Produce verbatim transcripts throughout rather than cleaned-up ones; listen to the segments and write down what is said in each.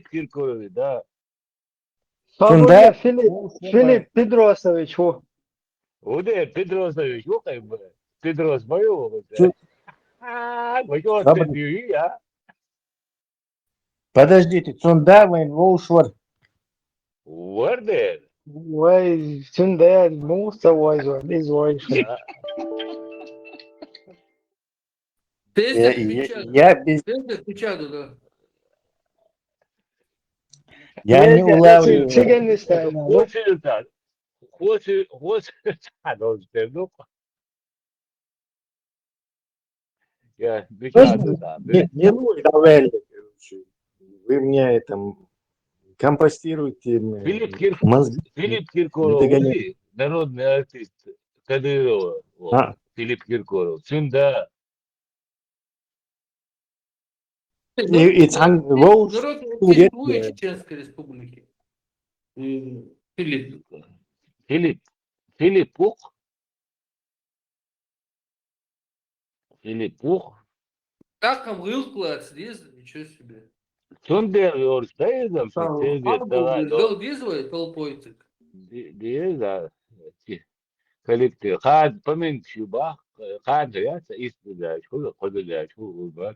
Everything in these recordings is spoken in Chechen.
Киркорович, да. Цунда Филипп, Филипп Педросович, во. Вот это Педросович, вот как бы. Педрос моего. Цу- А, вот он, а? Подождите, цунда вайн вовшвар. Варде. Вай, цунда муса вайзо, из вайшвар. Тест Я, печатаю. Я без... Тест печатаю, да. Я не улавливаю. Цыганистан. Хоси, да. Хоси, хоси, а, ну, ну. Я, Не, не, не, давай, короче, вы мне это м, компостируйте м, Филипп Кир- мозги. Филипп Киркоров, Догоняй. Народный артист Кадырова. Вот. А. Филипп Киркоров. Цунда. И, и цан вовш Народный артист Чеченской Республики. М, Филипп. Филипп. Филипп Пух. Филипп Пух. Так там вылкла здесь, ничего себе. Цунда орста изам, Там цунда Павел давай, Гердел здесь, ой, толпой так. Ди- Диеза. Коллектив. Хад, помнишь, ба? Хад, я, истинно, что, подожди, что,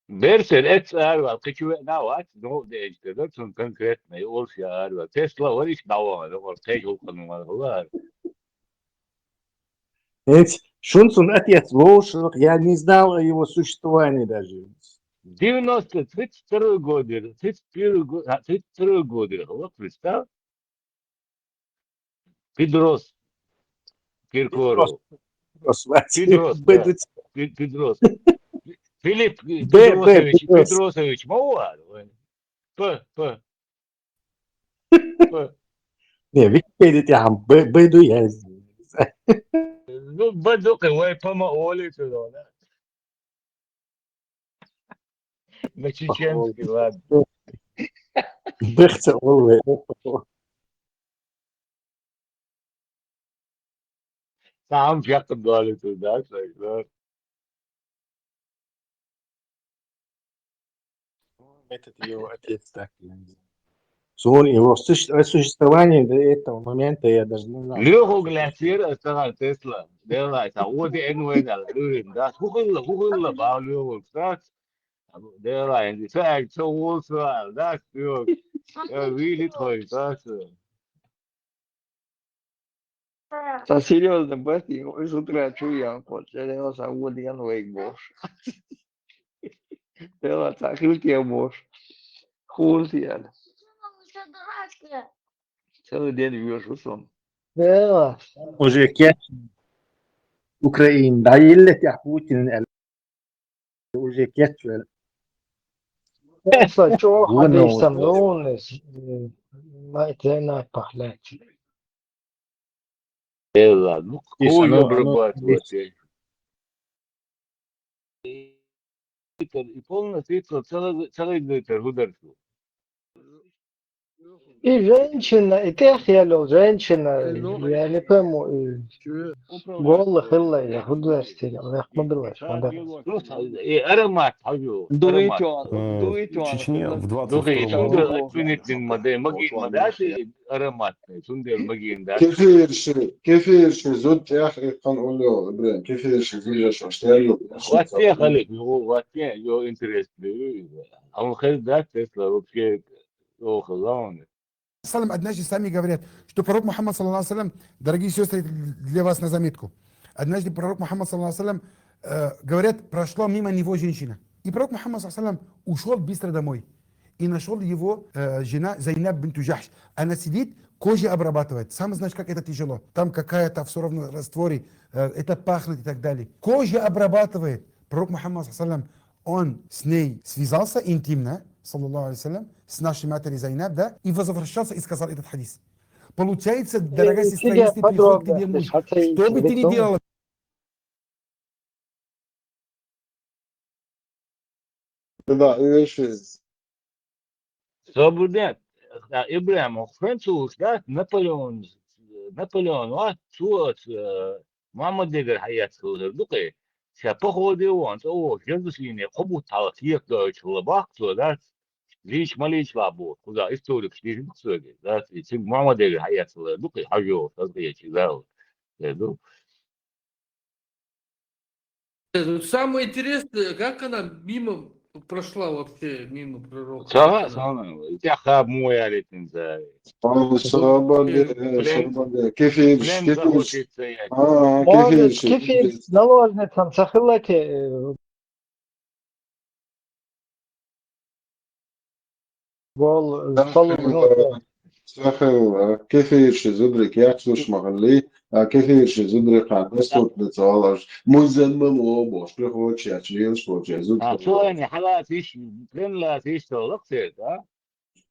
Берсер, эц арвал, кычу на ват, но, да, это, да, цун конкретно, и орш я арвал. Тесла, вариш, на вал, да, орш, кыч улкан, вал, вал. Ведь Шунцун отец вовш, я не знал о его существовании даже. Девяносто, тридцать второй год, тридцать первый год, а, тридцать второй год, вот представь. Педрос. Киркоров. Педрос, да. Пе- Педрос. Филипп Педросович, Педросович, мова. П, П. П. Не, Википедия тяхам, Б, Б ду я. Ну, Б ду, кай, вай, П, М, О, ли, туда, да. На чеченский, ладно. Бехца олве. Сам жакын дали туда, да. Этот его отец так и не знал. Сон его суще- существование до этого момента я даже не знал. Лёху Глясир, Астана Тесла. Делай, та, вот и Н В, да, Люрин, да. Хухылла, хухылла, ба, Лёху, да. Делай, да, всё, всё, всё, да, всё. Я видел твой, да, всё. Та серьёзно, бати, из утра чуян кот, серьёзно, вот я вейк бош. Дела, та хилке бош. Хурсиян. Целый день вьёш усом. Дела. Уже кеч Украин, да, или тя Путин, уже кеч. Тесла, чё, Вон ходишь он. Со мной, ну, не, ма, это на пахлячи. Э, ладно. Ну, Тише, кого ну, обрабатывать? ну, И полностью целый, целый год государство. И женщина, и тех я лёл, женщина, я не пойму, и голых хылла, я художник, я хмабилась, мода. Ну, и аромат, хавю. Дует Аромат. он, дует он. В Чечне в Ну, двадцать втором конечно, году да, отменить не модель, маги-, модели, ароматный, сундель, маги-, да. Кефирши, кефирши, зуд тях и хан улё, блин, кефирши, зуд яш, аш тях улё. Ватте халик, ну, ватте, ё, интересный, а он хэр, да, Тесла, вообще, ё, халаун. Салам однажды сами говорят, что пророк Мухаммад, саллаллаху алейхи ва саллям, дорогие сестры, это для вас на заметку. Однажды пророк Мухаммад, саллаллаху алейхи ва саллям, э, говорят, прошла мимо него женщина. И пророк Мухаммад, саллаллаху алейхи ва саллям, ушёл быстро домой. И нашёл его э, жена Зайнаб бинту Джахш. Она сидит, кожа обрабатывает. Сам знаешь, как это тяжело. Там какая-то всё равно растворы, э, это пахнет и так далее. Кожа обрабатывает. Пророк Мухаммад, саллаллаху алейхи ва саллям, он с ней связался интимно, саллаллаху алейхи ва саллям, с нашей матерью Зайнаб, да, и возвращался и сказал этот хадис. Получается, дорогая Э, сестра, тебе если пришёл к подробно, тебе муж, хотя и что бы ты ни телефон. Делала, Да, и вообще. Собрдет. А, Ибрахим, француз, да, Наполеон, Наполеон, а, цуат, э, Мухаммад Дегер Хаят, дукы. Ша походе вон, цӀа вон, жезусине кхо бутт хьалха кехатдойтуш хилла баккха цо, дац? Лийча ма лийча лаьа бохуш, кхузахь историкаш дийшина соьга, дац? И цига Мухьаммадегара хьаэцалла ду-кх и хьажо, хаза кхетчий Дала. Э, ду. Самое интересное, как она мимо прошла вообще, мимо пророка? Ца, ца, и тӀехь хаба мо яьллитина цара. Ой, собаре, плен, собаре, кефирш, плен кефирш. Захватить ца яьлла. А, может, кефирш, кефир кефирш. Наложницам ца хилла те, э, гол, э, Ца хилла, ца хилла. Кефирш зударий кечлуш ма хилли, а кефирш зударий кхана преступница валаш. Музен ма мо бохуш, приходчаьрца лелаш волчаьрца зуда. А, цо хилла. Ани, хьалаца йиш, плен лаца йиш ца лакхсерг, а?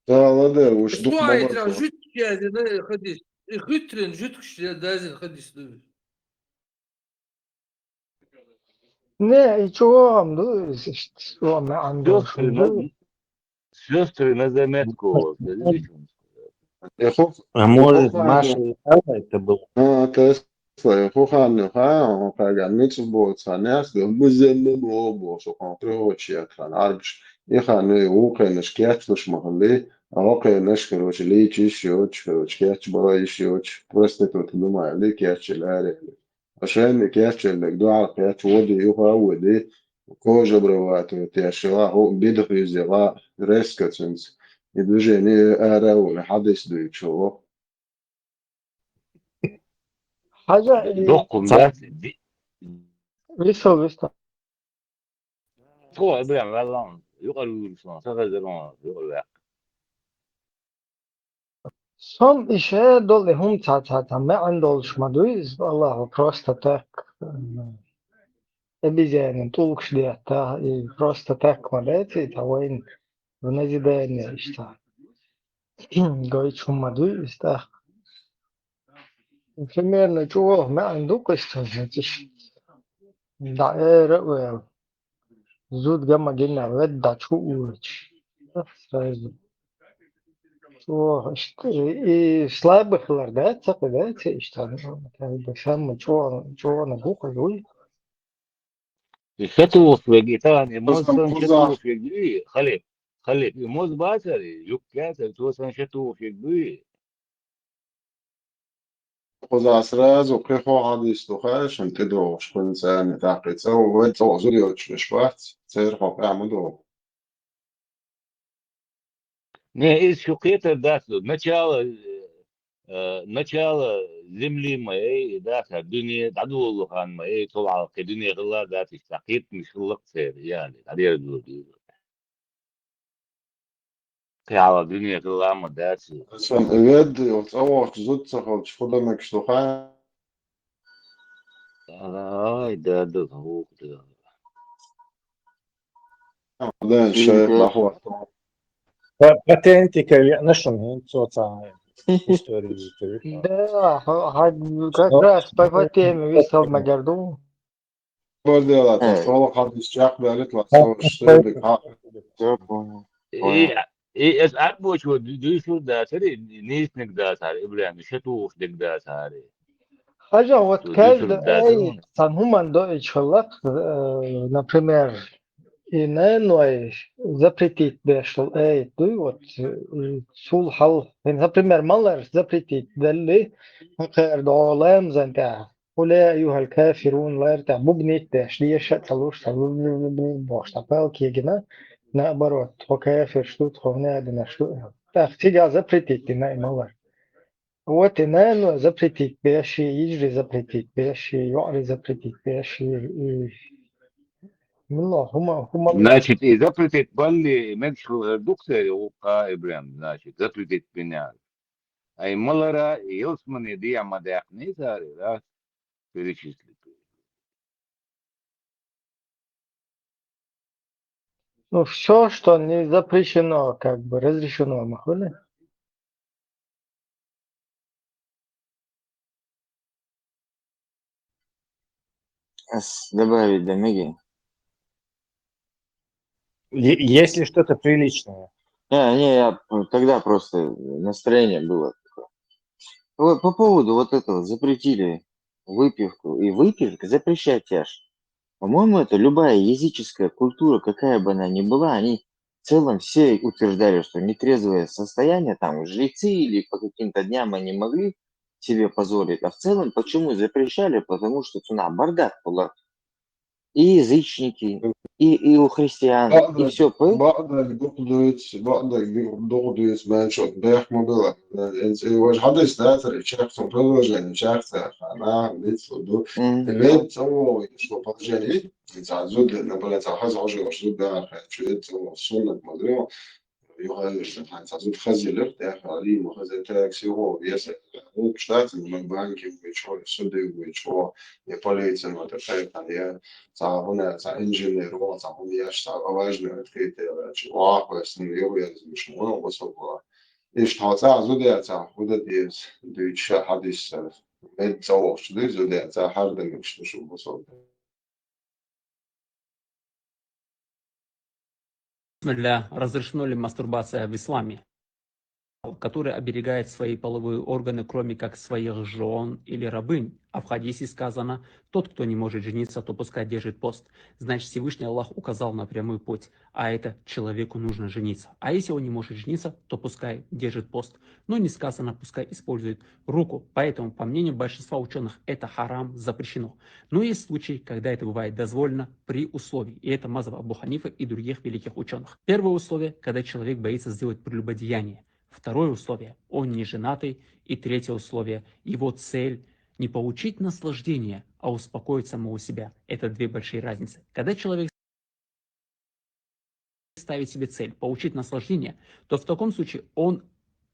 Ца ладе, уж дух ма бара. Жуьткуш язина хадис. И хитрин жуьткуш язина хадис ду. Не, и чего вам, ну, и с-, с-, что вам, а, Сёстры на, сёстры на заметку. Э, ху-, А может, ху-, Маша и Сара это было? А, Тесла, ху хан, ха, он каган митсу боц хан, яс, да, мы за мы бо, бо, что он приходит, хан, арбш, и хан, и ухенеш кечлуш махали, а ухенеш, короче, личиш, йоч, короче, кеч бала иш, йоч, проститут, думаю, ли кеч ларе. Шайна кеччаллиг дуьхьал кхечча води, юха а води, кожа обрабатывать еш йола, хӀу-, бидхуьйза йола, резко цуьнца. И движение ара а вола, хьадис дуьйцуш йола. Хьажа, и Доккхун дац, ди- Висал, висал. Тхо, Ибрахим, ваьлла, юкъара вуьйраш ван, ца хезар ван, юкъара ваьккха. Сом ише долу хӀума ца, ца, ца маьӀна долуш ма дуй иза, Аллаху просто так, м, обезьянин тӀулгаш детта, и просто так ма дац, и ца вайна в назидание иштта. Гойтуш хӀума ма дуй иза тӀаккха. Примерно чӀогӀа маьӀна ду-кх иза, значит, дӀаэра а ваьлла. Зуда ган ма гина, ведда чу уллучу. Сразу. Чо, иштта, и, и слабый хилар, да, ца кху, да, ца иштта, ну, как бы, самый чо-, чоьнан бу кху, вуй. И шатухуш верг, и тахана, и моза сан шатухуш верг, и халип, халип, и моза бацар, и юккъе яцар, цо сан шатухуш верг, и. Кхуза сразу кхин хӀо хьадис ду хаьа, шуна тӀедогӀуш кхуьнан царна тӀаккха и ца ву, вай цӀа зуда йоцуш веш вац, церан хьо къаьхьа ма догӀу. Не, иза шу кхетар дац, начало, э, начало земли ма эй, дац, дуьне дӀадолалу хан ма эй, цул хьалха кхин дуьне хилла дац, иштта кхетамаш хилла-кх церан, яьлла, дӀадерзо деза. Кхин хьалха дуьне хилла ма дац. Сан ведда йолу цӀа вохчу зуда ца хилча, хӀун дан мегаш ду хаьа? Ай, да, да, гӀух, да. Да, шайх, нахула. По, по тентике, ну что, ну, цо ца историю. Да, ха-, ха-, как раз по, по теме висал, наверное. Борделата, Э. ШолгӀа хьадис чекхбаьллит ла, со шердиг хьа. Всё, понял. И, Понял. И эс Ӏадбочо ду-, дуьйцур дацари, нийсаниг дацара, Ибрахим, шатухуш диг дацари. Хьажа, вот Ду-, каждый дуьйцур дацари. Эй, цхьана хӀуманна доуьйтуш хилла-кх, э, например, и наной запретить беш долу аят дуй, вот, э, цул хьал, например, малар запретить далли, хӀун кхера догӀу ламазан тӀехь. Къул я айюхал кафирун лар тӀехь бубнить деш, деша а ца луш, ца бу-, бу-, бу-, бу-, бохуш, цхьа палка егина, наоборот, тхо кафирш ду, тхо неадинаш ду. ТӀаккха цигахь запретить дина и малар. Вот и наной запретить беш, и йижарий запретить беш, и йоӀарий запретить беш, и, и милла хӀума, хӀума. Значит, и запретить балли, и мегаш хилла хир ду-кх церан гӀуллакх, Ибрахим, значит, запретить бина. Ай малара, и ялсамане дехьа ма даьккхина цара, да? Перечислить. Ну, всё, что не запрещено, как бы разрешено, ма хуьлу. Ас добавить дан мегий? Е-, если что-то приличное. Не, не, я, м, тогда просто настроение было такое. Вот по поводу вот этого запретили выпивку и выпивка, запрещать аж. По-моему, это любая языческая культура, какая бы она ни была, они в целом все утверждали, что нетрезвое состояние, там, жрецы или по каким-то дням они могли себе позволить. А в целом, почему запрещали? Потому что цена бардак была. И язычники, и, и у христиан, и все. Баъдайга дукха, баъдайга дукха дуьйцу мел шо бехк ма била. Эцу важа хьадис дацара, чехка цун предложение, чехка цара хана, лиц ду. Вед цо вогӀу, что положение, цхьа зуда, например, цхьа хаза хьожа, зуда архьа, чу вед цо суннат ма ду. Юха вешан хьан цхьа зуда хаза елира, тӀехьа Рима хаза, тӀехьа сихо веса, лучше штатам, но банки вуйчо, суды вуйчо, я полиция, но это шайтан, я цхьа хӀуна, цхьа инженер, о, цхьа хӀуна еш, цхьа важный открытие, чи вахвес, ну, юха веза, мишна, ну, особо. Иштта хьо цхьа зуда, цхьа худа деза, дуьйцу ша хьадис, мед цӀа вохчу дуьйцу зуда, цхьа хьардан мишна шу особо. Бисмилля, разрешено ли мастурбация в исламе? Который оберегает свои половые органы, кроме как своих жен или рабынь. А в хадисе сказано: «Тот, кто не может жениться, то пускай держит пост». Значит, Всевышний Аллах указал на прямой путь, а это человеку нужно жениться. А если он не может жениться, то пускай держит пост. Но не сказано, пускай использует руку. Поэтому, по мнению большинства ученых, это харам, запрещено. Но есть случаи, когда это бывает дозволено при условии. И это мазхаб Абу Ханифы и других великих ученых. Первое условие, когда человек боится сделать прелюбодеяние. Второе условие, он не женатый. И третье условие, его цель не получить наслаждение, а успокоить самого себя. Это две большие разницы. Когда человек ставит себе цель получить наслаждение, то в таком случае он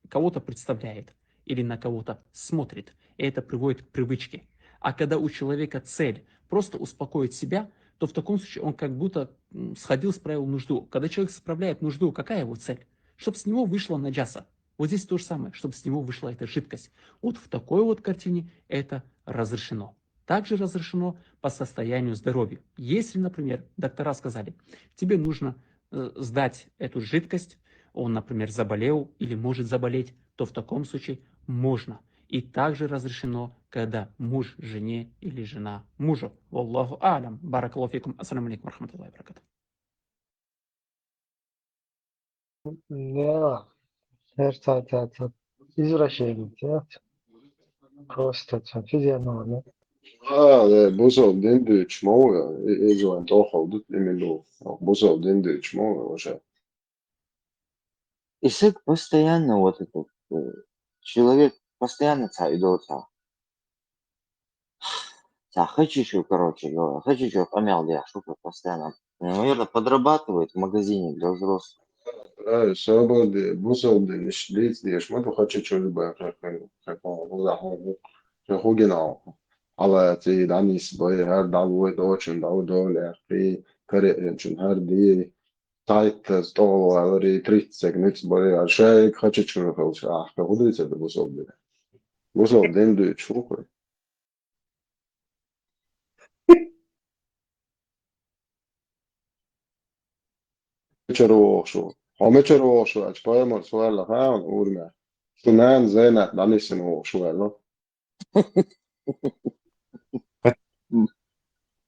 кого-то представляет или на кого-то смотрит, и это приводит к привычке. А когда у человека цель просто успокоить себя, то в таком случае он как будто м, сходил с правил нужду. Когда человек справляет нужду, какая его цель? Чтобы с него вышла наджаса. Вот здесь то же самое, чтобы с него вышла эта жидкость. Вот в такой вот картине это разрешено. Также разрешено по состоянию здоровья. Если, например, доктора сказали, тебе нужно э, сдать эту жидкость, он, например, заболел или может заболеть, то в таком случае можно. И также разрешено, когда муж жене или жена мужу. Валлаху а'лям. Баракаллаху фикум. Ассаламу алейкум ва рахматуллахи ва баракатух. Да, это, это, это извращение, да? Просто это физиономия. А, да, бусалба дин дуьйцуш ма ву, иза вайн тӀохал ду именно. Бусалба дин дуьйцуш ма ву, вообще. И саг постоянно вот этот э, человек постоянно цхьа идол цхьа. Цхьа хачичу, короче говоря, хачичу къамел деш, шука постоянно. Наверное, подрабатывает в магазине для взрослых. Ай, собади, бусалба дин иш лиц деш, ма ду хачичу бай, как, как, как он, как он, как он, Хьала цӀий дӀанисбай, хӀара дӀавой дочун, дӀавой долехь, кхий караъчун, хӀара дий тайттаза тӀолвалари, тридцать нуьцбале, хӀара шайга хачачун хилча, ахка хӀу дуьйцар ду бусалба дина? Бусалба дин дуьйцуш ву хӀу? Мичара вогӀуш ву? Хьо мичара вогӀуш ваьлча, пайхамар ца ваьлла хаьа хьуна урамехь? Шу нана Зайнат дӀанисина вогӀуш ваьлла?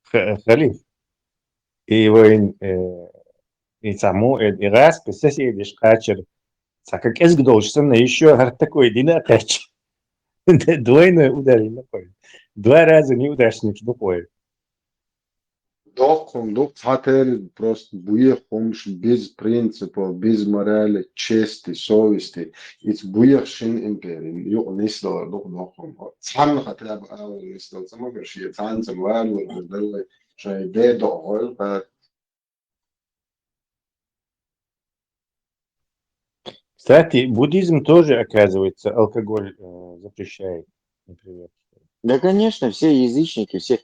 Халиф. И вайн, э, и цхьа мо, э, и гӀаьскхи соседеш кхачар, цхьа кӀезиг долуш санна, ещё хӀара такой дина а кхаьчча. Двойной удар йина кхой. Два раза неудачник ду кхой. Доккхун ду цхьатерра просто буех хӀумаш без принципов, без морали, чести, совести. Ица буех шин импери, юкъа нисдалар ду доккхун. Цхьанна хотя бы ала нисдал ца магар, шен цхьанца валур даллай, шайн де доӀа гӀойла кхаьчча. Кстати, буддизм тоже, оказывается, алкоголь э, запрещает, например. Да, конечно, все язычники, все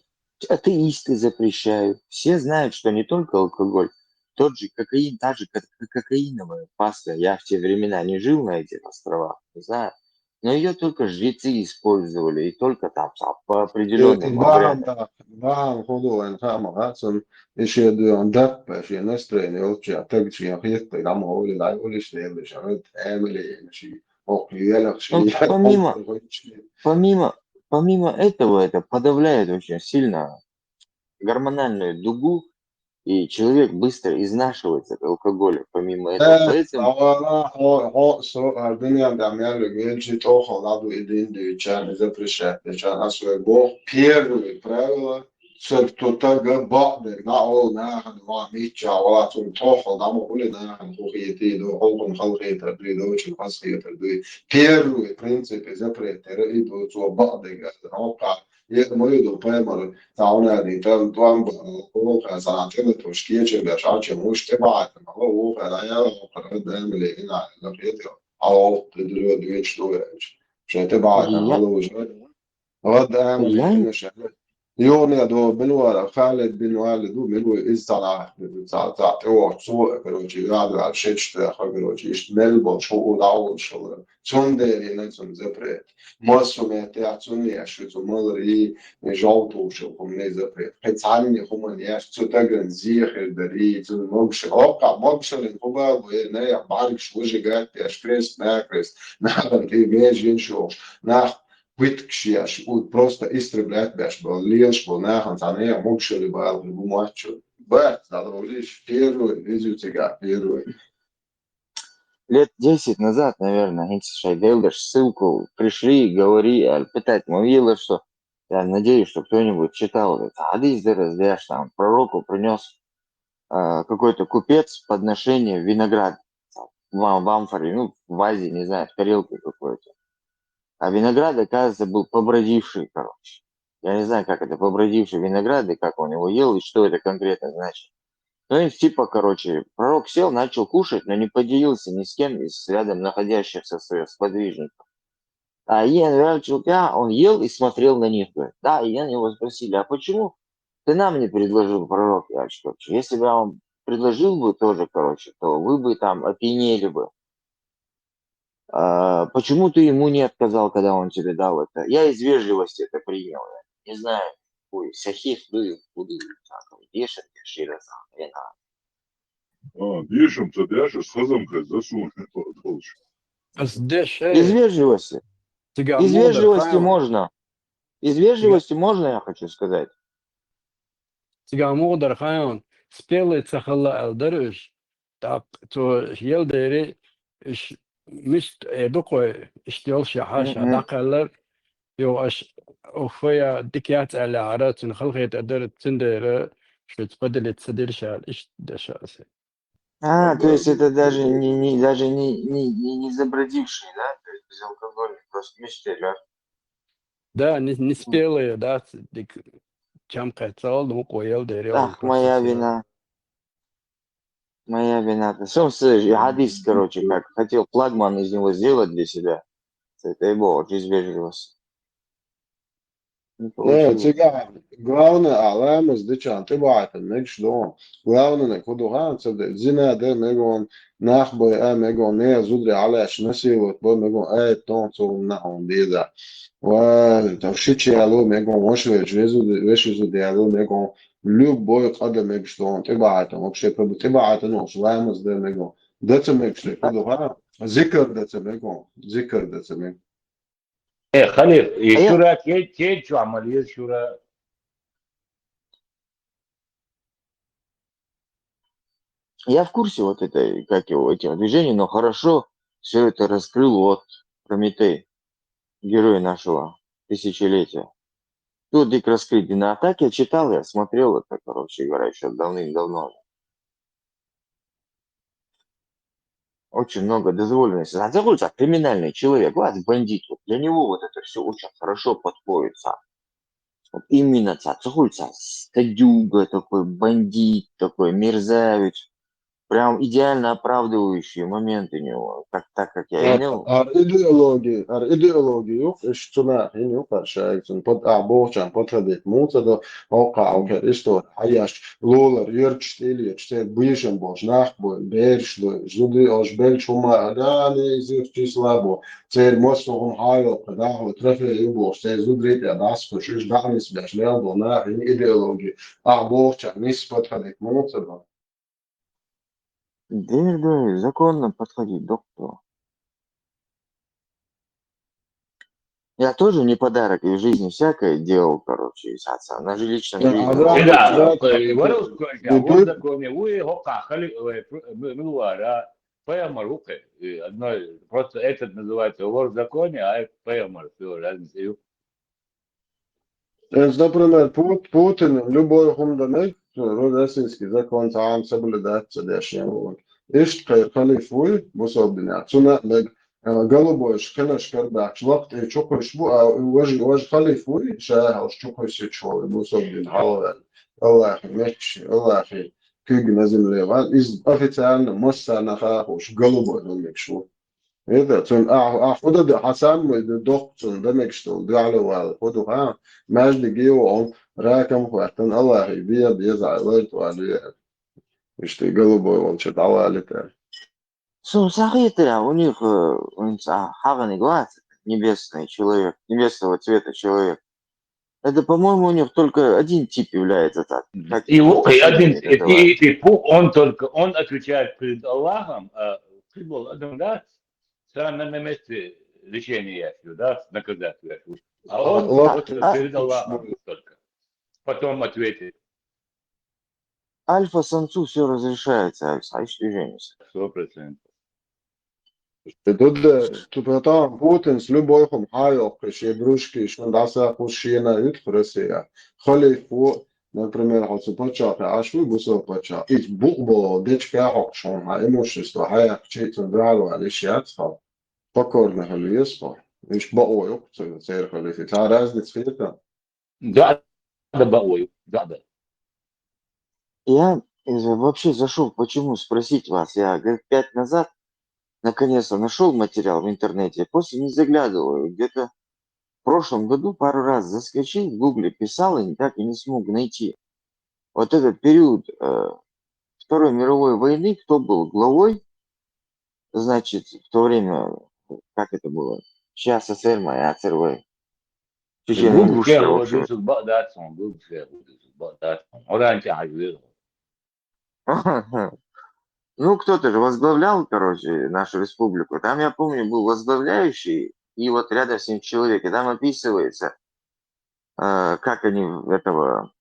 атеисты запрещают. Все знают, что не только алкоголь, тот же кокаин, та же ко- кокаиновая паста. Я в те времена не жил на этих островах, не знаю. Но ее только жрецы использовали, и только там сам по Э, определенным Бахам обрядам. да, Бахам худу вайн хама хацун, и шен дуьйхьа даппа, шен настроение йолча, таг шен хетта, гамма оли, дай оли, шен ле, шен ред, эмили, шен ох, елах, шен Ну, елах, помимо, ох, шен. Помимо, помимо этого, это подавляет очень сильно гормональную дугу, и человек быстро изнашивается от алкоголя, помимо этого. Э, Поэтому а вала, хо, хо, со, а, дунен да мялю, гелчи, тохо, ладу, и дин, дючан, и запрещать, дючан, а свой бог, первое правило, сэр, то тага, ба, да, на, ол, на, ха, два, мича, вала, цун, тохо, да, мо, хули, на, ха, хухи, ти, до, холкун, халхи, та, дри, до, чин, хаски, та, дри. Первый принцип и запрет, тера, и до, цо, ба, да, га, да, ока, е, мой, до, паймар, та, она, ди, там, там, ба, ока, за, тела, то, шки, чин, да, ша, чин, уж, те, ба, та, ма, ока, да, я, ока, да, мли, и на, на, петя, а, о, ты, дри, дри, что, я, что, те, ба, та, я, ма, уже. Вот, да, мы я, конечно. Юрния до Бенуара, Халид бин Валид, ну, Бенуар из Сала, Сала, Сала, о, цо, короче, я, да, шесть, что я, короче, ишт мел был, что удавал, что ли. Цун дери, не цун запрет. Массу мете, а цун я, что цун мал ри, и жал тушил, ку мне запрет. Хоть сам не хуман я, что так он зихер дари, цун могши. Ока, могши, не хуба, не, я барг, что выжигать, я шкрест, накрест. Нахрен, ты весь день шел. Нах, пыткшияш, у, просто истреблять бяш был, лелш был, нахан, цан, я могшили бал, бу мачо. Бэт, да, лиш, первый, везу тебя, первый. Лет десять назад, наверное, эти шайделдер ссылку пришли, говори, аль, пытать мовила, что я надеюсь, что кто-нибудь читал этот хадис, да, раздяш, там, пророку принес а, какой-то купец подношение виноград, там, в, в амфоре, ну, в вазе, не знаю, в тарелке какой-то. А виноград, оказывается, был побродивший, короче. Я не знаю, как это, побродивший виноград, и как он его ел, и что это конкретно значит. Ну, и типа, короче, пророк сел, начал кушать, но не поделился ни с кем из рядом находящихся своих сподвижников. А Иен Вялчука, он ел и смотрел на них, говорит. Да, Иен его спросили, а почему ты нам не предложил, пророк Вялчукович? Если бы я вам предложил бы тоже, короче, то вы бы там опьянели бы. А почему ты ему не отказал, когда он тебе дал это? Я из вежливости это принял. Я не знаю, какой сахих, ну и худы, там, дешев, дешира, там, я на- А, дешем, то дешев, сказом, как засунь, получше. Аз деше, Из вежливости. цига Из мудар вежливости хаан. Можно. Из вежливости можно, я хочу сказать. Цига мудар хаан. Спелый цахалла элдер уж. Так, то ел дери, иш мист эдукой, иш дел шаха, Мгм. шаха каллар. Йо, аш, офая, дикят аля ара, цин халхет эдер, цин дери, шут поделиться дершал, иш дешал. А, то есть это даже не, не, даже не, не, не, не забродивший, да? То есть безалкогольный, просто мечты, да? Да, не, не спелые, да, дик, чем кайцал, ну, коел дери. Ах, моя вина. Моя вина. Ты сам слышишь, хадис, короче, как хотел флагман из него сделать для себя. С этой бог, из вежливости. Не Э, получилось. Цыган, главное, а ламас дычан, ты байтан, мегш дон. Главное, не куду хан, цеде, зина де мегон, нах бой, а мегон, не зудри аляш, насилует бой, мегон, э, тон, цо, на он, диза. Ва, там шичи алу, мегон, вошвеч, везу, веши зуди алу, мегон, любой када мегш дон, ты байтан, вообще, ты байтан, ну, ламас де мегон. Даца мегш, ты куду хан, зикр даца мегон, зикр даца мегон. Э, Халид, и А я- Шура, ке, ке, чё, Амалия Шура? Я в курсе вот этой, как его, этих движений, но хорошо все это раскрыл вот Прометей, герой нашего тысячелетия. Тут их раскрыт. И на атаке я читал, я смотрел это, короче говоря, еще давным-давно. Очень много дозволенности. Зацикуется криминальный человек, вот бандит. Вот для него вот это все очень хорошо подходит. Вот именно цацикуется стадюга такой, бандит такой, мерзавец. Прям идеально оправдывающие моменты у него, как, так как я Ар имел. ар идеологи, ар идеологи юк, иш цуна хин юк, ар шайк цун под, а, бохчан, подходит муца до, ока, ока, исто, аяш, лолар, йорч, тели, чте, бишен бош, нах бо, берш до, зуди, ош, бел, чума, да, не, изир, числа бо, цер, мосо, хун, хайо, да, хо, трафе, ю, бош, цер, зудри, я, дас, хо, шиш, да, нис, беш, лел, бо, на, хин, идеологи, а, бохчан, нис, подходит муца до. Дверь, дверь, законно подходить, доктор. Я тоже не подарок, и в жизни всякое делал, короче, из отца. На жилищном Да, жизни. а да, Да, да, э, да, варус короче, да, а вот да. Законе, вы, хока, хали, э, пр- м- милуара, паямар ухе. И одно, просто этот называется вор в законе, а это паямар, все, разница. И Эс, например, Пут- Путин любой хумданек, российский закон сам соблюдать цадешем. Вот. Ишт кай халифуй, бусобдиня. Цуна мег, э, голубой шкена шкарбак, шлакт и чукуш бу, а вож, вож халифуй, шахал чукуш чуй, бусобдин халвел. Аллахи меч, Аллахи кыг на земле ван. Из официально массана хахуш, голубой хумик шу. Это, цун, а, а, худа да, хасан мы да дох, цун, да мекштол, да алавал, худу, ха, между гео, он, раком хватан, Аллах, и бия, бия, за, лайт, вали. Ишти, голубой, он, что, давали-то. Сум сахитра, у них, э, у них, а, хагани глаз, небесный человек, небесного цвета человек. Это, по-моему, у них только один тип является так. Как И вот и вообще один, это и, называется? И, и Пу- он только, он отвечает перед Аллахом, а ты был один раз, сам на, на месте лечения, я говорю, да, наказать, я говорю. А он Аллах вот А, перед Аллахом только. Потом ответит. Альфа самцу все разрешается, Альфа, а что женится? Сто процентов. Тут, э, тут потом Путин с любой хум хайок, каши брюшки, что даса хушина ют Россия. Халифу, например, хацу пача, а швы бусо пача. Ит букбо, дечка хок шон, а имущество, хаяк, чей цен дралва, лишь яцхал. Покорно халифство. Иш баойок, цен цер халифи. Та разница это. Да, да, баой, да, да. Я э, вообще зашел, почему спросить вас? Я, говорит, пять назад наконец-то нашел материал в интернете. Я просто не заглядывал. Где-то в прошлом году пару раз заскочил, в Гугле писал, и так и не смог найти. Вот этот период э, Второй мировой войны, кто был главой, значит, в то время, как это было? Сейчас СССР, моя ЦРВ. Был Чечено-ингушская, в шеф, общем. Багдадсон, был шеф, Багдадсон. Оранча Хажвир. Ну, кто-то же возглавлял, короче, нашу республику. Там, я помню, был возглавляющий, и вот рядом с ним человек. И там описывается, э, как они этого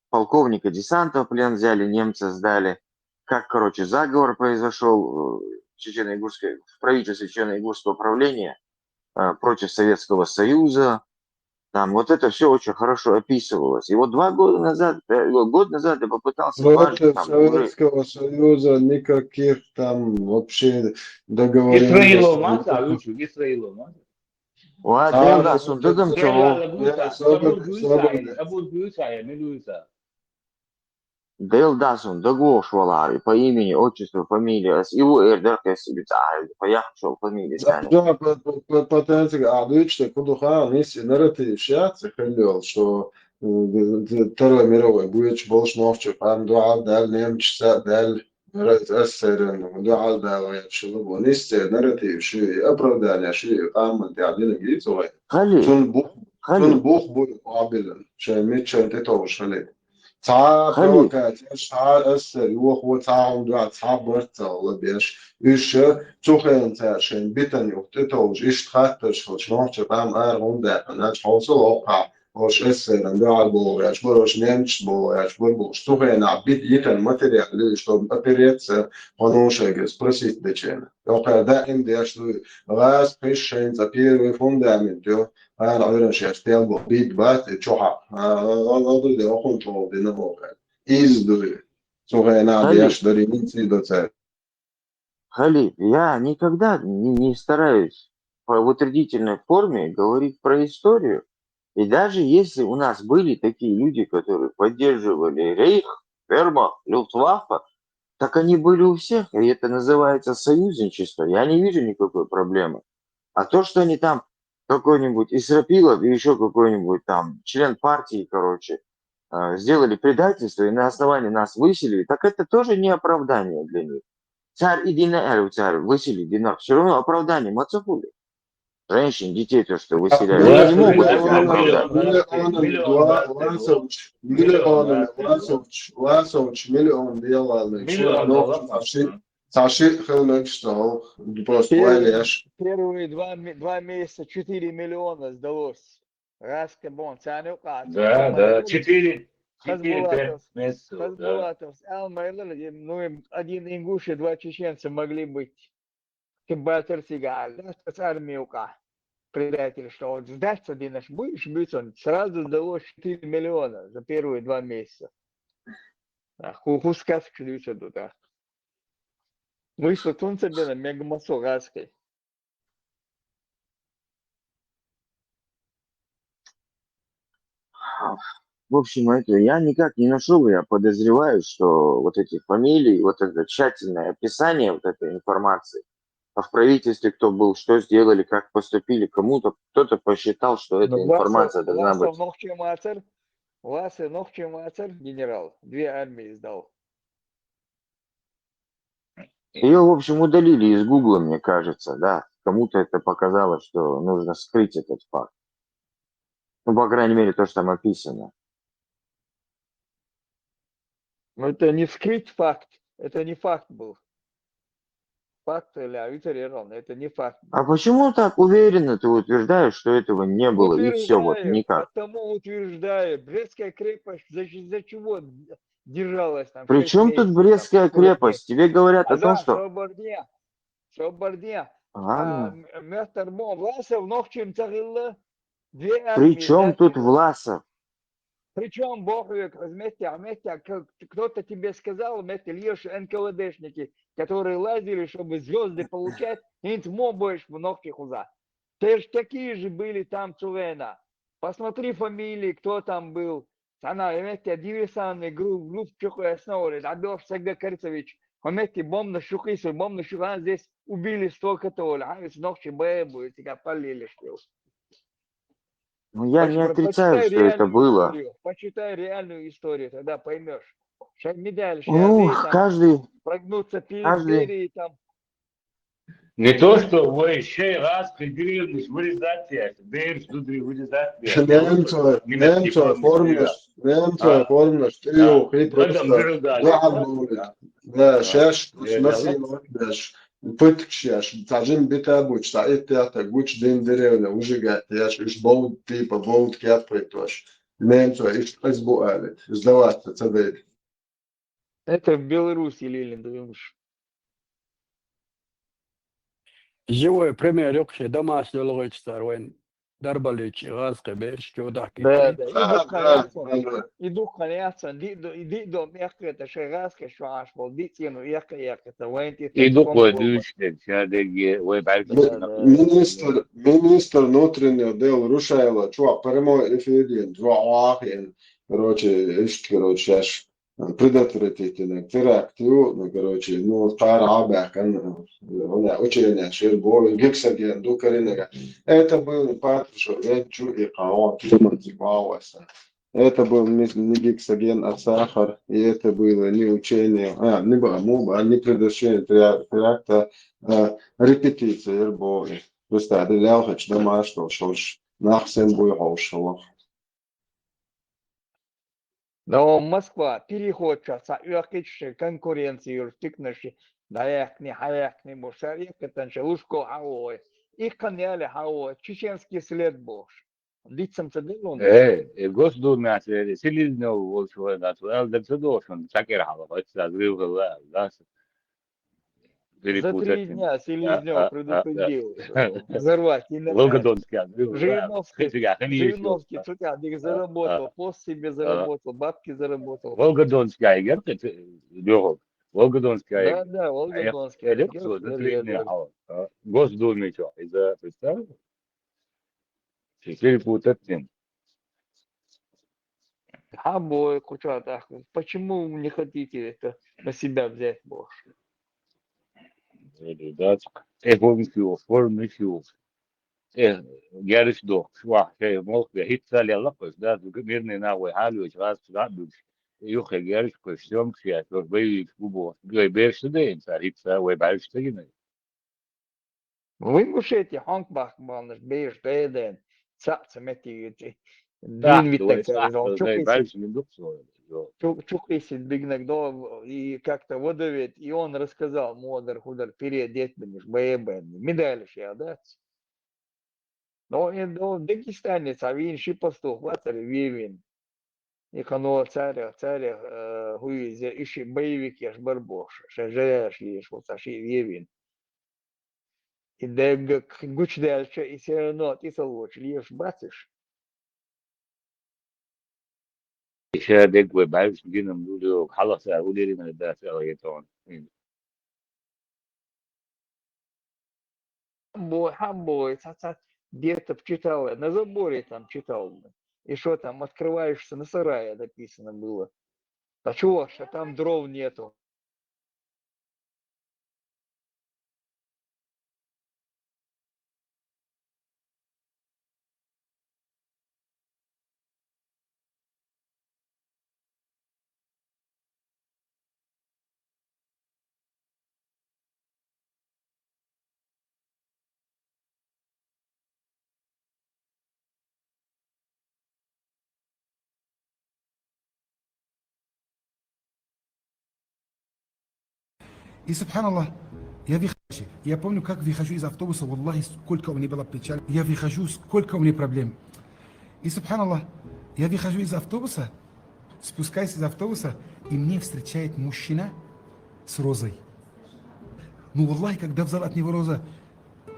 полковника десанта в плен взяли, немцы сдали, как, короче, заговор произошел э, в Чечено-Ингушской, в правительстве Чечено-Ингушского управления э, против Советского Союза. Там вот это все очень хорошо описывалось. И вот два года назад, э, год назад я попытался Против дважды там уже. Советского Союза никаких там вообще договоренностей. Исраило маса, лучше Исраило маса. Ва, А, Делдасун, да, дагам да, чего? да, особенно, особенно. Абургуса, Абургуса, Милуса. Делдасун, даглохвалари, по имени, отчеству, фамилии, ас, его эрдер кэс битаха, по яхшо фамилии Да, сани. да, по- по- по- потенциал, а дальше куда ха, если нарратив сейчас, что э, Второй мировой будет больше ночи, там дуа дал, немчса дал, СССР, дуа дал, я чего, нести нарратив, ши, оправдание, ши, там, я один гид, Хали, Цун бух, цун хали, бух буй абилан. Шай мичан те то шали. Ца Хали. провокация, ца эсер, юх во ца хум дуа, ца барца ла беш. Иша цухен ца шен битан юх те то иш хатташ хо чмох ча там ар хум да. Нач хосо лоха. Ош эсер ан дуа болгач, борош немч болгач, бор бул цухен а бит йитан материал, чтобы опереться, он шайге спросить дечена. Окей, да, им деш, раз пиш шен ца первый фундамент, ё. Ана уверен, что я стел был бит бат и чоха. А, а, а, а, а, а, а, а, а, а, Из дуй. Слухай, на Хали. Беш дари мин ци до це. Хали, я никогда не, не стараюсь по в утвердительной форме говорить про историю. И даже если у нас были такие люди, которые поддерживали Рейх, Вермахт, Люфтваффе, так они были у всех, и это называется союзничество. Я не вижу никакой проблемы. А то, что они там какой-нибудь Исрапилов и еще какой-нибудь там член партии, короче, э, сделали предательство и на основании нас выселили, так это тоже не оправдание для них. Цар идина эру цар выселили динар, все равно оправдание мацахули. Женщин, детей, то, что выселяли, Миллион, они не могут миллион, это оправдать. миллион, миллион, Власович, миллион, Власович, Власович, миллион делали. Миллион Ну, долларов. вообще, Цхьа шиъ хила мегаш ца хьо, просто вайлеш. Первые два, ме- два месяца четыре миллиона сдалось. Раска бон, царна юкъа. Да, да, четыре, четыре, пять месяцев, да. Хазбулатов, Алмайлар, ну, им один ингуш и два чеченца могли быть. Кибатар сига, да, с армией юкъа. Предатель, что вот сдаться, Динаш, будешь биться, он сразу сдалось четыре миллиона за первые два месяца. А ху- ху сказка дивиться тут, а. Вышло тунца бена мегмасо раской. В общем, это я никак не нашел, я подозреваю, что вот эти фамилии, вот это тщательное описание вот этой информации, а в правительстве кто был, что сделали, как поступили, кому-то кто-то посчитал, что эта Ну, информация Власов, должна Власов быть. Нохчий Мацар, Власов Нохчий Мацар, генерал, две армии сдал. Ее, в общем, удалили из Гугла, мне кажется, да. Кому-то это показалось, что нужно скрыть этот факт. Ну, по крайней мере, то, что там описано. Но это не скрыть факт, это не факт был. Факт или авитарерон, это не факт был. А почему так уверенно ты утверждаешь, что этого не было и все, вот Утверждаю, никак? Потому утверждаю, Брестская крепость за, за чего держалась там При шесть чем тут месяцев, Брестская там, сорок дней? Крепость? Тебе говорят о А том, да, что... Собордия, Собордия. А, Ладно. м- Мёртер Бон, Власов, Нохчий Мацар, две При армии, чем да, тут типа. Власов? Причем Бог вместе, вместе, кто-то тебе сказал, вместе лишь НКВДшники, которые лазили, чтобы звезды получать, инт мо больше в Нохчий Хуза. Те ж такие же были там Цувена. Посмотри фамилии, кто там был. Она вместе диверсионный групп, групп чухуя сноули, Абёш Сага Карцевич. Вместе бомб на Шухису, бомб на Шухан здесь убили столько-то, Оля. А ведь Нохчий Бэбу, тебя полили, что ли. Ну, я не Почитай отрицаю, что это реальную было. Историю, почитай реальную историю, тогда поймешь. Сейчас медаль, Ну, сейчас там каждый... прогнуться перед каждый- Берией, там. Не то, что вы еще раз придвинулись вырезать, я, дверь внутри вырезать, я. Немцо, немцо, формаш, немцо, формаш, ты его хрипрос. Да, да, да. Да, сейчас, смысл, дальше. Пытк сейчас, тажин бита буч, та это, это, гуч день деревня, уже гат, я ж, уж боут, типа, боут кят пытош. Немцо, иш, иш бу алит, сдаваться, цадет. Это в Беларуси, Лилин, думаешь? Живой пример, ёкше, домашний логич старвен. Дарбалич, газ, кебеш, чё да, Да, да, А, и дух да, ханятся, да, да. И дух ханятся, ди, ди, ди, дом, ехка, это шерас, кешуаш, бол, ди, тину, ехка, ехка, это, войн, И дух вой душка, чадеге, вой балька. Ми- Министр, министр внутренних дел Рушайла, чувак, прямой эфир, чувак, короче, ишт, короче, аж предотвратительный теракт, ну, короче, ну, тар абакан, она учение, шербо, гексоген, дукаринага. Это был Патрушев, Венчу и Као, Тимати Бауэса. Это был не, не гексоген, а сахар, и это было не учение, а, не было, ну, а не предотвращение теракта, а репетиция, ербо. Просто это лялхач, домашний, шош, нахсен буй, шолох. Но Москва переходча са юакичше конкуренцию юртикнаши, даякни, хаякни, бушар якатанча лушко хаой. И каняле хаой, чеченский след бош. Дицам цадилон. Э, э, Госдуме селезнёв волчугас, алдак цадошон, сакер хала, хоть сазрывгала, да. За три дня Селезнёв предупредил, что взорвать. И на- Волгодонский взрыв. Жириновский, Жириновский, что ты, а, ты заработал, пост себе заработал, бабки заработал. Волгодонский айгер, Лёгов. Волгодонский Да, айгер. да, Волгодонский. Элек, за три дня. Госдуме что, из-за, представь? Перепутать с ним. Хабой, кучата, почему вы не хотите это на себя взять больше? Да, э, формисиус, формисиус. Э, гериш дох, шуах, шей, молх, бе, хитца лела, кос, да, мирный нахуй, халюч, раз, раз, дуч. Юхе гериш, кос, съём, шия, кос, боевик, бубо. Гой, беш, да, инса, хитца, вой, беш, да, гина. Вы мушете, хонк бах, балнаш, беш, да, да. Ца, ца, мети, ити. Да, Дин вит вой, так, да, зал, да, чё да, ты беш, не дух, свой. Чу-, чукъисин бигнаг до, и как-то выдавить, и он рассказал, модар худар переодеть биниш, бэйэ бэн. Медаль ещё, да? Но и до дагестанец, а вин ши пастух, вацар вивин. И хано царя, царя, э, хуизе, иши боевик еш барбош, ше жаяш лиш, вот а ши вивин. И дег гуч дальше, и все равно ты солоч лиш бациш. Ещё дег вы бальш гином дулю, халаса улерина да сала етон. Бо, хам бо, ца, ца, где-то читал, я, на заборе там читал. И что там, открываешься, на сарае написано было. А чего ж, а там дров нету. И субханаллах, я выхожу, я помню, как выхожу из автобуса, валлахи, сколько у меня было печаль. Я выхожу, сколько у меня проблем. И субханаллах, я выхожу из автобуса, спускаюсь из автобуса, и мне встречает мужчина с розой. Ну, валлахи, когда взял от него роза,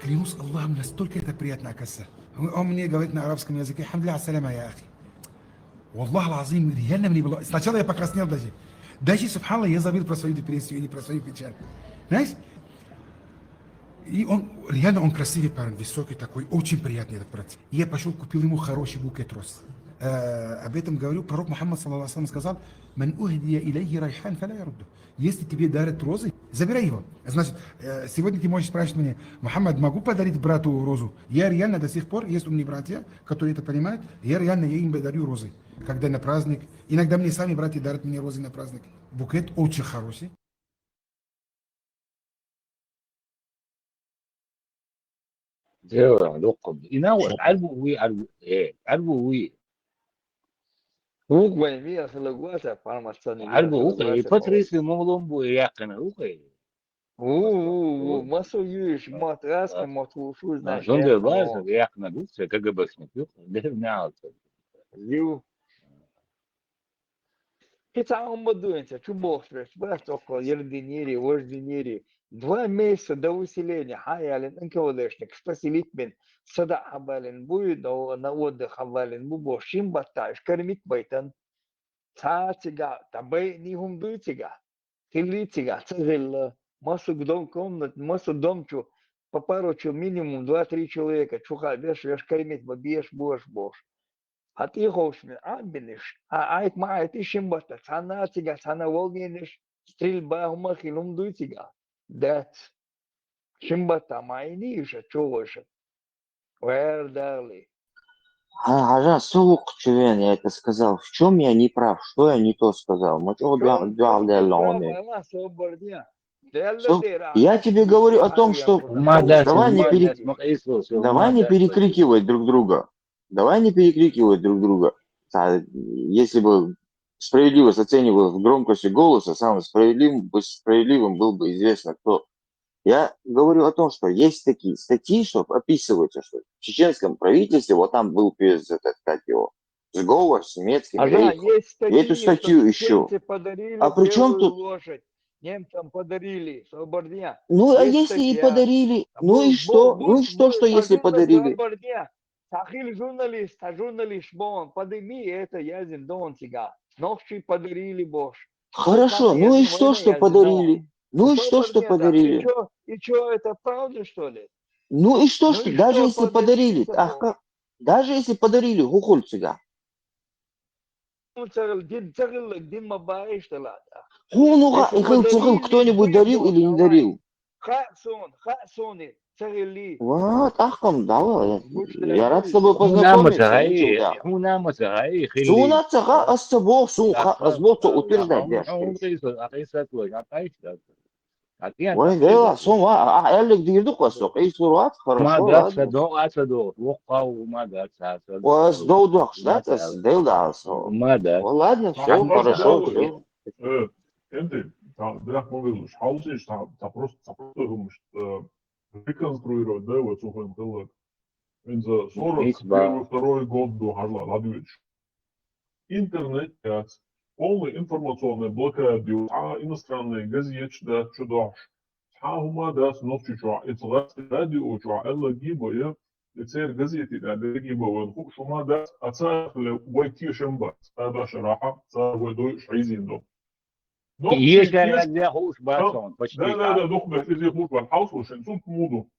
клянусь Аллахом, настолько это приятно оказывается. Он, он мне говорит на арабском языке: «Хамдулилля саляма, я ахи». Валлахи лазим, реально мне было. Сначала я покраснел даже. Даже, субханаллах, я забыл про свою депрессию или про свою печаль. Знаешь? И он, реально, он красивый парень, высокий такой, очень приятный этот брат. Я пошёл, купил ему хороший букет роз. Э, об этом говорю, пророк Мухаммад, саллаллаху алейхи ва саллям, сказал: «Ман ухдия илейхи райхан, фаля ярудду». Если тебе дарят розы, забирай его. Значит, э, сегодня ты можешь спрашивать меня: «Мухаммад, могу подарить брату розу?» Я реально до сих пор, есть у меня братья, которые это понимают, я реально, я им дарю розы. Когда на праздник, иногда мне сами братья дарят мне розы на праздник. Букет очень хороший. Зэ, локхо. Инаа вот, арбу уи, арбу, э, арбу уи. Уг вай, ми асала гуаса, пармацаны. Арбу уг, и патриси моглон бу якына уг. У, у, у, масо юиш, мат, аска, мат, у, шу, знаешь, зонде бар, якына уг, КГБшник уг, дер не алты. Ю. Хица умба дуэнца, чу бохшвеш, баш около ери динери, вож динери. Два месяца до выселения, хаялин, НКВДшник, спасилит мен, сада хабалин, буй, но на отдых хабалин, бу бо, шим батташ, кормить байтан. Ца цига, та бай ни хум дуй цига. Хили цига, ца зелла. Масу дом комнат, масу дом чу, по пару чу, минимум два-три человека, чуха веш, веш кормить, ба беш, бош, бош. Хати ховшми, а биниш, а айт ма айти шим бата, цана цига, цана волнениш, стрельба, хума хилум дуй цига. Дэц. Шим бата, ма ини иша, чугоша. Вэр дали. А, а, сук, чувен, я это сказал. В чем я не прав? Что я не то сказал? Мы чего два, два, два, Аллах, собор, дня. Всё, я тебе говорю о том, что давай не пере-, давай не перекрикивать друг друга. Давай не перекрикивать друг друга. А, если бы справедливость оценивалась громкостью голоса, самым справедливым, бы-, справедливым был бы известно кто. Я говорю о том, что есть такие статьи, что описывается, что в чеченском правительстве, вот там был перед этот, как его, сговор с немецким рейхом. Есть статьи, эту статью еще. А при чем тут? Лошадь немцам подарили, Собордня. Ну, а если и подарили, ну и что? Ну и что, что если подарили? Сахил журналист, а журналист бон, подними это, я зин дон цига. Нохчи подарили бош. Хорошо, ну и что, что подарили? Ну и что, что подарили? И чё, и чё, это правда, что ли? Ну и что, что, даже если подарили, ах, как, даже если подарили, хухуль цига. Цагыл, дин цагыл, дин ма баиш талата. Хунуга ихыл цагыл, кто-нибудь дарил или не дарил? Ха сон, ха сони, цагыли. Вот, ахкам, давай. Я рад с тобой познакомиться. Хунама цагай, хунама цагай, хили. Суна цага, ас цабо, сун ха, ас бо, то утверждать, да. Вай, Дела, сом ва, а, аьллиг дийр ду-кх ас со, къийсур вац, хорошо, ладно. Ма дац, ца догӀа, ца догӀа, воккха ва, ма дац, ца, ца, ца. Ва ас дов дохкаш дац, ас Дела да ас. Ма дац. Ва ладно, всё, хорошо, всё. Э, Энди, та, дах ма везаш, хьалсиш, та, та просто, та просто хӀумаш, э, реконструировать, да, вот, сухой хиллак. ХӀинца сорок первый, второй год ду хьажал, ладугӀуьйтуш. Интернет яц, полный информационный блокада ю, а иностранные газеташ дац чудохьаш. Цхьа хӀума дац Нохчийчохь, и ца гӀаьцкъи радио чохь аьлла гиба я, и церан газете тӀехь дерриге бан вайна хууш хӀума дац, а царах ле вай тешам бац, ада шарахьа, цара вай дойуш хьийзийна ду. Нохчий ешар теш-, яздехь хууш бац хьуна, почти да, да, да, дукха беш иза хууш бац, хьовсалаш шайн, цунах муха ду.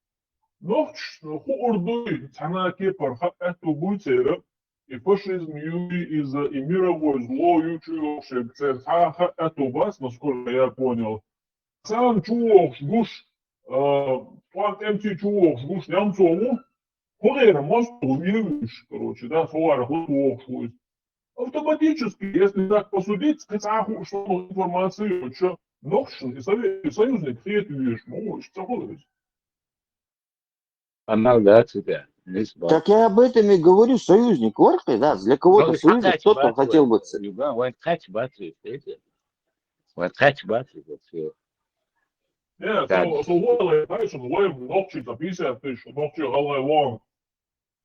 Нохчашна хуур дуй, цхьана кепара хаа аьтту буй церан, и фашизм юй иза, и мировой зло ю чу йолуш ерг, церан цхьа а хаа аьтту бац, насколько я понял. Царна чу вогӀуш гуш, а, тӀом тӀемций чу вогӀуш гуш, немцо ву, хӀун гӀера, мостагӀа ву, мила вуьйш, короче, да, со варах ву, вогӀуш ву иза. Автоматически, если так посудить, кхин цхьа а хууш информация йоцуша, нохчашна и сове-, и союзник хета везаш ма ву, иштта ца хуьлу иза. Амал дац это, не с-, так я об этом и говорю, союзник вара-кх, да, для кого-то союзник, кто-то хотел бы ц-, вайн кхаьчча бац вай, видите? Вайн кхаьчча бац вай, всё. Не, со, со валай, знаешь, вай нохчий, там, пятьдесят тысяч, нохчий гӀалгӀай вон,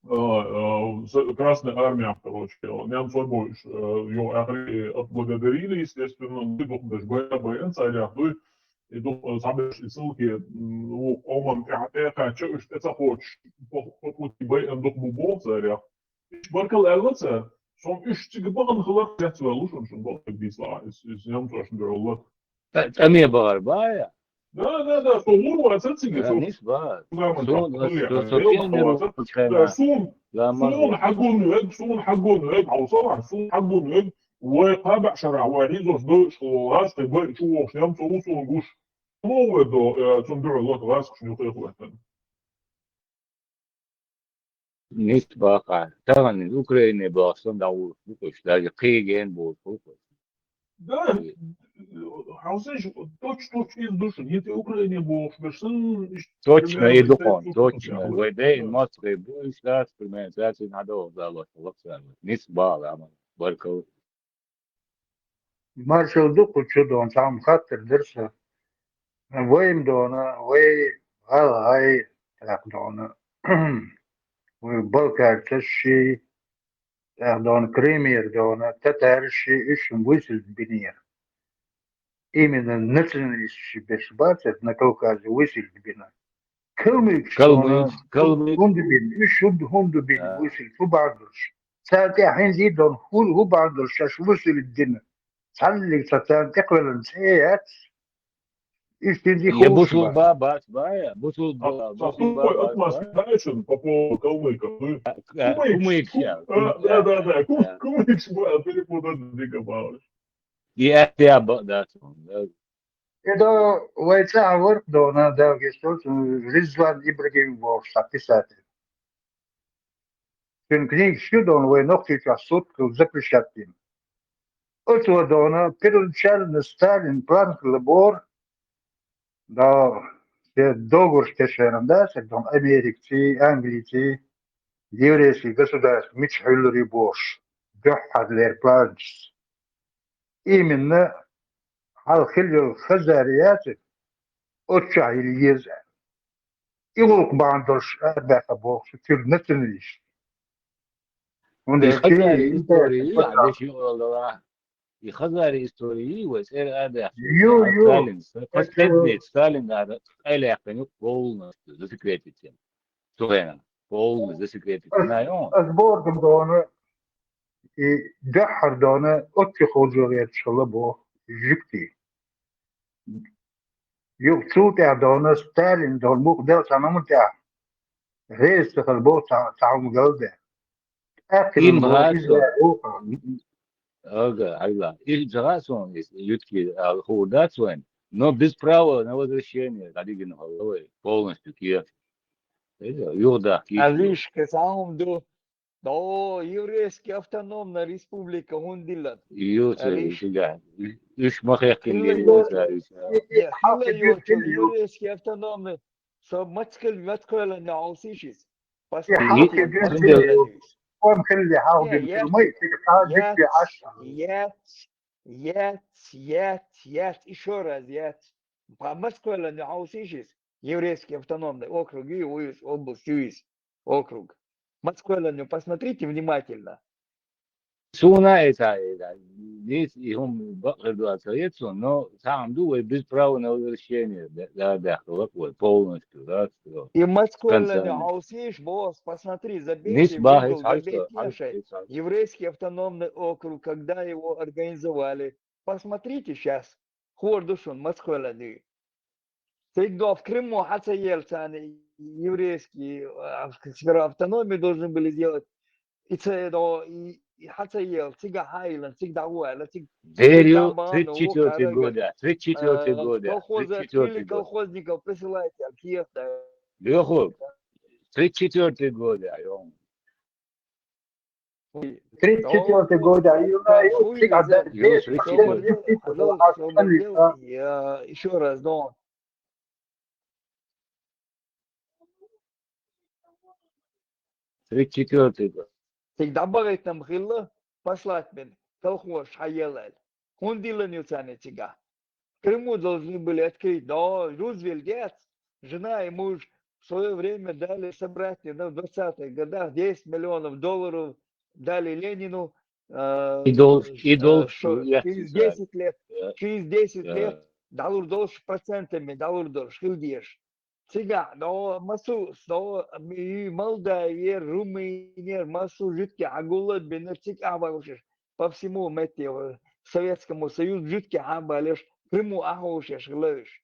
э, э, с-, Красной армиях, короче, немцой бойуш, э, ю ахри отблагодарили, естественно, ну, и духу даже бая, бая, царях дуй, и духу, э, сам и ссылки, м, ну, оман тӀе-, тӀе кхаьчча, уьш тӀе ца кхочуш, по, по пути бай ан духу бу боху царях. Баркалла аьлла цара, со уьш цига бахана хиларх, цецваьлла шуна, шуна бакъдерг дийцалахь, иза, иза немцошна дуьхьал лаха. Т-, тӀаме бахара бая? Да, да, да, со гӀур ваца цига, да, со нис бац. Суна, со, со, со пионер вац хенахь. Да, суна, суна хьагун вег, суна хьагун вег, хьовсалахь, суна хьагун вег, вай кхаа бӀе шарахь, вай хьийзош дойуш хилла лац, тхай бай чу вогӀуш, немцо ву суна гуш. Мо вай до, э, цунна дуьхьал лаха лац, шуна юххе хӀоьттина. Нис бакъахь. Тахана Украине бахьа санна дӀагӀур бу-кх уьш, даже кхин гена бохуш бу-кх уьш. Да, хьовсийша, точно, точно иза ду шуна, хӀинца Украине бохуш берш санна, иштта. Точно, и ду хьуна, точно. Вай дайна мостагӀий бу, уьш дац, примерно, цаьрца хьадогӀу зала, лаксар. Нис бала, амма, баркалла. Маршалла ду кху чу дона, цхьа хаттар дара сан. Вайна дона, вай гӀалгӀай, тӀаккха дона, вай балкарцаш ший, тӀаккха дона, Крымера дона, татараш ший, уьш шуна высылить бинера. Именно националисташ ший берш бацара на Кавказе высылить бина. Калмыкаш, калмык, дона, калмык. ХӀунда бина, уьш хӀунда, хӀунда бина высылить, хӀун бахьана долуш? Царна тӀехь хӀинца и дона, хӀун, хӀун бахьана долуш шаьш высылить дина? Цхьаннега цхьа царна тӀекхоьллина цӀе яц. Иштта хӀинца и хууш бу. Бусулба бац бая, бусулба, а, бусулба бац бая. По поводу калмыков, ну, а, а, кумыкаш, кумыкаш, а, да, да, да, кум-, да, кумыкаш бу, а, перепутать дика бац. И аьтту бакъ дац хьуна, да. Эдо вай цӀахь вара-кх дона, Дагестан, Ризван Ибрагимов бохуш цхьа писатель. Цуьнан книгаш ю дона, вай Нохчийчохь суд хилла запрещать йина. Оцо дона первоначально Сталин план хилла боху, да, шен договорш тешаран, да, шен дона Америкаций, Английций, еврейский государство мича хьуьллур ю бохуш, дуьххьарлера планаш. Именно хьалха хилла йолу Хазария яцара, оццахь йила еза аьлла. И гӀуллакх бахьана долуш арабаьккхина боху шу, цуьнан националисташ. ХӀунда аьлча и Хазария история, а, деши гӀолла, и Хазария история, вай цӀера арабаьккхина. Ю, ю. Сталин, последний, Сталин ара къайлаьккхина полностью засекретить. Цу хенахь полностью засекретить. Ас, ас бохург дона, и дуьххьара дона, оццу хьожа гӀерташ хилла боху жуьгтий. Юха цул тӀаьхьа дона, Сталин дона, муха делла цхьа хӀума тӀехь реза ца хилла боху цхьа, цхьа хӀума галде. ТӀаккха им боху, гӀазо. Иза вукху. Ага, ага. Иза гӀазо, юьтки, а, хуур дац вайн. Но без права на возвращение, дӀадигина хилла вай, полностью кехат. Иза, юха дахкийта. Алиш, кхин цхьа хӀума ду. Да, еврейский автономная республика хӀунда диллина? Юца Ариш. Ига. Уж ма хехкин Хилла гери йоцу. юца. Е, хилла йоцу еврейский автономный. Со мацкал, мацкалан не алсишис. Пас Е, мацкалан хилла не алсишис. Он хилли хьалбин Е, май тига хьалбин Яц, май. яц, яц, яц, яц, ещё раз яц. По Москве не алсишис. Еврейский автономный округ и уйс, область уйс, округ. Москве не посмотрите внимательно. Суна это, это. Здесь и он бакердуа советсон, но сам ду без права на возвращение. Да, да, да, вот, вот, полностью, да, что. И Москве Конца не нет. алсиш, босс, посмотри, Нис забейте в бахи Google, забейте хальса, Яшай. хальса. Еврейский автономный округ, когда его организовали. Посмотрите сейчас. Хордушун, Москве не. Всегда в Крыму хьаца елцаны еврейский, а, в сферу автономии должны были сделать. И це до и и хьаца ел, цига хайлан, цига дагуайла, цига Дерю, Цига тридцать четвёртый бана, года, тридцать четвёртый э, года, колхозы тридцать четвёртый открыли, год. Колхозников присылайте, Киев, да. Лёху, тридцать четвёртый года, ё. Тридцать четвёртый года, и Да, хуй цига за- десять, Юрий Соболев, десять, алло, а, Соболев, а, я ещё раз, но Тридцать четвёртый год. Цига дӀабагӀийтина хилла, послать бен, колхоз хьаелал. ХӀунда диллина ю царна цига? Крыму должны были открыть. Да, Рузвельт яц, жена и муж в своё время дали собрать на двадцатых годах десять миллионов долларов, дали Ленину, э, И долг, и э, долг, шо, я через знаю. десять лет, Э, через десять э, лет, дӀалур долуш процентами, дӀалур долуш, хила дезаш. Цига, но массо, но, и Молдавия, Румыния, массо жуткий хьагулла бинар цига ахьа вагӀушеш. По всему метте, э, Советскому Союзу жуткий хьабалеш, Крыму ахьа вагӀушеш хилараш.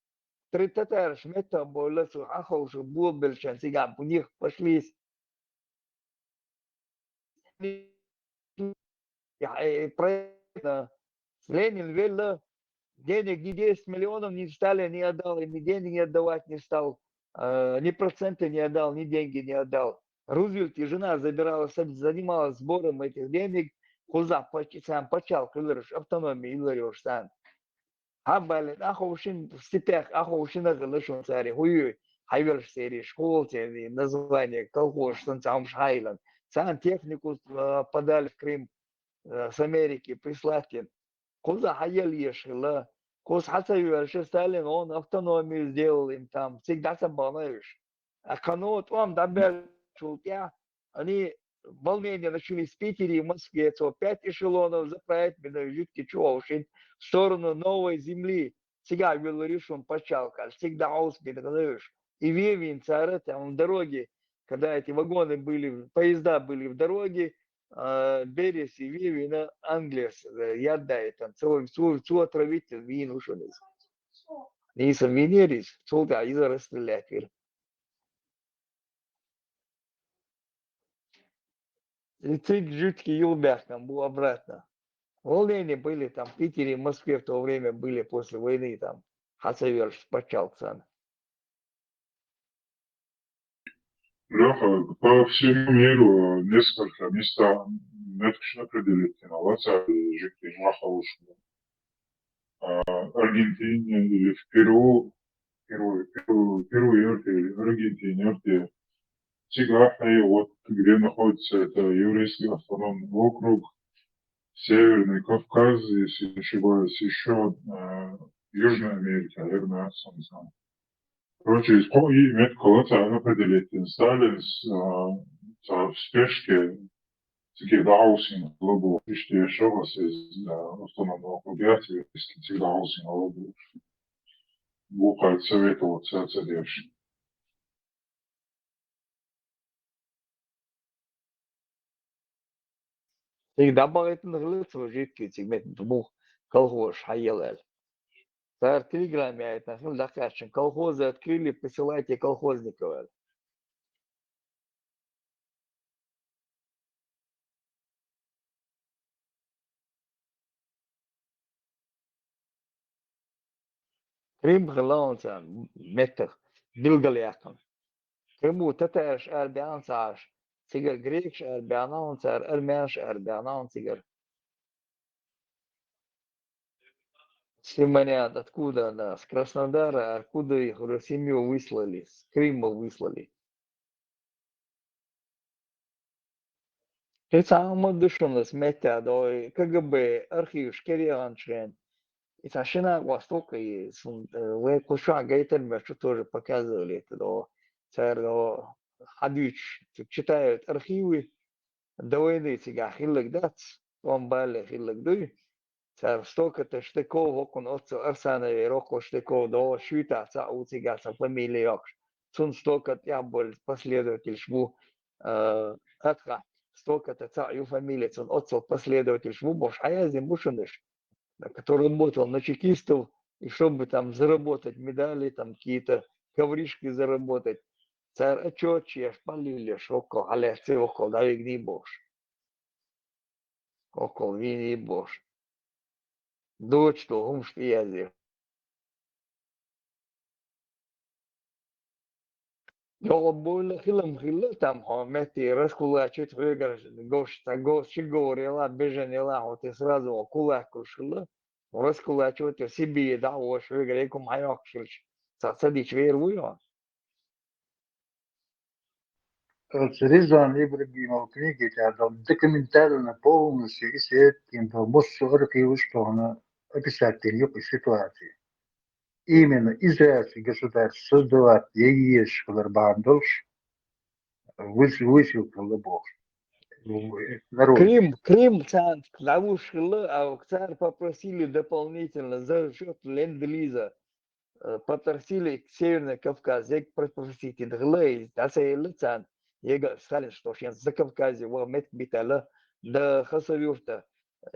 Три татараш метта болла цу ахьа вагӀуш, болбелчан цига, у них пошли. Я, э, правильно. Ленин велла, денег ни десять миллионов ни Сталин не отдал, и ни денег не отдавать не стал, э, ни проценты не отдал, ни деньги не отдал. Рузвельт и жена забирала, соб-, занималась сбором этих денег, кхузахь пач-, царна пачхьалкх хилараш, автономия хилараш царна. Хьабале, аховшин, в степях аховшина хилла шун цари, хӀуюй, хьайвелш цериш, школа церни, название, колхоз, сан цамш хьайлан. Царна технику, э, подали в Крым, э, с Америки прислать ен. Кхуза хьаел еш хилла. Кхуз хьацайвелша Сталин, он автономию сделал им там. Цига дӀа ца бахнаеш. А кхано тӀом дӀабаьлчул тӀехь, они волнения начались в Питере и в Москве, цо пять эшелонов заправить бина жуткий чувашин в сторону Новой Земли. Цига веллари шун пачхьалкхаш, цига дӀахьовс бина гӀалаш. И вевин цара там в дороге, когда эти вагоны были, поезда были в дороге, а, Берес и Вевина Англия с-, э, яддаетан. Цо, цо, цо отравить вин ушунис. Ниса винерис, цо да иза расстрелять вир. И цига жуткий юлбаьхкан бу обратно. Волнения были там в Питере, в Москве в то время были после войны там. Хьацайвелш пачхьалкх царна. Лёха, по всему миру несколько места меткаш определить ена, лаца жуткий вахалуш. А, Аргентине или в Перу, Перу, Перу, Перу юрте или Аргентине юрте. Цига хьай, вот где находится это еврейский автономный округ, Северный Кавказ, если не ошибаюсь, ещё, э, Южная Америка, наверное, сам знаю. Короче, из ко-, и мет колоца определить Сталин с, э, с, в спешке, цига дӀахьовсина хилла бу, иштта шогас из, э, автономный округ яц, цига дӀахьовсина хилла бу. Бу кхайт советоваться ца деш. Цига дӀабагӀийтина хилла цо жуткий, цига мет мух колхоз хьаелал. Цара телеграмма яйтина хилла дӀакхаьччан: «Колхозы открыли, присылайте колхозников», аьлла. Крым хилла онца меттах билгалъяьккхина. Крыму татараш ара баьнна ца Ӏаш, Цигара грекаш арабаьхна хьуна цар, армянаш арабаьхна хьуна цигара. Симонян, откуда она? С Краснодара, откуда их в семью выслали? С Крыма выслали. Кхы цхьа хӀума ду шуна, ас меттехь догӀу, КГБ архиваш кхерхьанчу хенахь, и цхьа шина а гӀосту кху, и цунна, э, вай кху чохь гайтар меттиг чу тоже показывали это догӀу. Цара догӀу хьадуьйцуш, цу читают архивы, до войны цигахь хилларг дац, тӀом балале хилларг дуй. Цара стокаташ тӀе ков хӀокхунна оццул Арсанове роккхуш тӀе ков догӀу, шуьйтахь цхьаъ ву цигахь цхьа фамилия йоккхуш. Цунна стокат тӀехь болу последовательш бу, а, атхахь стоката цхьаъ ю фамилия, цунна оццул последовательш бу бохуш, хьаяздина бу шуна уьш, который работал на чекистов, и чтобы там заработать медали, там какие-то ковришки заработать. Цара отчёт еш, паллилеш, хӀоккхул хьалаьцци, хӀоккхул дӀавигний бохуш. ХӀоккхул вийний бохуш. Дочу тӀе хӀумаш тӀеязъеш. ЙогӀу буйла хилам хилла там, хьо метте раскулачить хьоьгара гош, цхьа гош чу говр яла, бежан яла, хьо те сразу хьо кулаккуш хилла. Раскулачивать, Сибире дӀа а вош, хьоьгара хӀума хьайоккхуш хилча, цхьа ца дича вер вуй хьо? Оцу Ризван Ибрагимова книги тӀехь долу документально полностью исследовать дина долу массо а архиваш тхуна описать дина ю кху ситуаци. Именно израильский государство создавать ян езаш хилар бахьана долуш, выс-, высылка хилла бохуш. Народ. Крым, Крым царна дӀавуш хилла, а цара попросили дополнительно за счёт ленд-лиза, э, попросили Северный Кавказ, ег попросить дина хилла, и дӀасаелла царна, ега Сталин, что шен Закавказье ваха меттиг битаьлла, да Хасавюрта,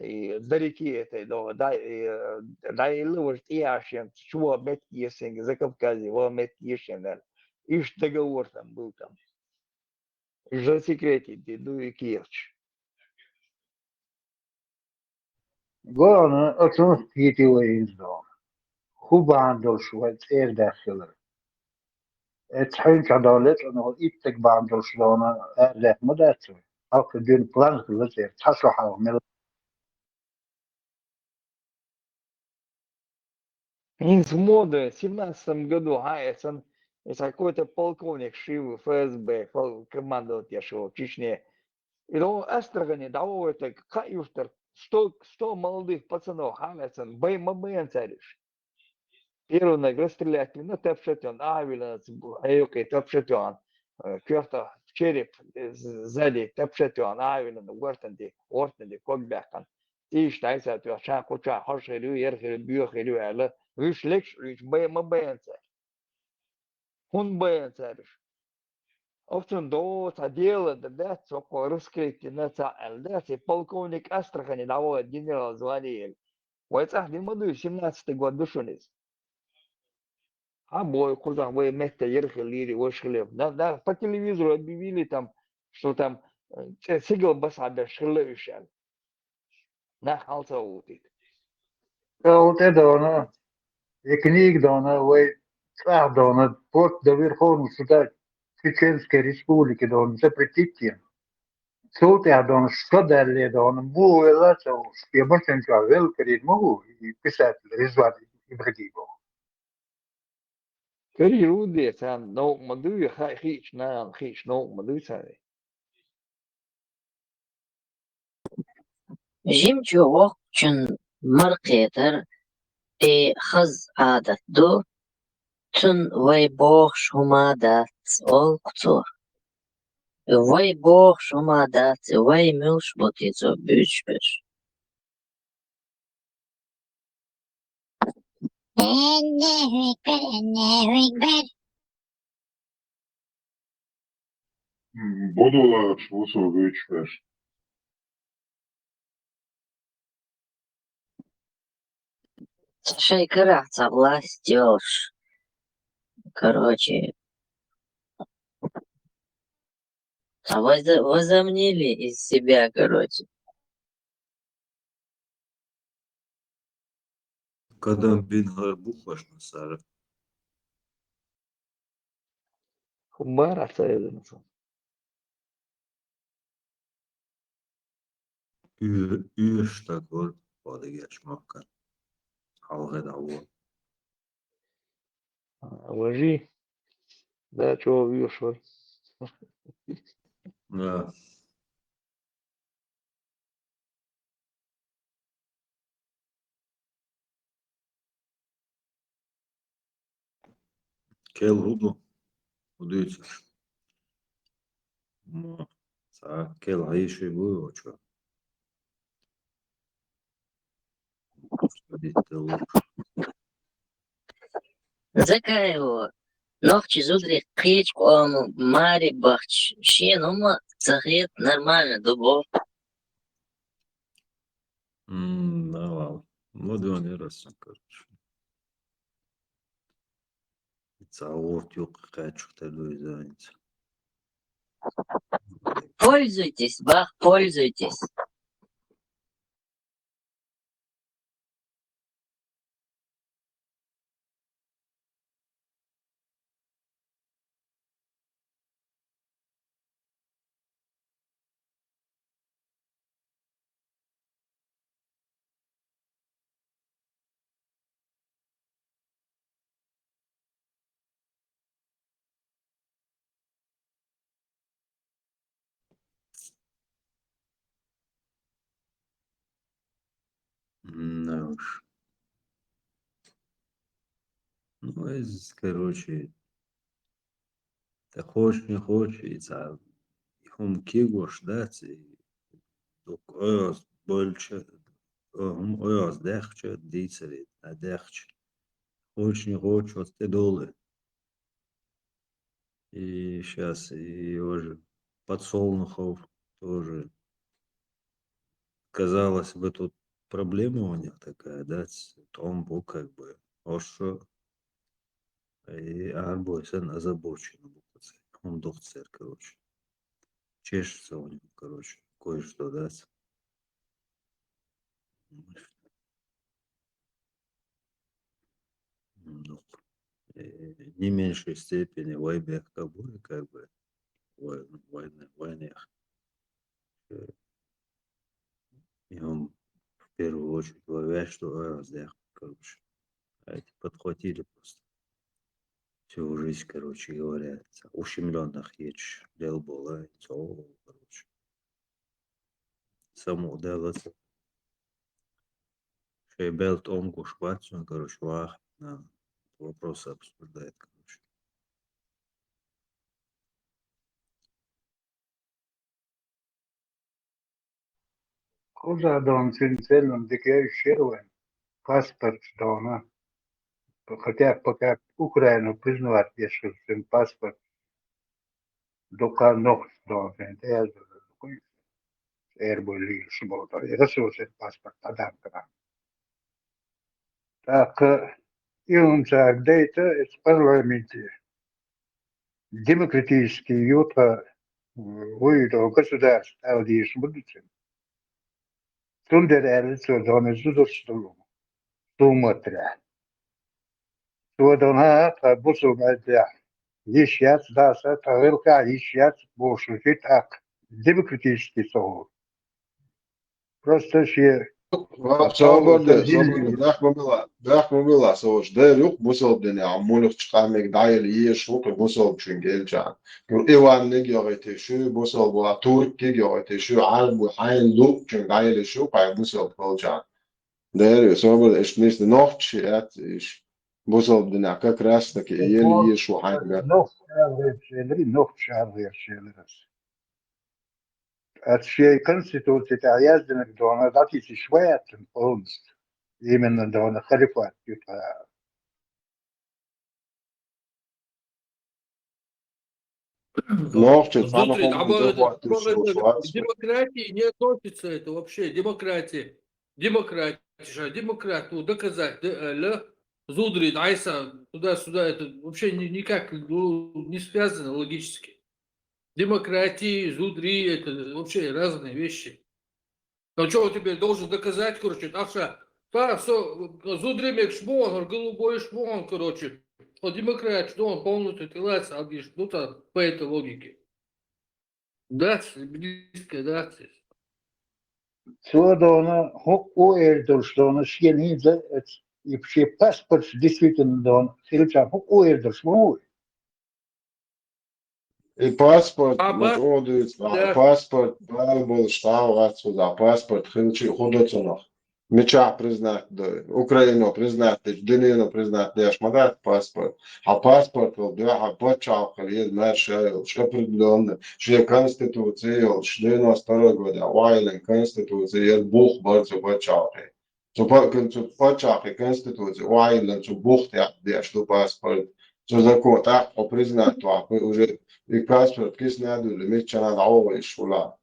и да реки этой, до, да, и, э, дӀаелла важа тӀеяшен, чу ваха меттиг есенга Закавказье ваха меттиг ешен аьлла. Иштта договор там был там. Засекретить ду и кехаташ. Главное, оцунах кхетий вай иза догӀу. ХӀун бахьана долуш вай цӀера даьхкелар? Эцу хьуьнчохь догӀу лечкъана хӀу иттаг бахьана долуш догӀу арадаьхна ма дац вай. Хьалха дуьйна план хилла цӀера, цхьа шо хьалха мел. ХӀинца мода, семнадцатом году хьан эцан, эца какой-то полковник шив ФСБ, пол-, командовать еш волу Чечне. И догӀу Астрахане дӀавохуьйтург кхаа юьртара сто, сто молодых пацанов хьан эцан, бай ма байна цаьриш. Первый наг расстрелять вина, тапшат йон, ахьа вилана, хьекхи тапшат йон, э, коьрта череп, э, з-, сзади тапшат йон, ахьа вилана, гортан де, гортан де ког баьккхана. Иштта дӀайса тоьхча, кхуча хьожа хир ю, яра хир ю, боьха хир ю аьлла, вуьш лекхаш Ӏуьйчу бай-, ма байна цара. ХӀунда байна цара уьш? Оцунна догӀу цхьа дела дан дац, цо кхо раскрыть дина цхьаъ аьлла дац, и полковник Астрахане дӀавахара генерал звание елла. Вай цӀахь дина ма дуй, семнадцатый год ду шуна иза. Хьан бой кхузахь вай метта яра хир лийри, ваша хилар. Да, да, по телевизору объявили там, что там, э, цӀе сигал басахь беш хилла уьш аьлла. Нах хьал ца гӀултийта. Ца гӀултӀе дона, и книга дона, вай цӀахь дона, порт до Верховного суда Чеченской Республики дона, запретить дина. Цул тӀаьхьа дона, шо даьлле дона, муха велла ца уьш, я машен чохь велла карийна ма ву, и писатель Ризван Ибрагимов. Карийра ву де, царна новкъа ма дуй, хаа хиъча нахана, хиъча новкъа ма дуй царна. Жимачу воккхачун маркхетар и хаза Ӏадат ду, цунна вай бохуш хӀума дац, олу цо. Вай бохуш хӀума дац, вай муьлш бу те цо буьйцуш берш? Аллаху акбар, Аллаху акбар. М, буду лаьтташ ву со вуьйцуш берш. Шайн карахь цхьа власть йолуш. Короче, цхьа воза-, возомнили из себя, короче. Кадам бин хӀара бу хӀорш масара. ХӀумма ца хезна сан. Уьш, уьш стаг вар, вадигеш махкан. Хьалхе дӀавола. Важи. Да, чӀоагӀа уьш вар. Да. Кел хӀу ду? ХӀу дуьйцу? Ма, цхьа кел хьийший бу, очо. Закаево, нохчий зударий кхечу къоман маре бахча, шена хӀума ца хета нормально ду бо. М, да, вау. Модён я раз, короче. Ца урт юкъ кхачух те дуй занят. Пользуйтесь, бах, пользуйтесь. М, да уж. Ну, из, короче, та хочешь, не хочешь, и ца, и хӀума кегош дац, и дукха оьгӀаз болча, э, хӀума оьгӀаз даьхча, дийцаре, а даьхча. Хочешь, не хочешь, вот тӀедолу. И щас, и уже Подсолнухов тоже. Казалось бы, тут проблема у них такая, да, ц-, тӀом бу, как бы, ош шо, и арбой сан озабочен бу, он дух цер, короче. Чешется у него, короче, кое-что, да, ц-, Ну, э, не меньшей степени вайбех как бы, как бы, вай-, вайне-, вайнех. Э, и он в первую очередь вайвеш, что, э, здесь, короче. А эти подхватили просто. Всю жизнь, короче говоря, ущемлённых ечь лел было, и всё, короче. Саму делаться. Шей бел тӀом гуш бац, короче, вах, на вопросы обсуждает, короче. Куза дон цин целом дикей шервен, паспорт дона. Хотя пока Украину признавать, если сын паспорт дукха нохча дона, эр бу лийш болу. Ресурсен паспорт адам кара. ТӀаккха и хӀума цаьрга дайта, эцу парламенте демократический ю тха, м, вуй до государство, ала дийш бу дуьцин. Цундела аьлла цо дона зудалш долу, суматря. Цо дона тха бусулба дехь йиш яц даса, тха гӀиллакхехь йиш яц бохуш, хи тӀаккха демократический ца гӀур. Просто шен Ва, собар де, собар де, бехк ма била, бехк ма била, со уж дер юкъ бусалба динехь, муьлххачу къамега дӀаяла езаш ву кху бусалбачуьнга элчана. Юр Иванниг йогӀийти шу, бусалба ван туркиг йогӀийти шу, Ӏарбу хьайн луучуьнга дӀаяла шу, кхайн бусалба элчана. Дер ю, собар де, иштта нисда нохчий яц иш. Бусалба динехь как раз таки ела езаш ву хьайн бехк. Нохчий ара гӀерташ элира, нохчий ара гӀерташ элира ас. Ас шен конституци тӀехь яздинарг дона дӀатийсиш вац цуьнан полностью. Именно дона халифат ю тха. Нохчий цхьана Зудри, хӀума а бу бо-, захватывающий бо-, вац. Демократии не относится это вообще, демократия. Демократия, ша, демократ, ну, доказать, да, э, ля, зудри, дайса, туда-сюда, это вообще ни-, никак, ну, не связано логически. Демократии, зудри, это вообще разные вещи. Ну, чё он тебе должен доказать, короче, ахша, та, со, зудри мекш бу, он голубой шмон, короче. О, демократ, что он полностью тылается, а, ну, там, по этой логике. Да, близко, да. Цо дона хӀуъу эр долуш дона шен хӀинца, и шен паспорт действительно дона хилча хӀуъу эр долуш ма ву. И паспорт, а, ма чӀогӀа дуьйцу, а, да, паспорт бала болуш дӀа а вац, а паспорт хилчи а хӀун до цунах? Мичахь признать до? Украино признать дича, дуьнено признать деш ма дац паспорт. Хьан паспорт вал дуьхьа пачхьалкхе еза маьрша йолуш, определённо, шен конституция йолуш, девяносто второй года охьайиллина конституция, еза бух бара цу пачхьалкхе. Цу па-, цу пачхьалкхе конституция охьайиллина, цу бух тӀехь деш ду паспорт. Цу закон тӀаккха хьо признать вахь, уже и паспорт кисана а дуьллу, миччанхьа дӀа а вогӀуш вула.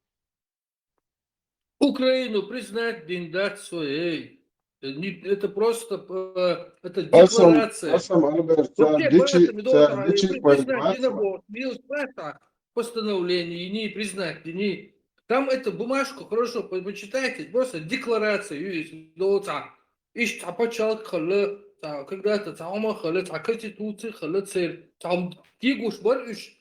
Украину признать дина дац цо, эй. Не, это просто, э, это декларация. Аса ма, Альберт, цара дичи, цара дичи признать дина боху, мила спрашивать, постановление, и не признать, и не. Там эту бумажку хорошо по-, почитайте, просто декларация, ю-, есть, до ца. Иштта цхьа пачхьалкх хилла, цхьа, когда-то цхьа хӀума хилла, цхьа конституция хилла церан, цхьа хӀума кегош бара уьш.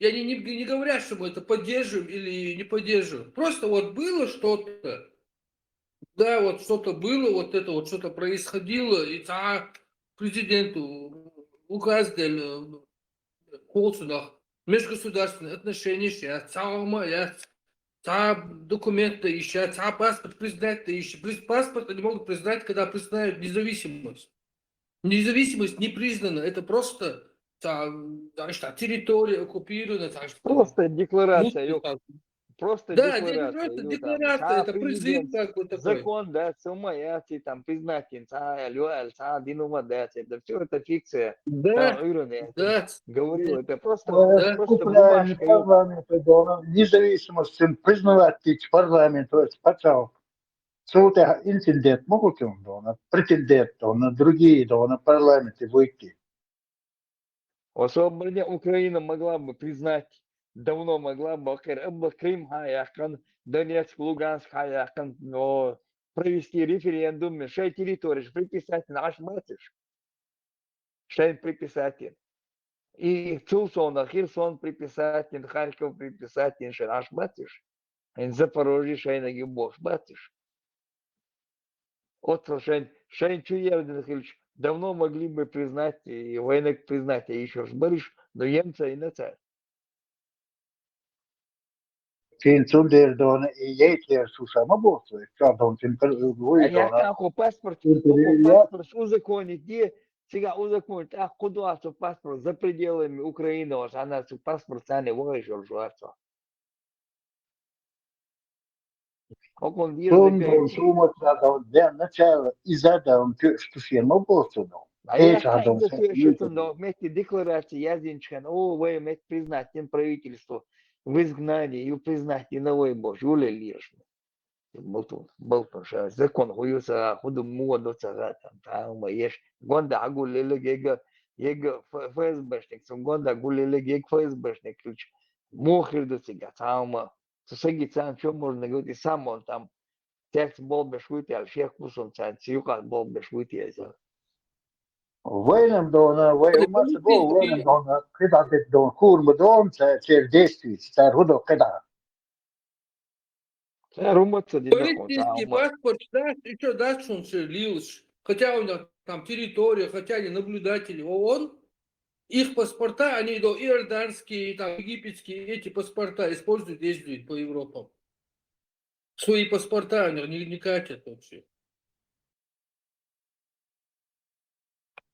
И они не, не говорят, что мы это поддерживаем или не поддерживаем. Просто вот было что-то. Да, вот что-то было, вот это вот что-то происходило, и цхьа президенту указ делла, э, кхочунах межгосударственные отношения яц, цхьа хӀума яц, цхьа документ дан йиш яц, цхьа паспорт признать дан йиш яц. Приз-, паспорт они могут признать, когда признают независимость. Независимость не признана, это просто цхьа, цхьа территория оккупирована, цхьа. Просто декларация, просто, да, декларация, просто декларация, это призыв как бы такой. Закон, да, цхьа хӀума яц, и там признать йина цхьа а аьлла, цхьа а дина хӀума дац, это всё, это фикция. Да, да. Говорил, это просто, да, просто бумажка, парламент, независимость признавать дича парламент, то есть пачхьалкх. Цул тӀаьхьа инцидент ма бу цунна дона, претендент дона, другие дона, парламенте вуйти. Особенно Украина могла бы признать, давно могла бы, хӀокхара абба Крым хьа яьккхина, Донецк, Луганск хьа яьккхина, но провести референдум, шайн территореш приписать йина Ӏаш бацаш. Шайн приписать йина. И цул совнах Херсон приписать йина, Харьков приписать йина шайн Ӏаш бацаш. ХӀинца Запорожье шайниг ю бохуш бацаш. Оццул шайн, шайн чу ерзина хилча, давно могли бы признать, и вайниг признать йиш йолуш бараш, но емца йина цара. Цуьнан цундела дона и яйтера шу ша ма боху, чохь дона цуьнан кар-, вуй дона. Яхьа хӀокху паспорт, хӀокху паспорт узаконить де, цигахь узаконить, тӀаккха кху дуьхьа цу паспорт за пределами Украины, оцу хьанна цу паспорт царна вахийш йолуш вац. Хьокхун деза декарчи. Суматра дон, ден начала иза дон, куьш тушен ма боху дон. А я так дон, метте декларация яздинчу хенахь, о, вай метте признать дина правительство в изгнании, ю признать дина вай бохуш, юле леш. Балтун, балтун ша, закон хӀу ю ца, хӀу ду, муха ду ца гӀа, там, там, ма еш. Гонда хьагуллелаг, ега, ега Ф-, ФСБшник, цу гонда гуллелаг, ега ФСБшник, ключ. Муха хир ду цига, там, ма. Цу саги царна чо можно говорить, и сам он там цец болбеш вуйти, али шех кусун царна цу юкъа болбеш вуйти, иза. Вайнам дона, вай умаца бо, вайнам дона, кхидӀа дона, хурма дона, цер действий, цер хӀу до кхидӀа. Цер умаца дина. Палестинский паспорт дац, и чё дац, он всё лилось. Хотя у них там территория, хотя они наблюдатели ООН, их паспорта, они до иорданские, там, египетские, эти паспорта используют, ездят по Европам. Свои паспорта они не, не катят вообще.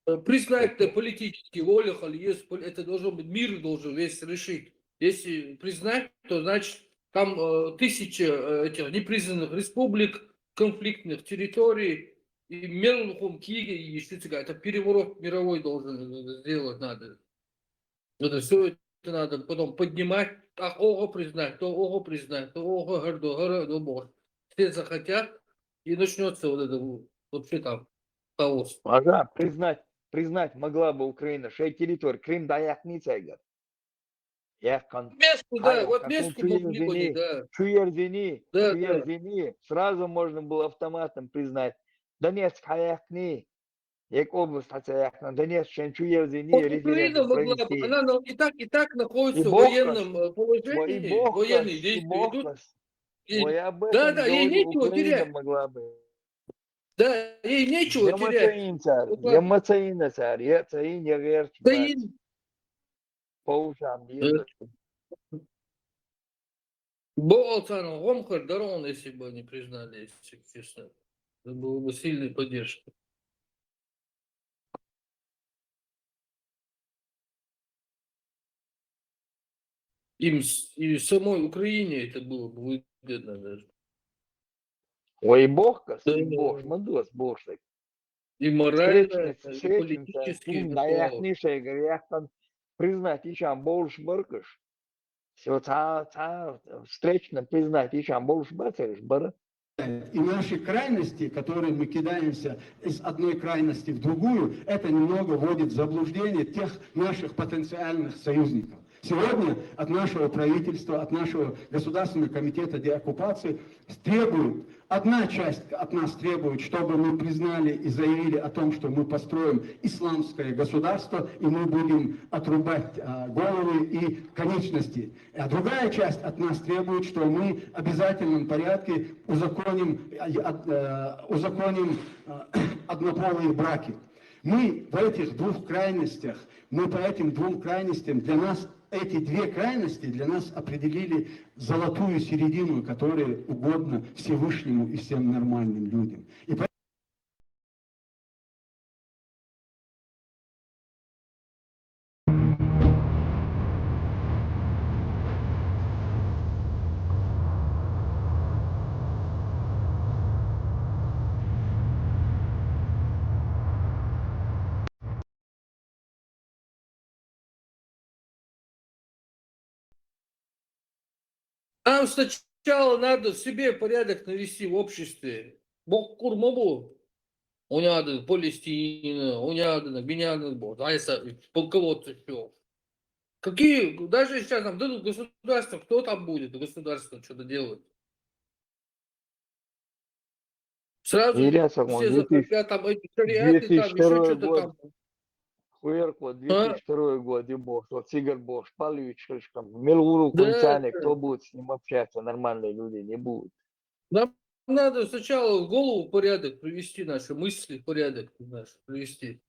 Э, признать-то политически воля хали есть, пол-, это должен быть, мир должен весь решить. Если признать, то значит там, э, тысячи, э, этих непризнанных республик, конфликтных территорий, и мел хӀума кийге и шу цига, это переворот мировой должен, э, сделать надо. Это всё это надо потом поднимать, так, ого признать, то ого признать, то ого, гардо, гардо, боже. Все захотят, и начнётся вот это вот, вообще там хаос. Ага, признать, признать могла бы Украина, шайн территория, Крым, да, яхни цайгар. Яхкан. Место, да, вот место могли бы, да. Чуерзини, да, да. Чуерзини, сразу можно было автоматом признать. Донецк хьаяхни, як область хьаца яхна, Донецк шайн чуерзини, вот референдум Украина могла бы, провести. Она на-, и так, и так находится в военном, э, положении, военные действия идут. И- Ой, об Да, этом да, ей говорю, нечего Украина терять. Могла бы. Да, ей нечего Я терять. Мацаин царь, Вот я Мацаина царь, я Цаин, я Герч, Да брат. и По ушам Да. еду. Бо алцана гомхар дарон, если бы они признали, если честно. Это было бы сильной поддержкой. Им с- и самой Украине это было бы выгодно даже. Ой, бохкас, Да. бохш, мадуас, бохш. И морально, Встречный, и встречный, политически. Да, я их не шейгар, я их там признать, ищам больше баркаш. Все, ца, ца, встречно признать, ищам больше баркаш, бара. И наши крайности, которые мы кидаемся из одной крайности в другую, это немного вводит в заблуждение тех наших потенциальных союзников. Сегодня от нашего правительства, от нашего Государственного комитета деоккупации требуют, одна часть от нас требует, чтобы мы признали и заявили о том, что мы построим исламское государство, и мы будем отрубать а, головы и конечности. А другая часть от нас требует, что мы в обязательном порядке узаконим, э, от- э, узаконим э, однополые браки. Мы в этих двух крайностях, мы по этим двум крайностям, для нас эти две крайности для нас определили золотую середину, которая угодна Всевышнему и всем нормальным людям. И Нам сначала надо в себе порядок навести в обществе. Бог курмабу. Уняды Палестина, уняды на биняды бо. Айса полководцы все. Какие, даже сейчас нам дадут государство, кто там будет государство что-то делать? Сразу Нельзя, сам, все две тысячи, захотят там эти шариаты, там еще 2002 что-то год. Там. Хуерко, две тысячи второй год, и бог, вот Сигар бог, Палевич слишком. Мелуру Да, Кунцане, да. Кто будет с ним общаться, нормальные люди не будут. Нам надо сначала в голову порядок привести, наши мысли в порядок наш привести.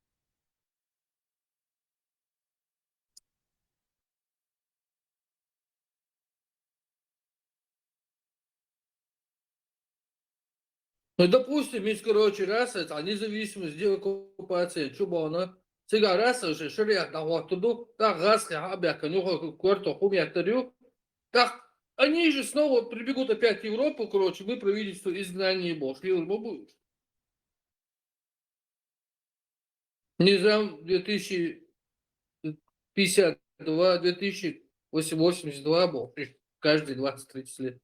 Ну, допустим, есть, короче, раз, это независимость, деоккупация, чё бы она? Сега раз уже шариат на вахтуду, так газ я обяка, ну, как кварту хумятарю. Так, они же снова прибегут опять в Европу, короче, мы правительство изгнание бог. Шли мы будут. Низам две тысячи пятьдесят два, две тысячи восемьдесят два бог. Каждые двадцать-тридцать лет.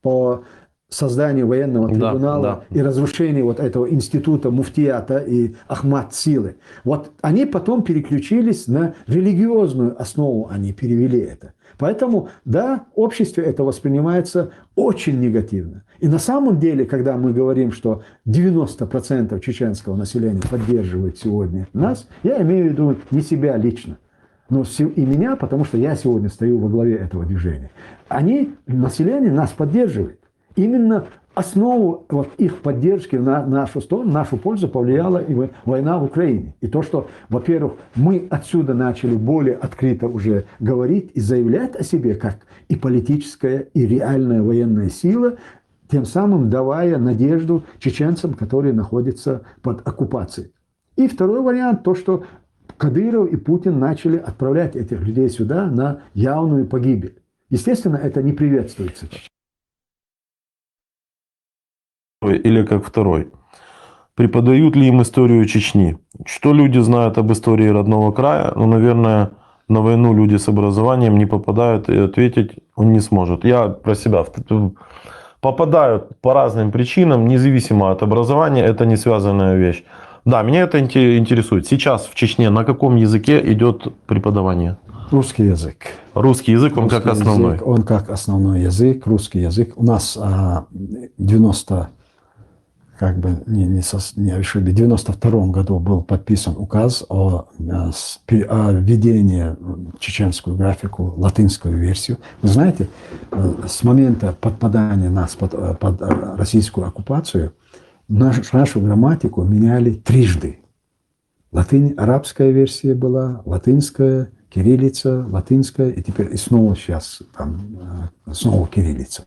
По созданию военного Да, трибунала да. И разрушению вот этого института муфтията и Ахмад силы. Вот они потом переключились на религиозную основу, они перевели это. Поэтому, да, общество это воспринимается очень негативно. И на самом деле, когда мы говорим, что девяносто процентов чеченского населения поддерживает сегодня нас, я имею в виду не себя лично, но всю- и меня, потому что я сегодня стою во главе этого движения. Они, население нас поддерживает. Именно основу вот их поддержки на нашу сторону, нашу пользу повлияла и во- война в Украине. И то, что, во-первых, мы отсюда начали более открыто уже говорить и заявлять о себе как и политическая, и реальная военная сила, тем самым давая надежду чеченцам, которые находятся под оккупацией. И второй вариант, то, что Кадыров и Путин начали отправлять этих людей сюда на явную погибель. Естественно, это не приветствуется. Или как второй. Преподают ли им историю Чечни? Что люди знают об истории родного края? Ну, наверное, на войну люди с образованием не попадают, и ответить он не сможет. Я про себя. В- Попадают по разным причинам, независимо от образования, это не связанная вещь. Да, меня это инте- интересует. Сейчас в Чечне на каком языке идет преподавание? Русский язык. Русский язык, он как Русский основной. Язык, он как основной язык, русский язык. У нас а, девяносто, как бы не, не, сос- не ошибся, в девяносто втором году был подписан указ о, э, с- пе- о введении в чеченскую графику латинскую версию. Вы знаете, э, с момента подпадания нас под, э, под, э, российскую оккупацию наш- нашу грамматику меняли трижды. Латынь, арабская версия была, латинская, кириллица, латинская, и теперь и снова сейчас там, э, снова кириллица.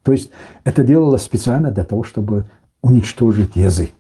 То есть это делалось специально для того, чтобы уничтожить язык.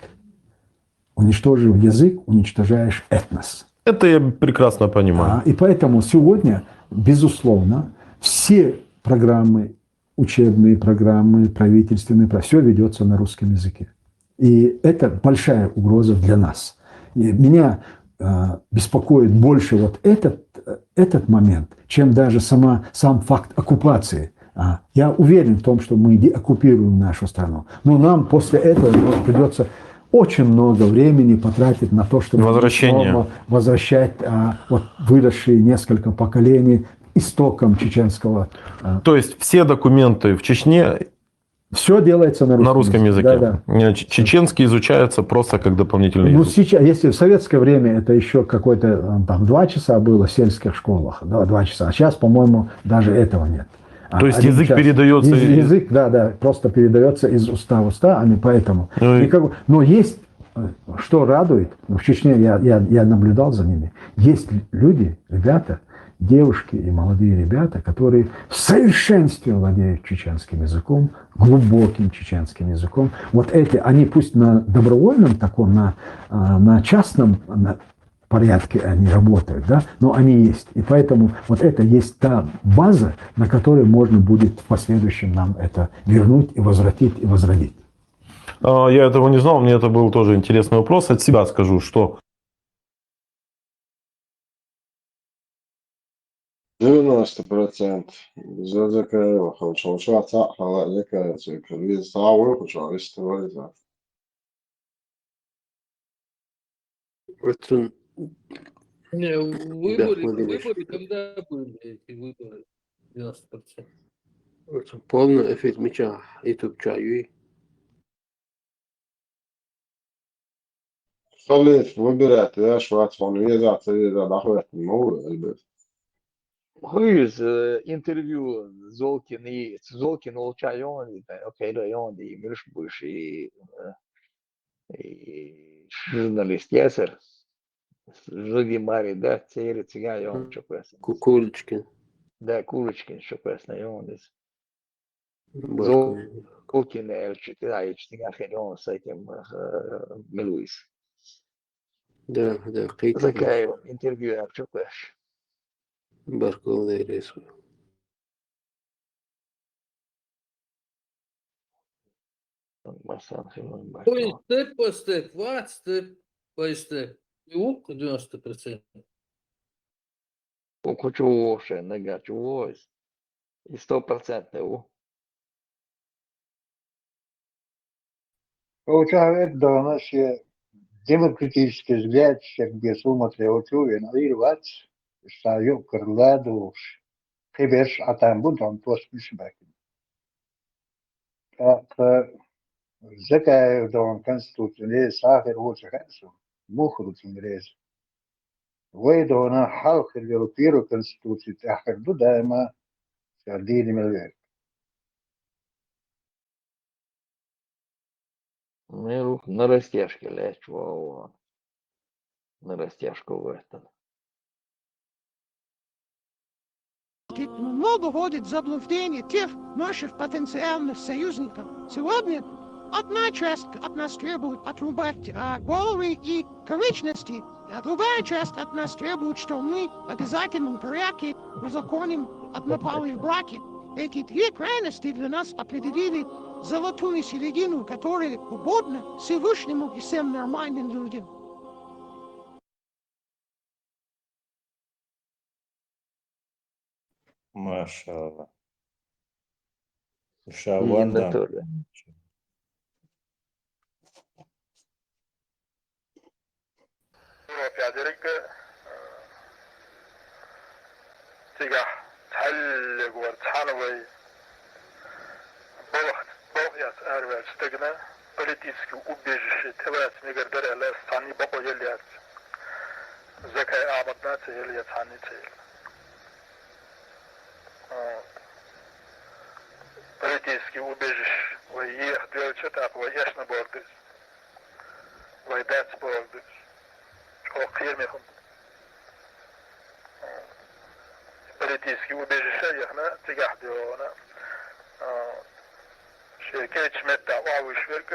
Уничтожив язык, уничтожаешь этнос. Это я прекрасно понимаю. А, и поэтому сегодня, безусловно, все программы, учебные программы, правительственные, все ведется на русском языке. И это большая угроза для нас. И меня э, беспокоит больше вот этот, э, этот момент, чем даже сама, сам факт оккупации. А, я уверен в том, что мы деоккупируем нашу страну. Но нам после этого придется очень много времени потратить на то, чтобы Возвращение. снова возвращать а, вот выросшие несколько поколений истокам чеченского. а. То есть все документы в Чечне Все делается на русском, на русском языке. Да, да. Э, ч- Чеченский изучается просто как дополнительный Ну, язык. Сейчас, если в советское время это еще какой-то э, там два часа было в сельских школах, да, два часа, а сейчас, по-моему, даже этого нет. А, То есть один язык час. передаётся Из- из- Язык, да, да, просто передаётся из уста в уста, а не поэтому. Ну, и- И как бы- но есть, э, что радует, ну, в Чечне я, я, я наблюдал за ними, есть люди, ребята, девушки и молодые ребята, которые в совершенстве владеют чеченским языком, глубоким чеченским языком. Вот эти, они пусть на добровольном таком, на, а, на частном на порядке они работают, да, но они есть. И поэтому вот это есть та база, на которой можно будет в последующем нам это вернуть и возвратить, и возродить. А, Я этого не знал, мне это был тоже интересный вопрос. От себя скажу, что девяносто процентов за закрывал хочу. Что отца хала закрывается, когда савой хочу, а если вализа. Оцун Не, выборы, Владимирович. Выборы когда были, эти выборы? Девяносто процентов. Оцун полный эфир мича YouTube чаю. Халиф выбирать, я шват фон веза, веза, да хват мову, эльбет. Хыйыз э, интервью Золкин и Золкин олча ёнди, окей, да ёнди, мирш быш и э, и журналист ясер. Жуди мари да цери цига ён чоквес. Кукулечкин. Да, Курочкин чоквес на ён из. Башков. Золкин эльчи да ич цига хер ён с этим э, Милуис. Да, да, кыйка. Закай интервью эр чоквес. Башков да резко. Масан хилон Поистеп, поистеп, ватстеп, поистеп. И ук девяносто процентов. Кучу вообще, нага чувось. И сто процентов у. Получается, это у нас э, демократический взгляд, Сергей Суматря, вот уверен, и рвать, стою крладуш, хибеш, а там будем то спишбаки. Так, э, закай дон конституции, не сахар лучше хэнсу, мухру тимрез. Вейдона халхер вел первую конституцию, тахер ду даима, сардини мелвер. Миру на растяжке лечь, во. На растяжку в этот. Много вводит в заблуждение тех наших потенциальных союзников. Сегодня одна часть от нас требует отрубать а, головы и конечности, а другая часть от нас требует, что мы в обязательном порядке узаконим однополые браки. Эти две крайности для нас определили золотую середину, которая угодна Всевышнему и всем нормальным людям. Машалла. Шаван Именно да. Тоже. Европа дерекке тига тәллегвар цанавай болх болх яс әрвәр стегне Политический убежище тӀелаца мегар дара аьлла, цхьанний бакъо елла яц. Закай Ахьмадна а ца елла, я цхьанний а ца елла. А, политический убежище вай еха доьлча, тӀаккха вай эшна бохург да из. Вай дац бохург да из. ЧӀогӀа кхераме хӀама да. Политический убежище яхна, цигахь дегӀана, а, шен кӀелча метта охьавуьйш верг,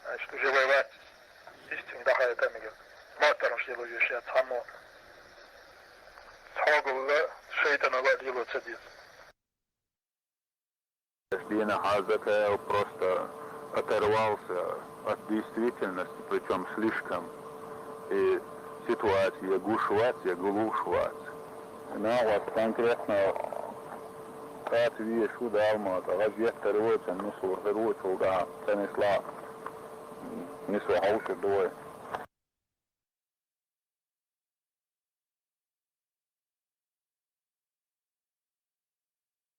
значит, уже вай вац. Истинг дӀахьайта мегар. Моттаргаш лело езаш яц цхьаммо. Цхьогалла, шайтӀанала лело ца деза. Дина Хьазакаев просто оторвался от действительности, причём слишком. И ситуация я гуш вац, я гулуш вац. Нагахь конкретно кхача везаш ву Дала ма, тӀаккха гӀажеттар вочун, нисвар хир ву, чул тӀаьхьа ца нисла, нисва хьовсур ду вай.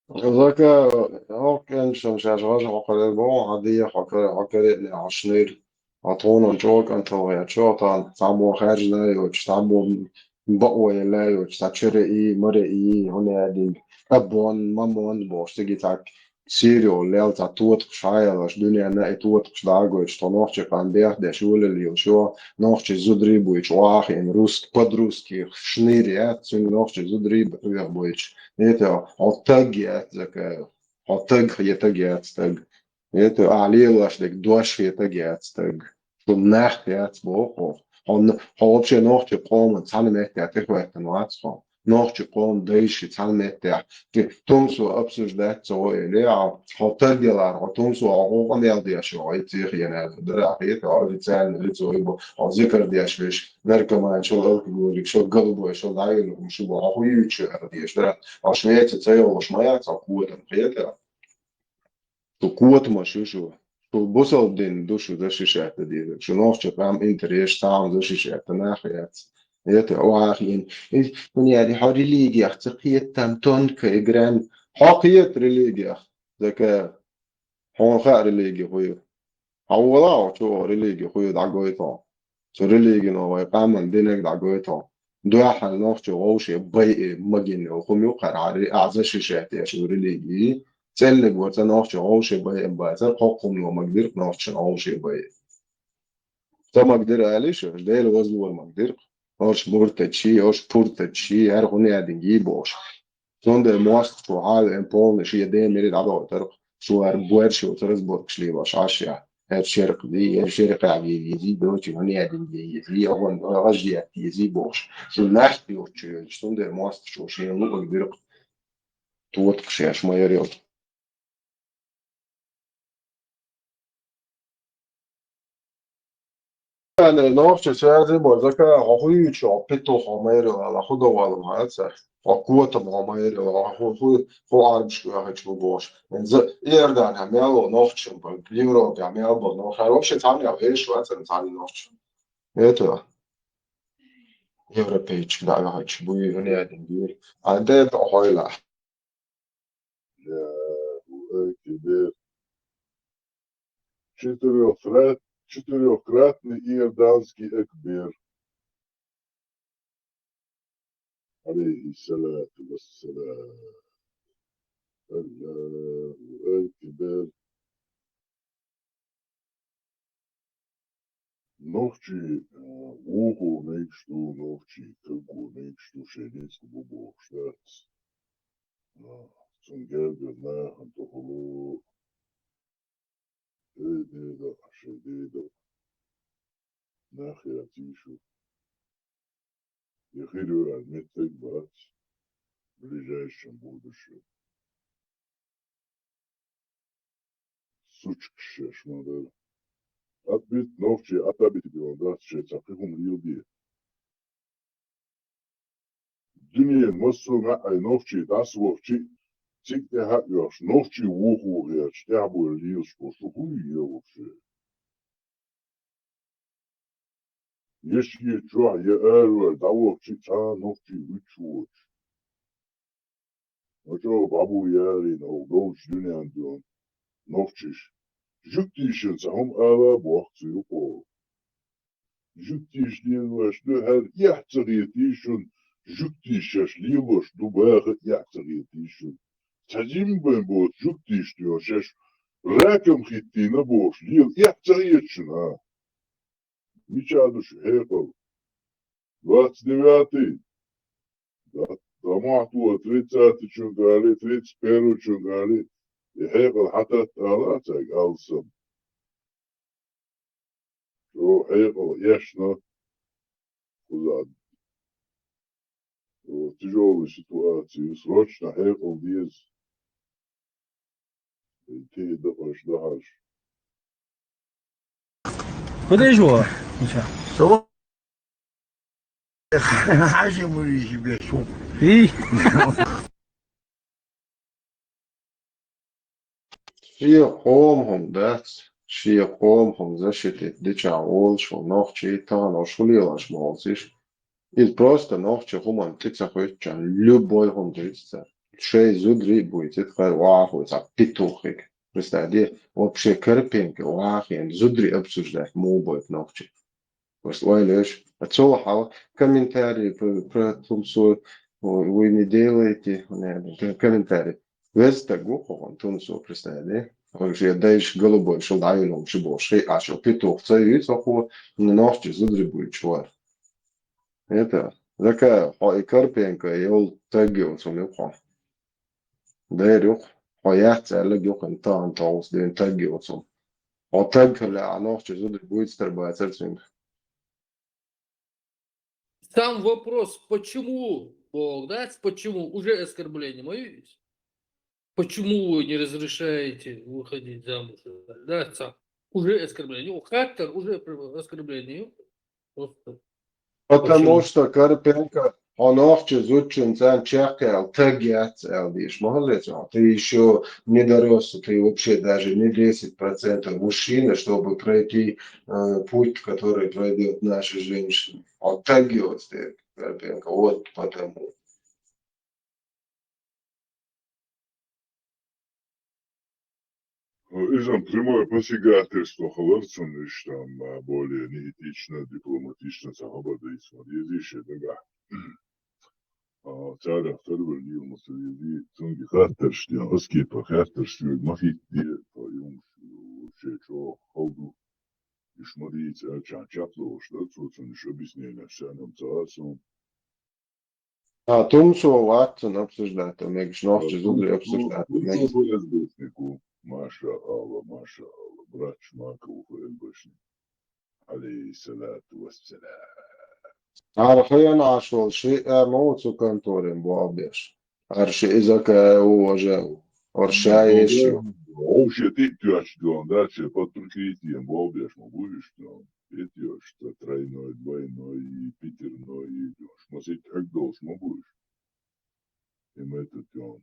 Закай, хӀокхуьнца шаьш гӀаж хьокхарийла боху, хьан дехьа хьокхаре-, хьокхареъна хьо шнийр, хьо тхуна чӀогӀа кӀанталгӀа яц, хьо тхьаммо хаьржина йоцуш, тхьаммо бакъо елла йоцуш, цхьа чуьра и, мара и, хӀунда аьлла, абон, мамон бохуш, цига цхьа Сирио лел цхьа тотакхаш хьаялаш, дуьненна и тотакхаш дӀагойтуш, тхо нохчийн къам бехдеш, уьлалла йолуш йо, нохчийн зударий буьйцуш, охьахиъна русский, под русский шнийр яц, цуьнга нохчийн зударий хьоьху буьйцуш. ХӀета, хьо таг яц, Закай, хьо таг хетаг яц таг. ХӀета, ахьа лелош дерг дош хетаг яц таг. Шу нах яц боху хьо. Хьо н-, хьо вообще нохчийн къоман цхьана меттехь тӀехӀоьттина вац хьо. Нохчийн къоман дайша цхьана меттехь. Ти-, тумсо обсуждать ца гӀо эле, а хьо таг ялар, хьо тумсо хьо гӀо къамел деш, хьо и цех енал дара, а хета, хьо официально лицо и бу, хьо зикар деш веш, наркоман, шо алкоголик, шо голубой, шо дӀайолу хӀума шу бу, хьо хӀун юьйцуш ара деш дара, хьо швеца ца йолуш ма яц, хьо котам хета. Шу котамаш ю шу. Шу бусалба дин ду шу защищать дезарг. Шу нохчийн къам интерес цхьа а защищать нах яц. Это охьахиъна. Э, хӀунда аьлла, хьо религиях ца кхета, там тонкая грань. Хьо кхета религиях. Закай, хьуна хаьа религи хӀун ю. Хьо вала хьо чу религи хӀун ю дӀагойту хьо. Цу религино вай къаман динаг дӀагойту хьо. Дуьххьара нохчо вовше байъе магийна йолу хӀума юккъара хьан ре-, ахьа защищать еш ю религии. ЦӀеллиг ваца нохчо вовше байъа бацара, кхоккхумно магдиркх нохчо вовше байъа. Ца магдира алиша, Делан вазлора магдиркх. Ош муртатчий, ош пуртатчий, хӀара хӀун яьдинг йий бохуш. Цундела мостагӀчо хьала веана полный шен ден мире дӀадойтарх, шу хӀара боьрша йоцу разборкаш лелош Ӏаш я. ХӀара шеркъ дий, хӀара шеркъехь вен везий, дочи хӀун яьдинг вен езий, ахьа гӀажият езий бохуш. Шу нах йоцучу йоьлча, цундела мостагӀчо шен луъург диркх тотакхаш еш ма яра йолу. Нохчо цаьрза бо, Закай, хьо хӀун юьйцу, хьо петух хьо майра вала, хӀун дан вала ма ца? Хьо котам хьо майра вала, хьо хӀун, хӀун, хӀун Ӏарбашка ваьхьачу бу бохуш? Ин за-, Иорданехь мел ву нохчо, Европехь мел бу нохчо, вообще цхьаннех вешан вацара цхьанна нохчо. Это европейчик дӀа ваьхьачу буй, хӀун яьдинг дийр. Ан де тӀо хьойла. Аллаху акбар. Четырёхкра-, четырёхкратный иорданский акбар. Алейхиссалату вассалам. Аллаху акбар. Нохчий, э, вухо мегаш ду, нохчий кагго мегаш ду, шайн ницкъ бу бохуш дац. Э, цунна гергара нахана тӀехула, эй, деда, шайн деда, нах яций шу? Я хир ю аьлла меттиг бац, ближайшем будущем. Сучкаш шаьш ма дара. Атбит нохчий атабит бен дац шайн цхьа кхин хӀума леладе. Дуьненан массо а маьӀӀе нохчий дӀасавахчи, цига тӀаьхьа а оьхуш, нохчий вухо гӀерташ, тӀаьхьабойла лелаш болу шу хӀун ю вообще? Я шен чохь, я араваьлла дӀавахчи цхьа а нохчий вуьтуш воцуш. Ма чӀогӀа бӀабу ярийна оха долчу дуьненан дуьхьа нохчаш, жугтийшна цхьа хӀума ала боху цу юкъо. Жугтийша лелош ду, хӀара эхь ца хетий шуна, жугтийша шаьш лелош ду баха а эхь ца хетий шуна. Цхьа жимма бен боцу жугтийша доьгӀна шаьш ракам хӀиттийна бохуш лела эхь ца хета шуна, а? Мича ду шу хьекъал? Двадцать девятый? Да, да, мохь ту тридцатый чуьнга али, тридцать первый чуьнга али, и хьекъал хьататта ала цаьрга алсам. Чо хьекъал эшна, кхуза. О, тяжёлая ситуация, срочно хьекъал деза. Те дакъаш дахьаш. Куда ж его? Ничего. Что? Хьажи мури себе, сука. И? Шен къоман хӀума дац, шен къоман хӀума защитить дечохь волуш волу нохчий тахана уьш хӀун лелош болуш иша? Иза просто нохчийн хӀуманна тӀе ца хӀуьттучарна любой хӀума дуьйцу цара. Шайн зударий а буьйцу, кхара вахахуьйту цхьа петух хиг. Представь, де, вообще Карпенко вахийна зударий обсуждать муха бойту нохчий. Просто ойла еш, а цул хьалха комментарий про, про Тумсо вы не делаете, наверное, комментарий. Веза стаг ву кху хӀун Тумсо, представь, де? Уже дайша голубой шул дӀавина хӀума шу бохуш, хи а шо петух ца юьйцу хьо, нохчий зударий буьйцуш вара. Это, закай, хьо и Карпенко, и йолу таг йоцу хӀума ю хьо. Дера юкъа, хьо яц аьлларг юкъа, тахана товгӀуш ден таг йоцу хӀума. Хьо таг хила а нохчий зударий буьйцуш тера бацара цуьнга. Сам вопрос, почему, боху, да, почему уже оскорбление моё есть? Почему вы не разрешаете выходить замуж? Да, сам. Уже оскорбление. Ну, хаттар уже пр-, оскорбление. Просто. Потому что Карпенко, хьо нохчий зудчун царна чекхъяьлла таг яц аьлла дийш. Ма хӀаллеций хьо, ты ещё не дорос, ты вообще даже не десять процентов мужчина, чтобы пройти, э, путь, который пройдёт наша женщина. Хьо таг йоцу те, Карпенко, вот потому. Иза прямое посягательство хилар цунна, иштта, а, более неэтично, дипломатично ца хабар дайца ма дезий шен дагахь. А, царах тарвар лийла ма ца везий, цунга хаттарш ден, аскепа хаттарш соьга ма хӀиттаде, тхо юмаш вообще чӀогӀа хала ду. Уьш ма дийца аьлча, чекхловш дара цо, цунна уьш объяснениеш царна ца а суна. А, Тумсо вац цунна обсуждать мегаш, нохчий зударий обсуждать мегаш. Тумсо СБшник ву. Маша Алла, Маша Алла. Братча Мака ву СБшник. Алейхиссалату вассалам. Ара хьенаш волу шиъ а ма ву цу конторе болх беш. Ара шиъ иза кхаьа ву, важа ву. Ара ша еш ю. Вовше тӀе а тоьттуш дон, да, ше под прикрытием болх беш ма бу уьш дон. Пятёшка, тройной, двойной и пятерной идёшь. Масить хьег долуш ма бу уьш. Им этот, он,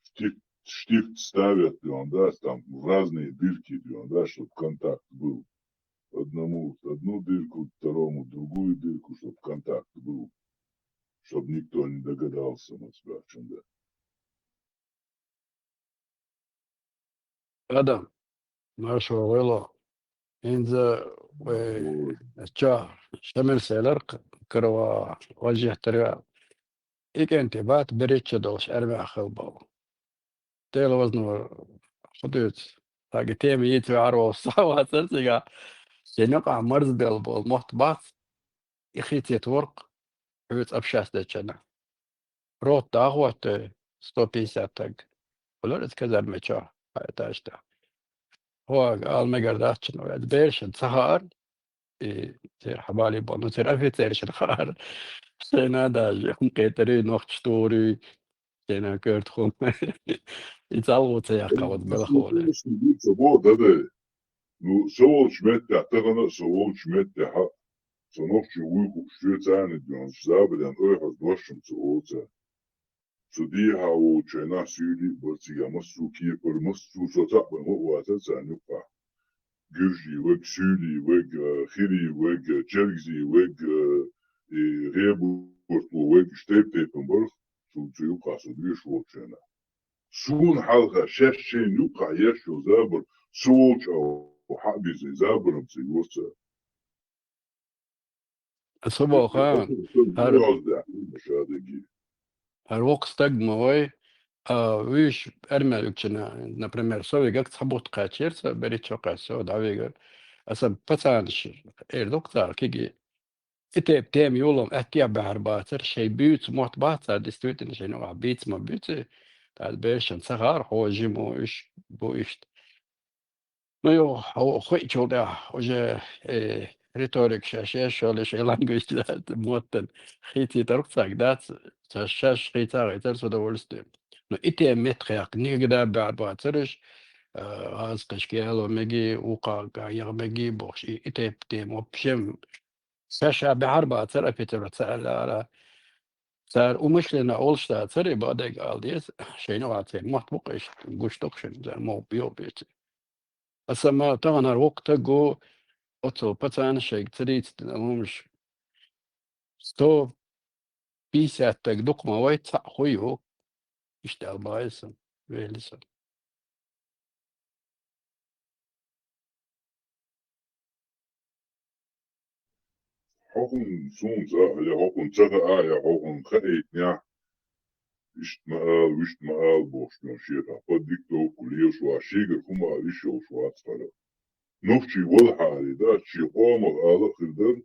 штифт, штифт ставят, он, да, там в разные дырки, он, да, чтоб контакт был. Одному одну дырку, второму другую дырку, чтоб контакт был. Чтоб никто не догадался, вот, в чём, да. Адам, маршо вайло. ХӀинца, э, ча, шамил селар к-, крова, вожжех тарга. И кӀентий бат беричча долуш аьрмех хила бовла. Дела вазнавар хӀун дуьйцу? Сага тема йийца ваьхьар волуш схьа вацара цига. Шен юкъахь марзбелла болу мотт бац, и хийцийта воркъ, хьоьца общаться деччана. Рот дӀахӀоттуй, сто пятьдесят таг. Хулар иза казарме чохь, хьан этаж тӀехь. ХӀога ала мегар дац чун вай, берашна ца хаара, и церан хьабале бан, ну, церан офицершна хаара. Шайна даже хӀума кхетарий, нохчаш тухур, шайна коьрта хӀума. И цхьалгӀа ца яккха ваза белхале. Ца боху, да, да. Ну, со волчу меттехь, тахана а со волчу меттехь, со нохчо вуй хууш, шоьца а не доьнаш, забарян ойхьаз дош-м ца оцу. Цу дехьа волчу хенахь суьйлий а бара цига, массо а кепара, массо а со цхьаъ бен гӀо а вацара царна юккъахь. Гуьржий вег, суьйлий вег, э, хирий вег, э, чергзий вег, э, и гӀебуртло вег, уьш тайп-тайпана барх, цу, цу юккъахь со доьшуш волчу хенахь. Суна хьалха шаьш шайна юккъахь еш йолу забар, Со волча хьа а биза, забарам ца йоца. Аса боху, хӀара, хӀара воккха стаг ма вай, а, вуьш армия юкчина, например, со вигаг цхьа бутт кхаьчира, ца бериччо кхаьччо дӀавигар. Аса пацанаш эр ду-кх цара киги. И тайпа тема йолам аьттехьа баьхьар бацара, шайн буьйцу мотт бац цара, действительно, шайн юкъахь бийца ма буьйцу, тӀаккха берашна ца хаар, хьо жима уьш бу иштта. Ну, йо, хо-, хойчул тӀаьхьа уже, э, риторика шаьш еш йолуш, и лангвист моттан хийцийта рух цаьрга дац, ца шаьш хийца а хийцар с удовольствием. Ну, и тема меттахъяьккха, никогда баьхьар бацара уьш, э, гӀазкхашка яло меги, вукхагӀа яха меги бохуш, и, и тайпа тема вообще ша-ша баьхьар бацара, а Питера ца аьлла ара. Цара умышленно олуш дацара, и бакъдерг ала деза, шайна а вацара, мотт бу-кх иштта, гуш ду-кх шуна, цара муха бу йо беци. Аса ма тахана хӀара воккха стаг ву, оцу пацана шайга ца дийца дина хӀумаш. Сто пятьдесят стаг дукха ма вай, цхьаъ хӀу ю. Иштта аьлла бахьа сан, вели сан. ХӀокхунна суна ца а, я хӀокхунна ца хаа, я хӀокхунна хаийтинехь, иштта ма ала, вуьшта ма ала бохуш, нуьйш шен тӀехь поддиктовку лелаш вац, шегара хӀума ала йиш йолуш вац хӀара. Нохчий валахьара, дац, шен къомах ала а хир дара,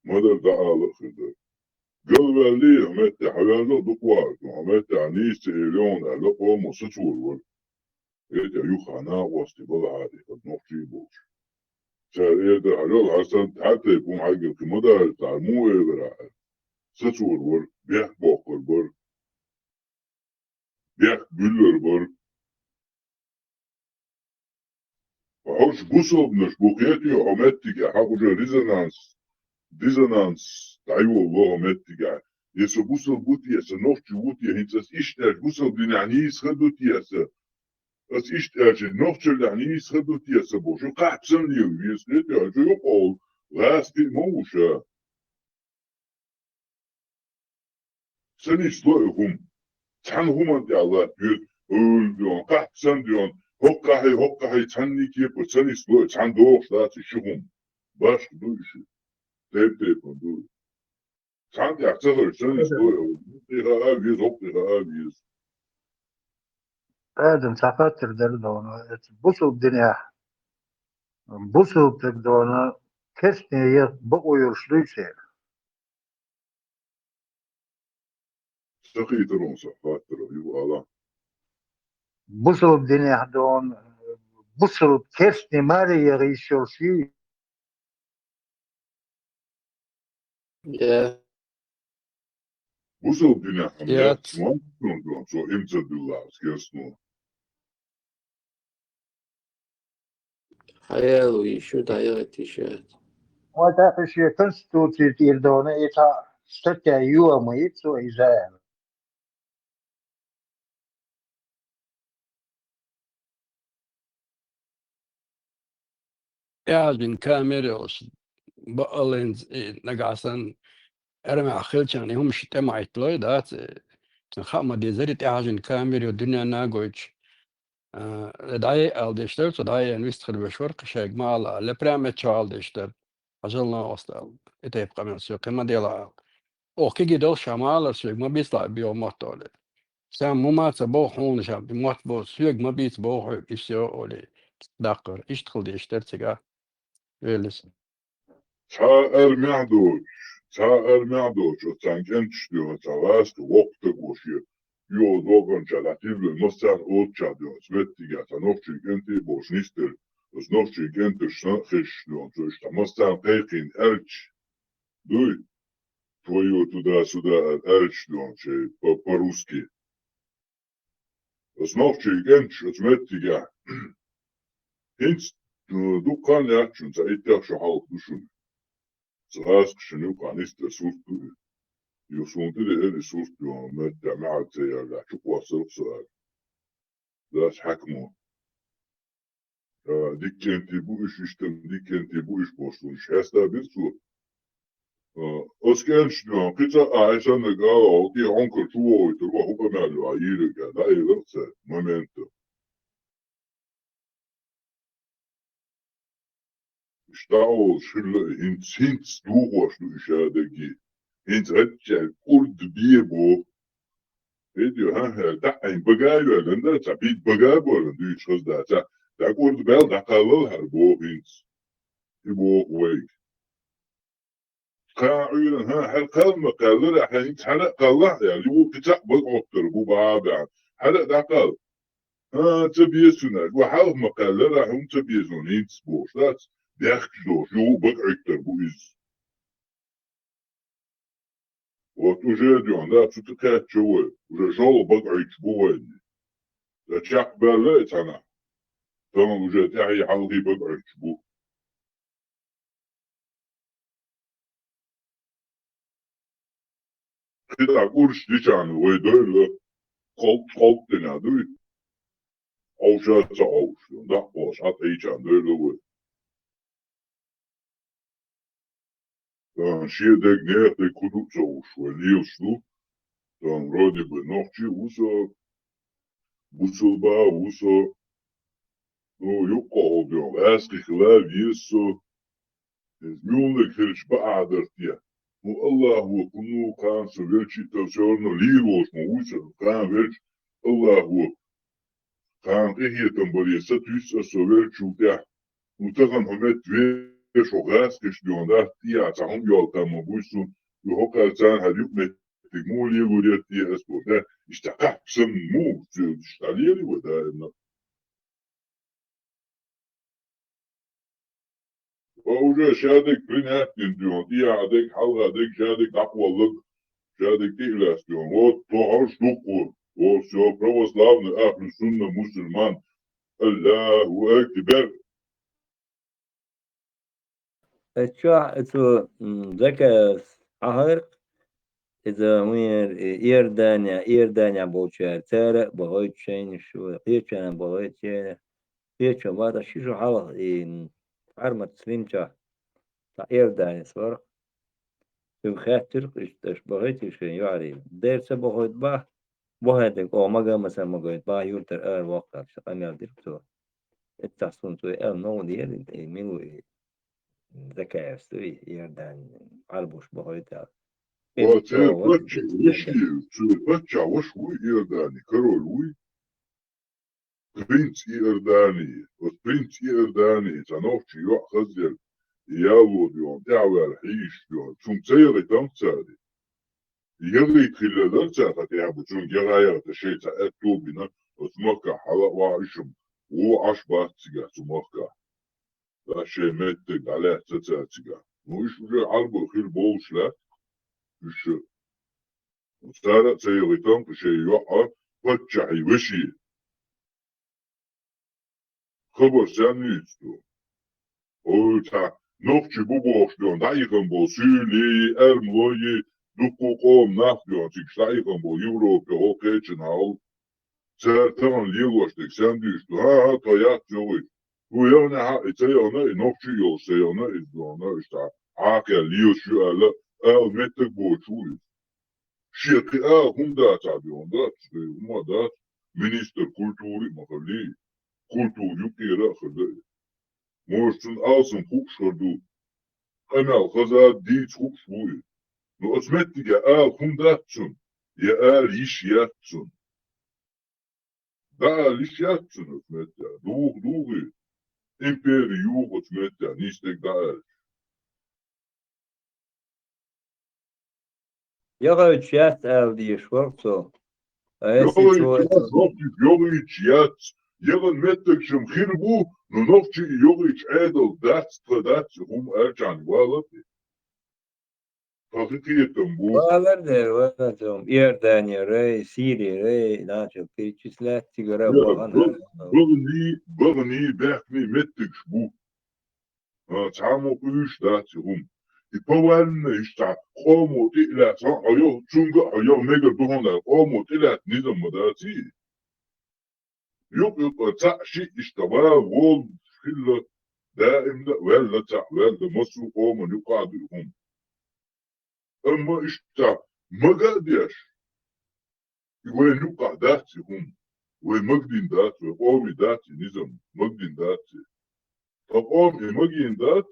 ма-дарра дӀаала а хир дара. Галваьллий, хьо метте хьаваьлла а дукха вахар, хьо метте хьан нийса ца элира аьлла, къомо сацор вара. Эта юха накъостий балахьара, хӀара нохчий а болуш. Цара эр дара, хьажал, хьан санна, хьан тайпа хӀума хьайгара кхин ма даьлла, цара муха элира аьлла. Сацор вара, бехк боккхур бара. Бехк буьллур бара. Хьо уьш бусалбанаш бу кхетий хьо меттигехь, хьан уже резонанс, резонанс дӀайолало хьо меттигехь. Я со бусалба ву те, я со нохчи ву те, хӀинца ас иштта аьлча бусалба динехь нийса хир ду те аса? Ас иштта аьлча, нохчаллехь нийса хир ду те аса бохуш, кхахьпа санна лела веза, кхетий хьо, юкъа олу, гӀазкхи а ма ву ша. Ца нисло и хӀума. Цхьана хӀуманна тӀехь латта веза, ойла доьгӀна, кхахьпа санна доьгӀна, хӀоккхахьий, хӀоккхахьий, цхьанний кепара ца нисло и, цхьана догӀуш дац и ши хӀума. Башха ду и ши. Тайп-тайпана ду и. Цхьана тӀехь ца хилча, ца нисло и, хӀоккхий хаа веза, хӀоккхий хаа веза. Адам, цхьа хаттар дара дона, эцу бусалба динехь, бусалба стаг дона, керстне яха бакъо йолуш дуй церан? Ца хийтира хьуна сан хаттар, юха ала. Бусалба динехь дона, бусалба керстне маре яха йиш йолуш юй? Я. Бусалба динехь хӀума яц, яц. Ма, цо имца дуьллахь, ас керстно. Хьаял ву, и шу дӀаяхийта йиш яц. Вай тӀаккха шен конституци тӀера дона, и цхьа статья ю а ма йита цо иза аьлла. ТӀехьажина камера йолуш, бакъаллинца, и нагахь санна, армехь хилчахьана и хӀумаш тӀе ма Ӏитталой, дац, э, хаа ма дезара, и тӀехьажина камера йо дуьненна а гойтуш. А, дӀаяйа ала деш дара, цо дӀаяйна вистхир веш вара, кхин шайга ма ала, ле прямо чу ала деш дара. Хьажал, накъост аьлла, и тайпа къамел соьга кхин ма делахь аьлла. Оха кегий долуш ша ма алара, соьга ма бицлахь и бегӀу мотт олий. Сан мума ца боху хьуна ша мотт боху, соьга ма бийца боху хьоьга, и всё олий. Даккхара, иштта хила дезаш дара цигахь. Веллис. Цхьа армехь доцуш, цхьа армехь доцуш, оцу цхьана кӀенташ дуьйна, цхьа гӀазкхи воккха стаг ву шен. Юха догӀанча дӀатилла, массарна оццахь дуьйна, оцу меттигехь цхьа нохчийн кӀентий а болуш нисдира. Оцу нохчийн кӀенташ санна а хезаш дуьйна, цо иштта массарна кхайкхийна аьлча, дуй, твоё туда-сюда аьлча дуьйна, шайн по-, по-русски. Оцу нохчийн кӀенташ оцу меттигехь. ХӀинца, э, дукха хан яц шуна, цхьа иттех шо хьалха ду шуна. Цу гӀазкхашна юкъахь нисдара сурт ду и. Юха суна тӀе деара и сурт, юха меттехь маьӀарг ца яьллехь, чукхоссарх со аьлла. Дас хьаькамо. Э, дика кӀентий бу уьш, иштта дика кӀентий бу уьш бохуш, суна хьестабира цо. Э, оцу кӀенташ дуьйна, кхин цкъа а хьайн саннарг ала, хьо тӀе хьонкара чу вогӀуьйтур ву, хӀун къамел ю хьан йийриг аьлла, дӀаэлира цара моментан. дӀаолуш хилла а, хӀинца, хӀинца дохош ду и шадерг. ХӀинца гӀаччаьрга кӀурд бе боху. Эдю, хӀан, хӀара дӀа а Ӏийна бага а йоьллина дара, цхьа битта бага а боьллина дуьйцуш хаза дац, дӀа кӀурд баьлла дӀакхаллал хӀара боху хӀинца. И боху вайга. Кхана Ӏуьйранна, хӀан, хӀара кхалла ма кхаьллара, хьан хӀинца хӀара а кхаллахь аьлла, юха кхин цхьаъ бага Ӏоттар бу баха а баьхна. ХӀара а дӀакхалла. ХӀан, ца беза цунна аьлла, ва хьалха ма кхаьллара, хӀунда ца беза хӀинца бохуш дац, бехкаш долуш, юха а бага Ӏуьттар бу иза. Вот уже дена, да, цу тӀе кхаьчча вай, уже шолгӀа бага Ӏуьттуш бу вайна. Ткъа чекхбаьлла и цхьана, тахана уже тӀаьхьий хьалхий бага Ӏуьттуш бу. КхидӀа кӀурш дичарна вай дойла, кхолт-кхолт дина дуй. Хьовша а ца хьовш, даккхалш хьатӀаийчарна дойла вай. Тахана шен дерг, нехан дерг хӀун ду а ца хууш вай лелаш ду. Тахана вроде бы нохчи а ву со, бусалба а ву со. Ну, юккъехула ден гӀаьскхи хила веза со. Иза муьлханиг хилча бакъахьа дара те? Ну, Аллахьо кхунна ву, кхана со велча а, тахана со орна лийр волуш ма вуй со, кхана велча Аллахьо. Кхана къинхетам баре сатуьйсу аса со веллачул тӀаьхьа. Ну, тахана хьо метта вешан гӀаскхиш ден дац, тӀехьа цхьа хӀума йолу там ма буй суна, и хӀокхаьрца царна хьан юкъаметтиг муха лелор яра те аса боху, да? Иштта кхаьппа санна муха, иштта лелий вай даимна? Ва уже шадерг принять дина дуьйна, тӀехьа дерг, хьалха дерг, шадерг дӀакхолларг, шадерг тӀе а лаьцна дуьйна. Вот, тхо хьовш дуккхур. Вот, всё, православный, ахьлу сунна, мусульман. Аллаху акбар! Эцу чохь, эцу, м, Закаевс хьахийра, иза хӀун яра, и Иордания, Иордания болчара, цара а бахийту шайна шу, кхечарна бахийту шайна, кхечо ма дац, ши шо хьалха, и, м, Хьармат Слимчохь, цхьа Иорданец вара. Цуьнга хаьттира-кх иштта, аша бахийтий шайн йоӀарий? Дера ца бахийта бах, бахийта дерг оха мага а ма ца магийта бах, юьртара ара воккхуш, къамел дира цо. Эццахь суна цо аьлла новкъа дера, и мила ву и Закаевс ду и, Иордани, Ӏарбоша бахийта аьлла. О, церан паччахь ваша, церан паччахь ваша вуй Иордани, король вуй. Принц Иордании, оцу принц Иордании, цхьа нохчи йоӀ хазъелла, и яло дуьйна, тӀаьхьаваьлла хьийзаш дуьйна, цунна ца яхийтина цара. Яхийта хилла дара цара, тӀаккха бу цунна яха яхийта шайн цхьа аьтто а бина, оцу махкахь хьала а ваха уьш-м, вон Ӏаш бац цигахь цу махкахь. Ас шайн меттиг дӀалаьцна цара цигахь. Ну, уьш уже Ӏарбо хир болуш лаьтта, уьш. Цара а ца яхийтина кху шайн йоӀа паччахьий вешин. Хабар сенна юьйцу ду? Ой, цхьа нохчи бу бохуш дуьйна, дӀаихина болу суьйлий, аьрмалой, дуккха а къоман нах дуьйна, цига дӀаихина болу Европехула, кхечанхьа а. Цара тахана лелош дерг сенна дуьйцу ду? ХӀан-хӀа, тхо яц йогӀуьйту. Ду яханехьа, и ца яхана, и нохчи а йолуш ца яхана, иза дуьйна, иштта Ӏакхел лелаш ю аьлла, ала меттиг боцуш ву иза. Шен кхин ала хӀума дацахь дуьйна дац, шен хӀума дац, министр культуры а ма хилли, культура юкъера а хилла и. Может, цунна алсам хууш хир ду, къамел хаза а дийца хууш ву и. Ну, оцу меттиге ала хӀума дац цунна, я ала йиш яц цунна. ДӀаала йиш яц цунна оцу меттехь. ДугӀу, дугӀу и. Импери юху оцу меттехь, нийса дерг дӀааьлча. ЙогӀуьйтуш яц ала дезаш вара цо. Ткъа эсий цо ЙогӀуьйтуш яц, нохчий, йогӀуьйтуш яц. Яхана меттигаш-м хир бу, но нохчий йогӀуьйтуш Ӏедал дац, тхан дац, хӀума аьлча валар. Тхан хи кхетам бу. Валар дер, валар дер, Иорданера, Сирера, начал перечислять цигара бахана. Баханий, баханий, баьхканий меттигаш бу. А, цхьаммо къуьйсуш дац и хӀума. И повально иштта къомо тӀе а лаьцна, хьо йо-, цунга а хьо йо-, мегар ду хьуна, къомо тӀе лаьцна низам ма дац и. Юкъ-юкъа цхьаъ шиъ иштта вала волу хилла, даимна а ваьлла, цхьаъ ваьлла, массо а къоман юкъахь а ду и хӀума. Амма иштта мага а деш, и вайн юкъахь дац и хӀума. Вай магадина дац, вай къомий дац и низам, магадина дац и. Тха къам и магийна дац,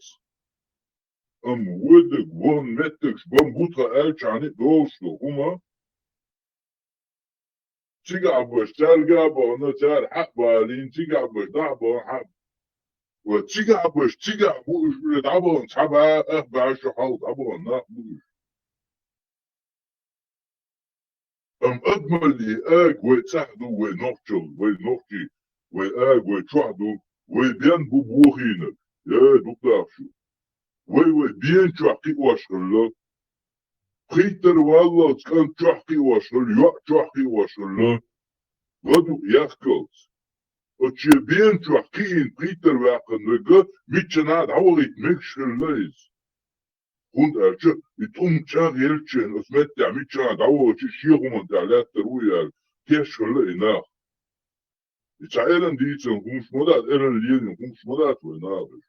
амма водаг, вахан меттагаш бан бу тха аьлча а долуш долу хӀума, цигахь баш цаьрга а бахана, цара хьаъ балийна, цигахь баш дӀа а бахана, хьаъ. Ва цигахь баш, цигахь бу уьш, уьш дӀабахана, цхьа бӀе, ах бӀе шо хьалха дӀабахана нах бу уьш. Амма адамаллин ага вай цӀахь ду, вай нохчалла, вай нохчий, вай ага вай чохь ду, вай бен бу бохийнарг, я дукха даха шу. Вай, вай бен чохь кхиош хилла, пхийттара валлалц кӀант чохь кхиош хилла, йоӀ чохь кхиош хилла, гӀадукъ яхкалц. Оцу шен бен чохь кхиийна пхийттара ваьккхина верг миччанхьа а дӀавахийта мегаш хилла иза. ХӀунда аьлча и тӀум чӀагӀъелча шена оцу меттехь миччанхьа а дӀавахча, шен хӀуманна тӀехь лаьттар ву аьлла, тешаш хилла и нах. И цхьа эрна дийцина хӀумаш ма дац, эрна лелийна хӀумаш ма дац вай нахаша.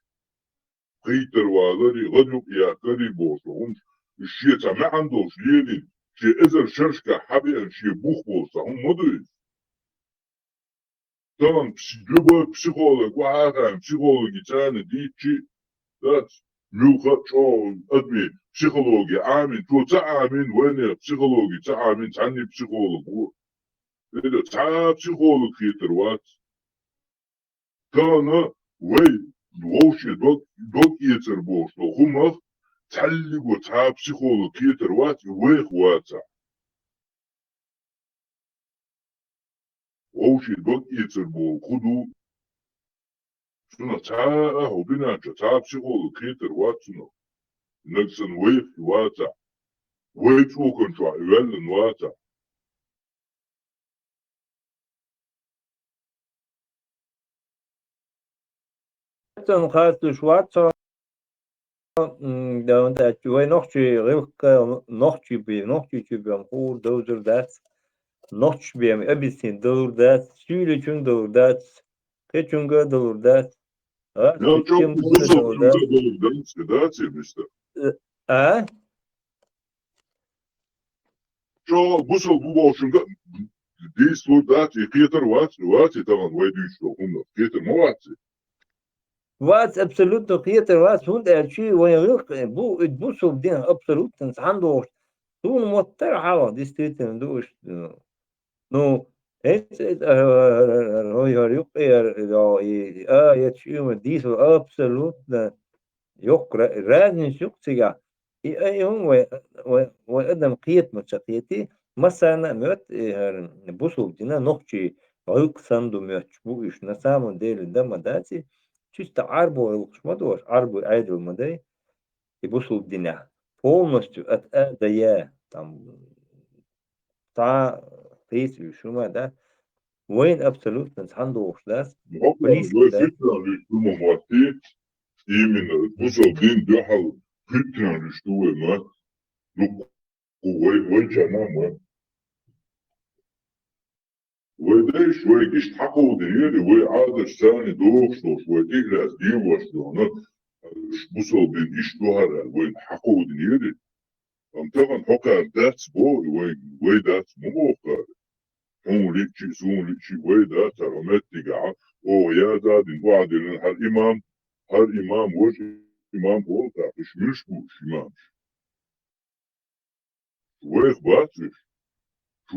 Пхийттара валарий, гӀадукъ яккхарий бохуш хӀумаш, уьш шен цхьа маьӀна долуш лелийна, шен эзар шерашкахь хьабеана шен бух болуш цхьа хӀума ма ду иза. Тахана пс-, любой психолог, вахьа а хаьа, психологи царна дийцчи дац, муьлхха а чӀогӀа адамийн психологи Ӏамийна, цо ца Ӏамийна, вайнехан психологи ца Ӏамийна, цхьанний психолог ву. Эда цхьа а психолог хетар вац. Тахана вай вовшийн дог, дог эцар бохуш долу хӀумах цхьаьллиго цхьа а психолог хетар вац, и вайх вацахь. Вовшийн дог эцар боху хӀун ду? Цунах цхьа а хӀу бина чу цхьа а психолог хетар вац цунах. Нагахь санна вайх вацахь, вай цӀокан чохь и ваьллан вацахь. Цунах хастуш вац со, м, да, да, вай нохчий гӀиллакх, нохчий бен, нохчий чу бен хуур довзур дац. Нохчий бен объяснить довзур дац, суьйличун довзур дац, кхечунга а довзур дац. А, Ял чӀогӀа система бусалба довзур дац. Чунга довзур дац, да, ци миста? Э, а? ЧӀогӀа бусалба бу бохучунга дийцалур дац, и кхетар вац, вац и тахана вай дуьйцуш долу хӀума, кхетар ма вац и. Вац, абсолютно кхетар вац, хӀунда аьлча вайн гӀиллакх бу, и бусалба дин абсолютно цхьаьна догӀуш. Суна моттара хьалха, действительно, ду уьш, ну, хӀинца, а, а, а, а, а, а, а, юккъера, и, а, я чуьйма дийцалур абсолютно йоккха ра-, разница ю-кх цигахь. И, а, и хӀума вай, вай, вай адам кхета ма ца кхетий, массарна а моьтту, и, хӀара, бусалба дина нохчий гӀиллакх санна ду моьттуш бу уьш. На самом деле, да ма дац и, чисто Ӏарбо гӀиллакхаш ма ду уьш, Ӏарбой Ӏедал ма дай, и бусалба динехь. Полностью от А до Я, там, цхьа а кхийса уьш хӀума, да, вайна абсолютно цхьаьна догӀуш дац. Близко, да. Вай фитнан луьйш ду ма моттий, именно бусалба дин дуьхьал фитнан луьйш ду вай ма. Ну, вай, вай чана ма. Вай дайша вайга иштта хьакховдинера, вай Ӏадаташ царна догӀуш долуш, вай тӀе а лаьцна дегӀош долу, бусалба дин иштта ду хӀара аьлла, вайна хьакховдинера. Амма тахана хьо кхара дац боху, вай, вай дац ма боху кхара. Хьуна лиъчи, суна лиъчи, вай дац хӀара меттигахь, оха яза а дина, охьадиллина хӀара имам, хӀара имам, важа имам олу тӀаккха, уьш муьлш бу уьш имамаш? Вайх бац уьш.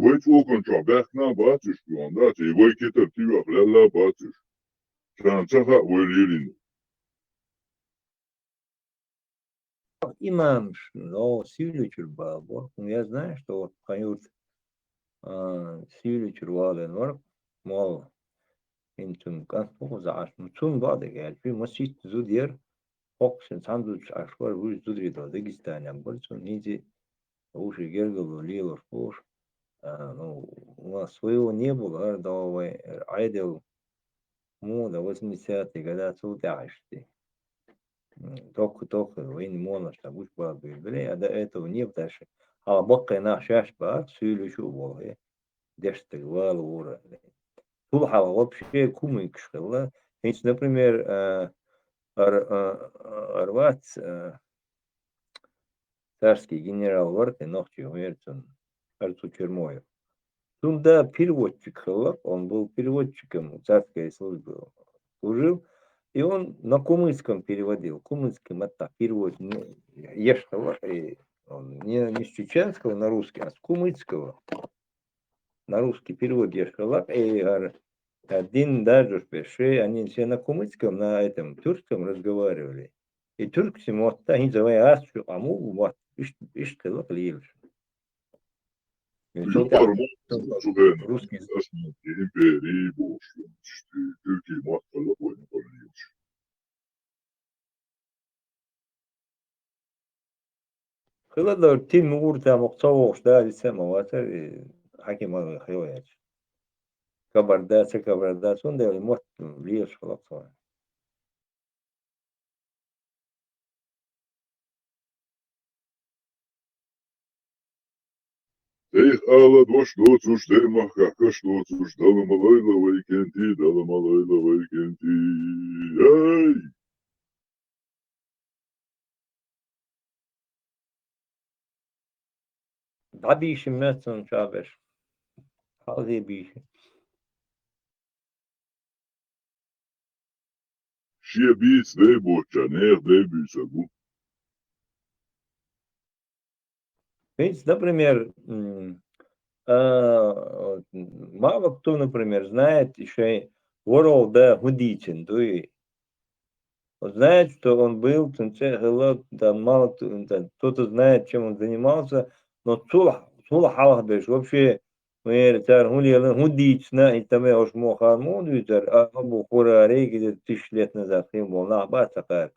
Вай цӀокан чохь баьхкина а бац уьш, дуьхьал дац, и вай кетар тӀеоьху лелла а бац уьш. Царна ца хаьа вай лелийна. Имамаш, но, Сийличуьра бала бара. Ну, я знаю, что вот тхан юрт, а, Сийличуьра валийна вара, молла. ХӀинца цуьнан кӀант ву кхуза Ӏаш. Ну, цунна бакъдерг аьлча, масийтта зуда яра, хӀокху шен цхьана зудчуьнца Ӏаш вара, вуьш зударий дала Дагестанехь бара, цунна хӀинца вуьший гергарло лелош болуш. А, ну, у нас своего не было, хӀара догӀу вай, Ӏедал, муха дан, восьмидесятые года цул тӀаьхьа иштта. М, тохха-тохха вайна моллаш дан гучу бала бевлла, а до этого не было даже. Хьала баккхий нах шаьш бара, суьйлуьйш а болу, э, дешна стаг вала вора. Цул хьала вообще кумыкаш хилла. ХӀинца, например, а, ар-, а, ар вац, а, царский генерал вара, тӀе нохчий хӀун яра цунна, Арцу Чермоев. Цунна да переводчик хилла, он был переводчиком, в царской службе служил. И он на кумыкском переводил. Кумыкский маттахь перевод, ну, еш хала, и он не, не с чеченского на русский, а с кумыкского на русский перевод еш хала, и гар, а, дин даже пеше, они все на кумыкском, на этом тюркском разговаривали. И тюркский мотта, хинца вай ас шу аму мот, иш, иш хала лилш. Юкъар мо-, русский. Османский империи болуш, тюркский мотт хала вайна хала лилш. Хила дар тин мугур та мокъ ца вогъуш да, диса ма ватар, э, хаким ала хила яч. Кабарда, ца кабарда, сон да мотт лилш хала ца. Дайх ала дош доцуш, дай махка каш доцуш, Дала ма лойла вай кӀентий, Дала ма лойла вай кӀентий. Ай! ДӀабийши мецун чабеш. Хьалхе бийши. Шен бийца дай боцча, нехан дай буьйцар бу. Ведь, например, м, а, вот, м, мало кто, например, знает, ещё и воров да худичен, то и вот знает, что он был, там, те-, хила, там, мало кто, там, кто-то знает, чем он занимался, но цул, цул хьалха беш, вообще, мэр, цар хӀун лела, хӀун дийцина, и таме ош мо хар мо дуьйцар, а, а бу хура рейгиде тысяч лет назад хин бол, нах ба ца кхар.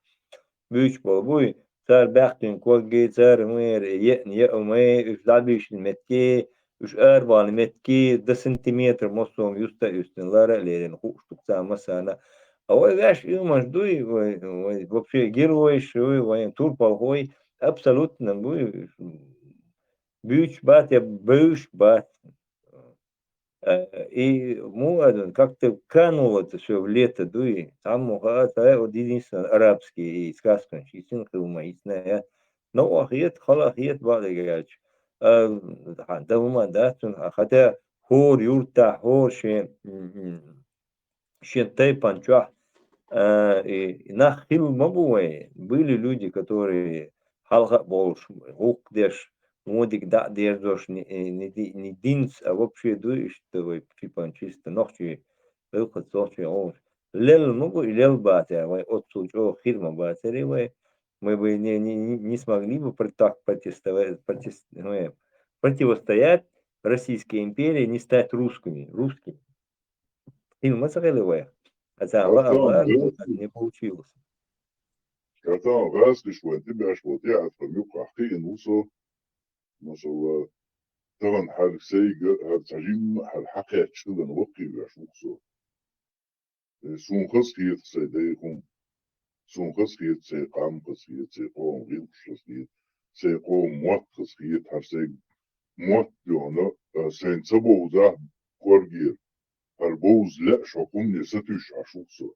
Буьйч бол буй, цар баьхкин когги, цар мэр, е, е, мэ, уьш дӀабийшин метки, уьш арбан метки, да сантиметр, мосом, юста, юстин, лара, лерин, хуш, тук ца масана. А вай вяш юмаш дуй, вай, вай, вообще геройш, вай, вай, турпал хой, абсолютно буй, буьйч бат, я буьйш бат. Э, и му адан как-то канул это всё в лето, дуй. Там муха, та вот единственное арабский и сказка, и сын хилма, и сна, я. Но ахиет, хала ахиет, бадыгач. Э, ха, да ума, да, цун, а хотя хор юрта, хор ше, м, м, шен тайпан чуьхь, э, и нах хила ма бу вай. Были люди, которые хьалха а болуш, гӀуллакх деш, модиг дӀа а дерзош, не, э, не ди-, не динца, а вообще дуй, иштта вай, типа, чисто нохчий, гӀуллакх цохчий гӀуллакх. Лел ма бу, и лел бацар вай, оццул чӀогӀа хир ма бацар и вай. Мы бы не, не, не, не смогли бы про-, так протестовать, протест-, ну, э, противостоять Российской империи, не стать русскими, русскими. Хила ма ца хила вай. Аса ва, ва, не получилось. Катан гӀаскаш вайн тӀе беш ву, тӀе а тхан юкъахь кхиъна ву со. Масала, тахана хьаьрга сайга, хьаьрга цхьа жимма, хьаьрга хьакхаьчча хилан ваккхий веш ву со. Э, суна хаза хета сайн дай хӀума. Суна хаза хета сайн къам, хаза хета сайн къоман гӀиллакхаш, хаза хета сайн къоман мотт, хаза хета хьара сайн мотт дуьхьал, а, сайн ца бовзахь кӀоргера. ХӀара бовза лаьа шо хӀумане сатуьйсуш Ӏаш ву со.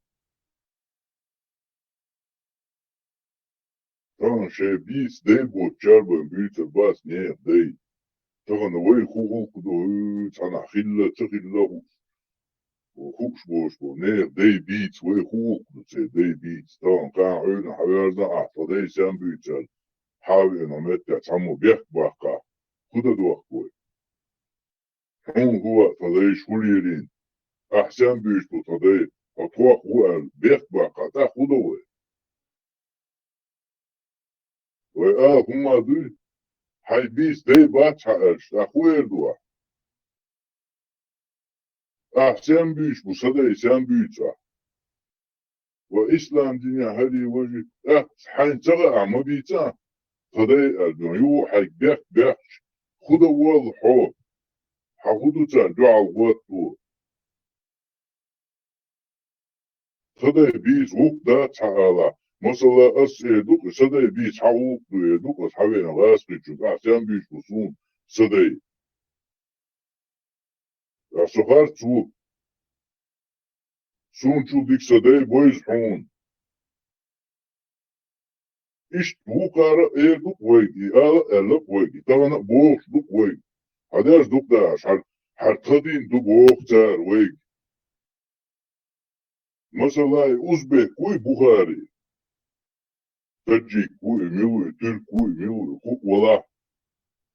Тахана шайн бийца дай боцучар бан буьйцур бац нехан дай. Тахана вай хӀун гӀуллакх ду, цхьанхьа хилла, ца хилла хууш. Хууш болуш бу, нехан дай бийца вай хӀун гӀуллакх ду, церан дай бийца. Тахана кхана Ӏуьйна хьаверзна ахь тхан дай сен буьйцар, хьавеана меттехь цхьаммо бехк баккхахь, хӀун дан дохку вай? Хьуна хӀун ваьа тхан дайша хӀун лелийна? Ахь сен буьйцу тхан дай, хьо тхох ву аьлла, бехк баккхахь, тӀаккха хӀун до вай? Вай ала хӀума дуй? Хьайн бийца дай бац хьан аьлча, тӀаккха хӀун эр ду ахь? Ахь сен буьйцуш бу, сан дай сен буьйцу ахь? Ва ислам динехь хӀара важа, тӀаккха хьайна ца хаахь ма бийца ахь, тхан дай аьлла, юха хьайга бехк баьккхича, хӀун дан воллу хьо? Хьан хӀун ду царна дуьхьал гӀоттаво? Тхан дай бийца гӀуллакх дац хьан алахь. Масала, ас эр ду-кх, сан дай бийца хьан гӀуллакх ду эр ду-кх ас хьавеана гӀазкхичуьнга, ахь сен буьйцуш бу суна сан дай? Ткъа со харц ву. Суна чул дика сан дай бойза хьуна. Иштта вукхара а эр ду-кх вайга, и ала а аьлла-кх вайга, и тахана а бохуш ду-кх вайга. Хьан деш ду-кх дахьаш, хьара, хьара тхан дин ду боху цара вайга. Масала, и узбек вуй Бухари. Таджик вуй, мила вуй, турк вуй, мила вуй, хӀу валахь.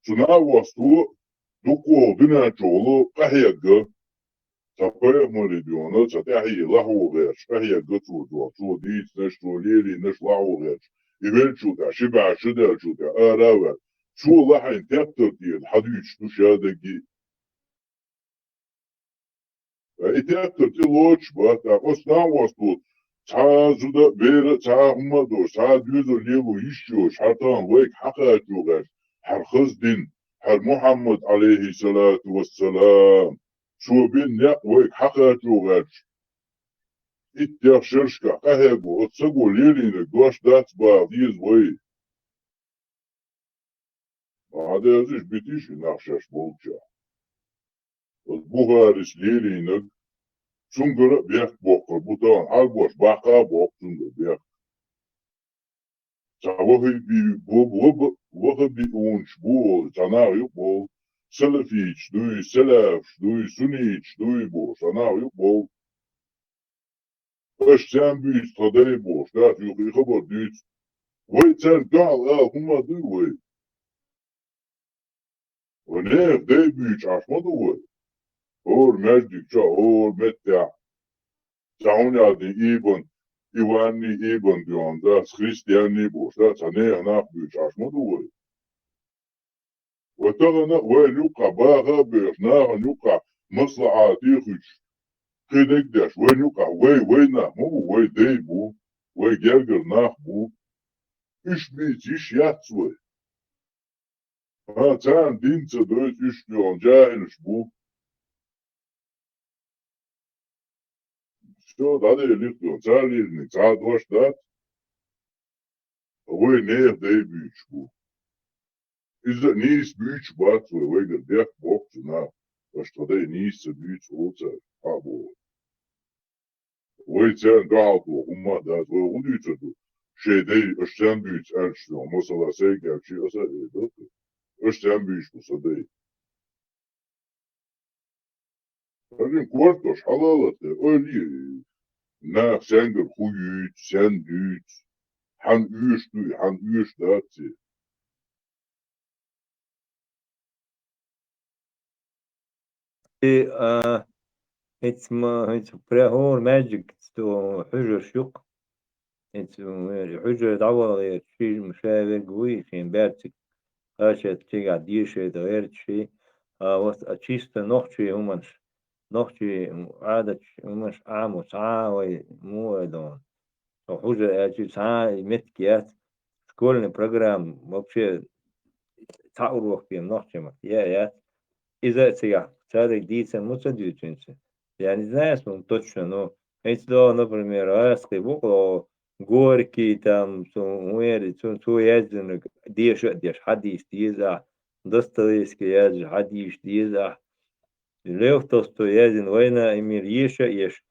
Цу накъосту дукха дина чу гӀоло къахьегга. Ца пайхамари дуьйна, ца тӀаьхье лахьо гӀерташ, къахьегга цо дуьхьа, цо дийцинарш, цо лелийнарш лахьо гӀерташ. И велчул тӀехьа, ши бӀаь шу даьлчул тӀехьа, ара а ваьлла. Цо лахьийна тептар тӀера хьадуьйцуш ду шадагги. Ткъа и тептар тӀе лоцуш бац, тӀаккха оцу накъосту цхьа а зуда а, бер а, цхьа а хӀума а доцуш, цхьа а доьзал лело йиш йоцуш, хӀара тахана вайга хьакхачо гӀерташ, хӀара хаза дин, хӀара Мухьаммад, Ӏалайхиссалату вассалам, цо бина некъ вайга хьакхачо гӀерташ, иттех шерашкахь къахьегна оцу саго лелийнарг дош дац бала деза вай. Ма хьадерзаш битиш и нах шаьш болчохь. Оцу Бухарис лелийнарг, цуьнгара а бехк боккхур бу тахана, хьаргош баккха а боккху цуьнгара бехк. Цхьа ваххаби-, ва-, ва-, ваххабиунаш бу олу, цхьа нах ю-кх боху, салафиташ дуй, салафаш дуй, сунниташ дуй боху, цхьа нах ю-кх боху. Аша царна буьйцу тхан дай бохуш, дац юха и хабар дуьйцу. Вай царна дуьхьал ала хӀума дуй вай? Вай нехан дай буьйцуш Ӏаш ма ду вай. ХӀора маьждиг чохь, хӀора меттехь. Цхьа хӀума яздина Ибн, Иванни Ибн дуьйна дац, христианни бохуш, дац, цхьа нехан нах буьйцуш Ӏаш ма ду вай. Ва тахана а вайна юккъахь баха а бехаш, нахана юккъахь маслахьате а хуьлуш, кхидерг а деш, вайна юккъахь вай, вай нах ма бу, вай дай бу, вай гергара нах бу. Уьш бийца йиш яц вай. Ха, царна дин ца дойту, уьш дуьхьал жаьхӀилаш бу. Всё, дӀаделира тхо, цара лелийнарг цхьа а дош дац. Вай нехан дай буьйцуш бу. Иза а нийса буьйцуш бац вай, вайгара бехк боккху цу наха. Аша тхан дай нийса ца буьйцу олу цара, хьа а боху. Вай царна дуьхьал туху хӀумма а дац, вай хӀун дуьйцур ду? Шайн дай аша царна буьйцу аьлча, масала, сайга аьлча, аса а эр ду, аша царна буьйцуш бу сан дай. ХӀара кортош хьалалат, ойла е, нах сенгара хӀун юьйцу, сен дуьйцу, хьан оьшу дуй, хьан оьшу дац и. И, а, хӀинца ма, хӀинца прямо хӀора маьждиг, цу хьуьжарш юккъа. ХӀинца, м, хьуьжар дӀаваллера, ши, ша верг вуй, шен баьрциг кхачийта, цигахь дешийта гӀерташ, а, вот, а, чисто нохчий хӀуманаш, нохчий, м, Ӏадаташ, хӀуманаш Ӏамо, цхьа а вай, муха а доху. Со хьуьжар аьлча, цхьа а меттиг яц, школьный программа вообще цхьа урок бен нохчийн маттахь яц. Иза а цигахь, цаьрга дийцар ма ца дуьйцу хӀинца. Я не знаю, суна точно, но хӀинца догӀу, например, гӀазкхи бу-кх, Горький, там, цу, хӀун яра, цу, цо яздинарг деша а деш, хьадийца деза ахь, Достоевский яздинарг хьадийца деза ахь, Лев Толстой яздина «Война и мир» еша а еш,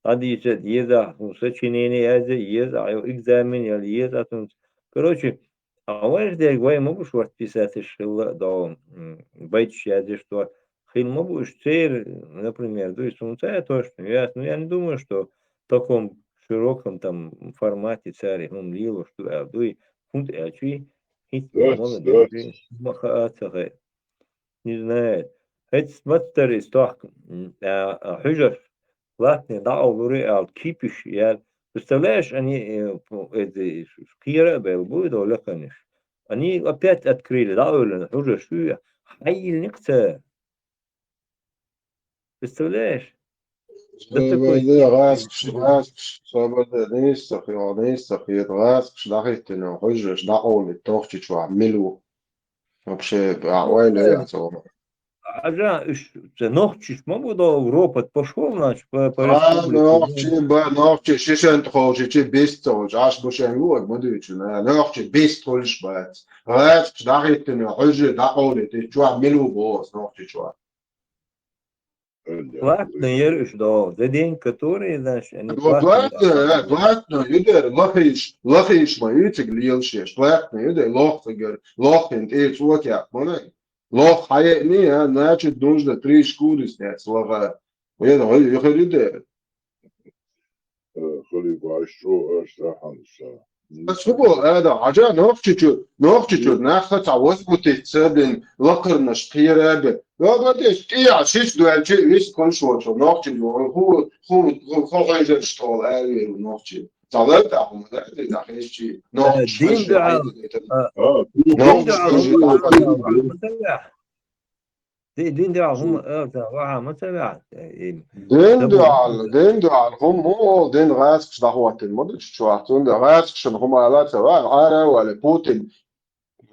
хьадийца а деза ахь, хӀун сочинение язъя а еза ахь, экзамен яла еза ахь цуьнца. Короче, а вайх дерг вай ма бу шортта писатель хилла а догӀу, м, байташ яздеш ду. Хилла ма бу уьш церан, например, дуй, суна ца а точно яц, но я не думаю, что в таком широком там формате цара хӀума лелош ду аьлла дуй, хӀунда аьлча, хӀинца ма хаа ца хай. Не знаю. ХӀинца ма-, ма-, тара иза тохка, м, а, а, хьуьжарш латтане дӀакъовлур ю аьлла, кипиш яьлла. Представляешь, они, э, п-, эти, кхера а белла, буй до лекханаш. Они опять открыли, дӀакъевлина хьуьжарш ю, хьайиллина-кх цара. Представляешь? До такой степени. ГӀазкхаш, гӀазкхаш, собар де, нийса ца хи-, нийса ца хета, гӀазкхаш дӀахӀиттина хьуьжарш дӀакъовлийта Нохчийчохь мила ву? Вообще, а, ойла яц оха. Хьажа, уьш, ца нохчаш ма бу до, ропот пошёл, значит, по, по республике. Нохчий ба, нохчий шишан тховшичи бист ца волчу, аш бу шайн луъаг ма дуьйцу, на, нохчий бист хуьлуш бац. ГӀазкхаш дӀахӀиттина хьуьжар дӀакъовлийта, и чохь мила ву боху ас Нохчийчохь. Платный яра уьш догӀу. За день, который, значит, они платный. Платный, э, платный ю дера, лахийш, лахийш ма ю цига лелаш еш. Платный ю дера, лоххагара, лоххина тӀе цӀока яккха ма вай. Лох хьаеъний, а, значит, нужно три шкуры снять с лоха. Вай, вай, ю хир ю дера. Али баш чо аш саханса. Ас хӀу бо, ада, хьажа, нохчичу, нохчичу, нахха ца возмутиться бин, лакарнаш кхера бин. Ва ба деш, тӀия, шиш дуьлчи, вис кон шочо, нохчи, ху, ху, ху, ху, ху, ху, ху, ху, нохчи. Ца лар та хӀума да, да, хешчи, нохчи, Дин хешчи, дуьхьал, айда, да. А, А, дин нохчи, дуьхьал, хешчи, хӀума, да, да, да, да. Ди-, дин дуьхьал хӀума, э, ца, ваха ма ца ваьхьа, э, и Дин сабу. Дуьхьал, дин дуьхьал хӀума, дин гӀаскаш дӀахӀоттина ма ду чу чохь. Цунда гӀаскашна хӀума ала ца ваьхьа, Ӏара а вале, Путин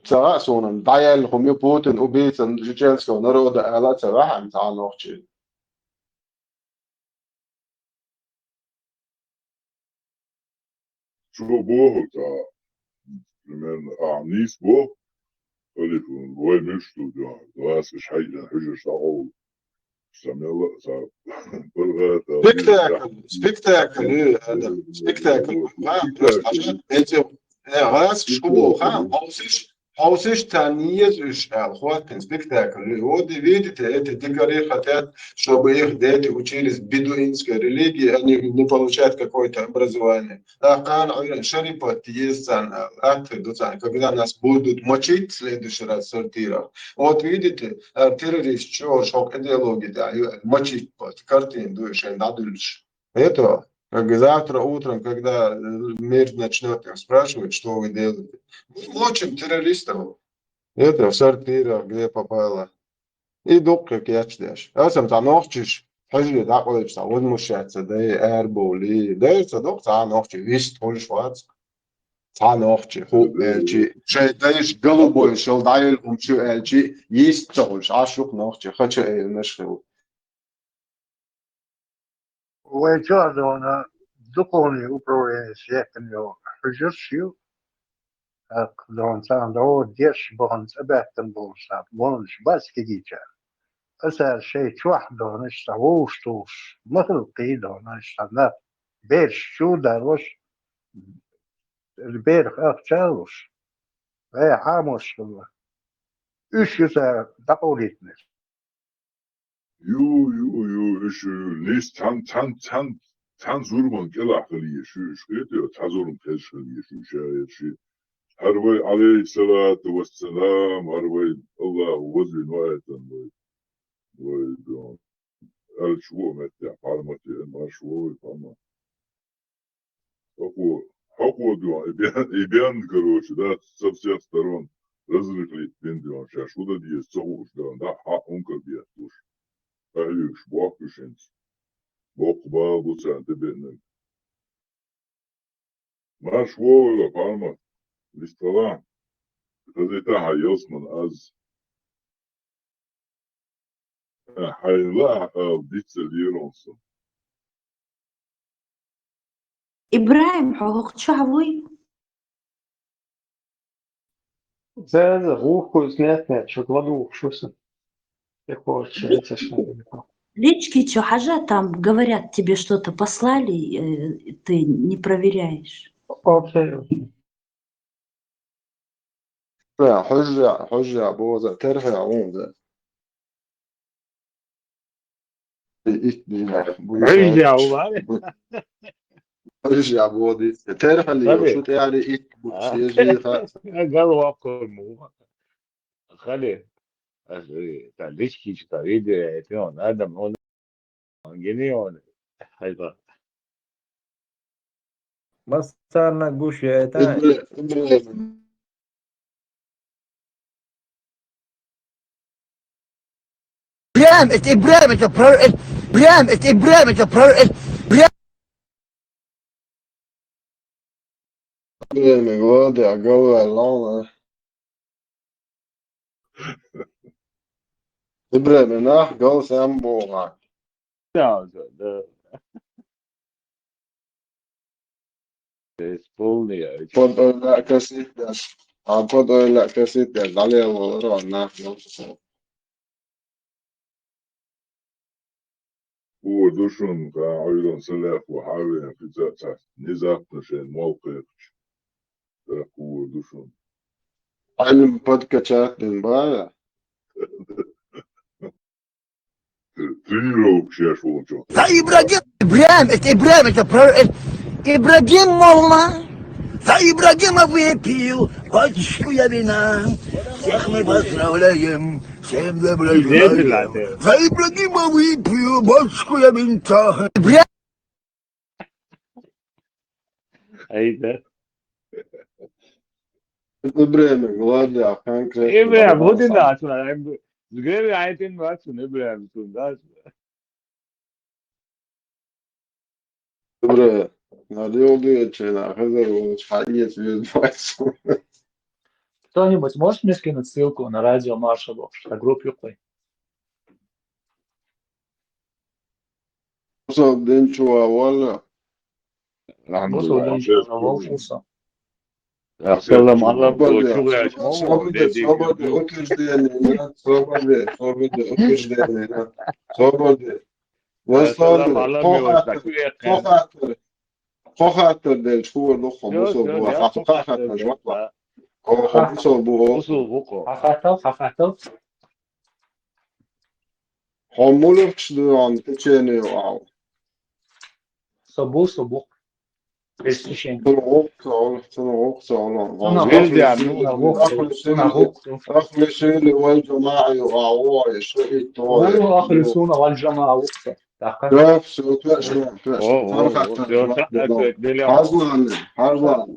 ца ваьхьа суна, дӀаяьлла хӀума ю, Путин убийца чеченского народа ала ца ваьхьа, цхьа нохчи. Чо боху цхьа, примерно, а, нийса боху, Алиф, вай муьш ду дуьхьа, ласка шайна хьуьжарш дӀакъовла. Ша мелла а ца паргӀата, Спектакль, спектакль ю, Адам, спектакль. Ха, просто хьажа, эти, э, гӀаскаш хӀу боху, ха, хьовсиш, хьовсиш, царна еза уьш аьлла, хӀоттина спектакль ю. Вот и видите, эти дикари хотят, чтобы их дети учились в бедуинской религии, они не получают какое-то образование. Ахкан Ӏуьйран шарипат еза царна, атта ду царна, когда нас будут мочить в следующий раз в сортирах. Вот видите, а, террорист чё, шок идеология, да, ю-, мочить пат, картин ду, шен дадульш. Это, как завтра утром, когда, э, мир начнёт их спрашивать, что вы делаете. Мы мочим террористов. Это в сортирах, где попало. И дуккха кечдеш. Аса цхьа нохчиш, хьажа дӀакъойлуш цхьа возмущаться дай, арабовлий. Дайр ца доккха цхьа нохчи, вист хуьлуш вац. Цхьа нохчи, хӀу аьлчи, шайн дайш голубой шел, дӀайолу хӀума шу аьлчи, йист ца хуьлуш, Ӏаш юкъ нохчи, хача элнаш хила. Вай чохь дона духовный управление сехкан йо хьуьжарш ю, тӀаккха дона царна догӀу деш бахана цӀа баьттан болу саб, молланаш бац кегийчара. Аса шайн чохь дона иштта вовшах тухуш, ма хилла кхий дона иштта нах, бераш чу а дарваш, берах ахча а луш, вай хьамош хилла. Уьш ю цара дӀакъовлийтинарш. Ю, ю, ю, уьш ю, нийса цхьан, цхьан, цхьан, цхьан зурман кӀелахь хила езаш ю уьш, кхетий, цхьа зурма хезаш хила езаш ю уьш, яра ши. ХӀара вай, Ӏалайхиссалату вассалам, хӀара вай, Аллаху вазвина ваийтан вай. Вай, дон. Аьлча ву а меттехь, паргӀат веана, марш ву вай, паргӀат. Хьо-, хьо-, хьо ду, и бен, и бен, короче, да, со всех сторон разрыхлить бен ду, ша шу дан деза, ца хууш дан, да, хьа, хӀункар беттуш. Ахьа юьгуш, бохкуш хӀинца. Боккха бала бу царна тӀебеънарг. Марш вогӀийла, паргӀат, вистхила. Хазийтахьа ялсман аз. Хьайла а ала дицца лерон сан. ИбрахӀим, хьо хӀокху чохь вуй? Заза, гӀуллакхуьйцу нет-нет, чу ладугӀуш ву сан. Тхо чу Ли-, эцаш хан. Лички чу хьажа, там говорят, тебе что-то послали, э, ты не проверяешь. Окей. Хьуьжа, хьуьжа, боза, терхье гӀунда. Ит дина, бу Хьуьжа, ю, ва? Хьуьжа, боди. Терхье, Аби. Шу тӀаьхьа ит бу, А. Шежиха. Гал ваккхур му. Хали. Ас, э, та лички чу, та видео, это он, Адам, он, он генион. Хайба. Массарна гуш яйтан. Ибра-, Ибра-, Прям, это и прям, это про-, э, прям, это и прям, это про-, э, прям. Ибрахим, вот я говорю, ладно. Ибрахим, нах, голос ам бога. Да, да, да. Исполни, а. Под ойла касит даш. А под ойла касит даш. Далее лора, нах, голос ам. Хуур ду шуна, тхан Ӏуьйранна салаьхо хьан веана, кхин цхьаъ цхьацца внезапно шайна молла кхайкхича. ТӀаккха хуур ду шуна. Хьайна подкачать дина бара? Тренировка шеш волчо. Да, Ибрагим, Ибрагим, это Ибрагим, это про-, э, Ибрагим Молла, за Ибрагима выпью бочку я вина. Всех мы поздравляем, всем доброго здравия. За Ибрагима выпью бочку я винца. Бля. Ай, да. Это время, Владя, конкретно. Э, бля, вот и да, смотри, с Грэмми Айтен Ватсон, э, бля, вот он, да. Добре, надо убить, на хазар, он шагец везде. Кто-нибудь может мне скинуть ссылку на радио Маршалу? Что группе какой? Бусал динчу авала. Бусал динчу авала. Салам алейкум. Свобода, свобода, утверждение, свобода, свобода, утверждение, свобода. Васалам алейкум. Хохатыр, хохатыр динчу авала. Бусал бу, хохатыр, хохатыр. Хохатыр, хохатыр. Хохатыр, хохатыр. Хьо муьлхачу дуьхьал течение ю ахьа? Со бу, со бу. Пресвящение. Цунах воккха ца олу, цунах воккха ца олу. Цунах воккха ца олу. Цунах воккха ца олу. Ахлу сунна вал джамаа ю ахьа, вай, шо итт вай. Ахлу сунна вал джамаа воккха ца. Тахка. Да, всё, точно, точно. О, о, о, всё, так, так, так, дело. Хьажал, хьажал.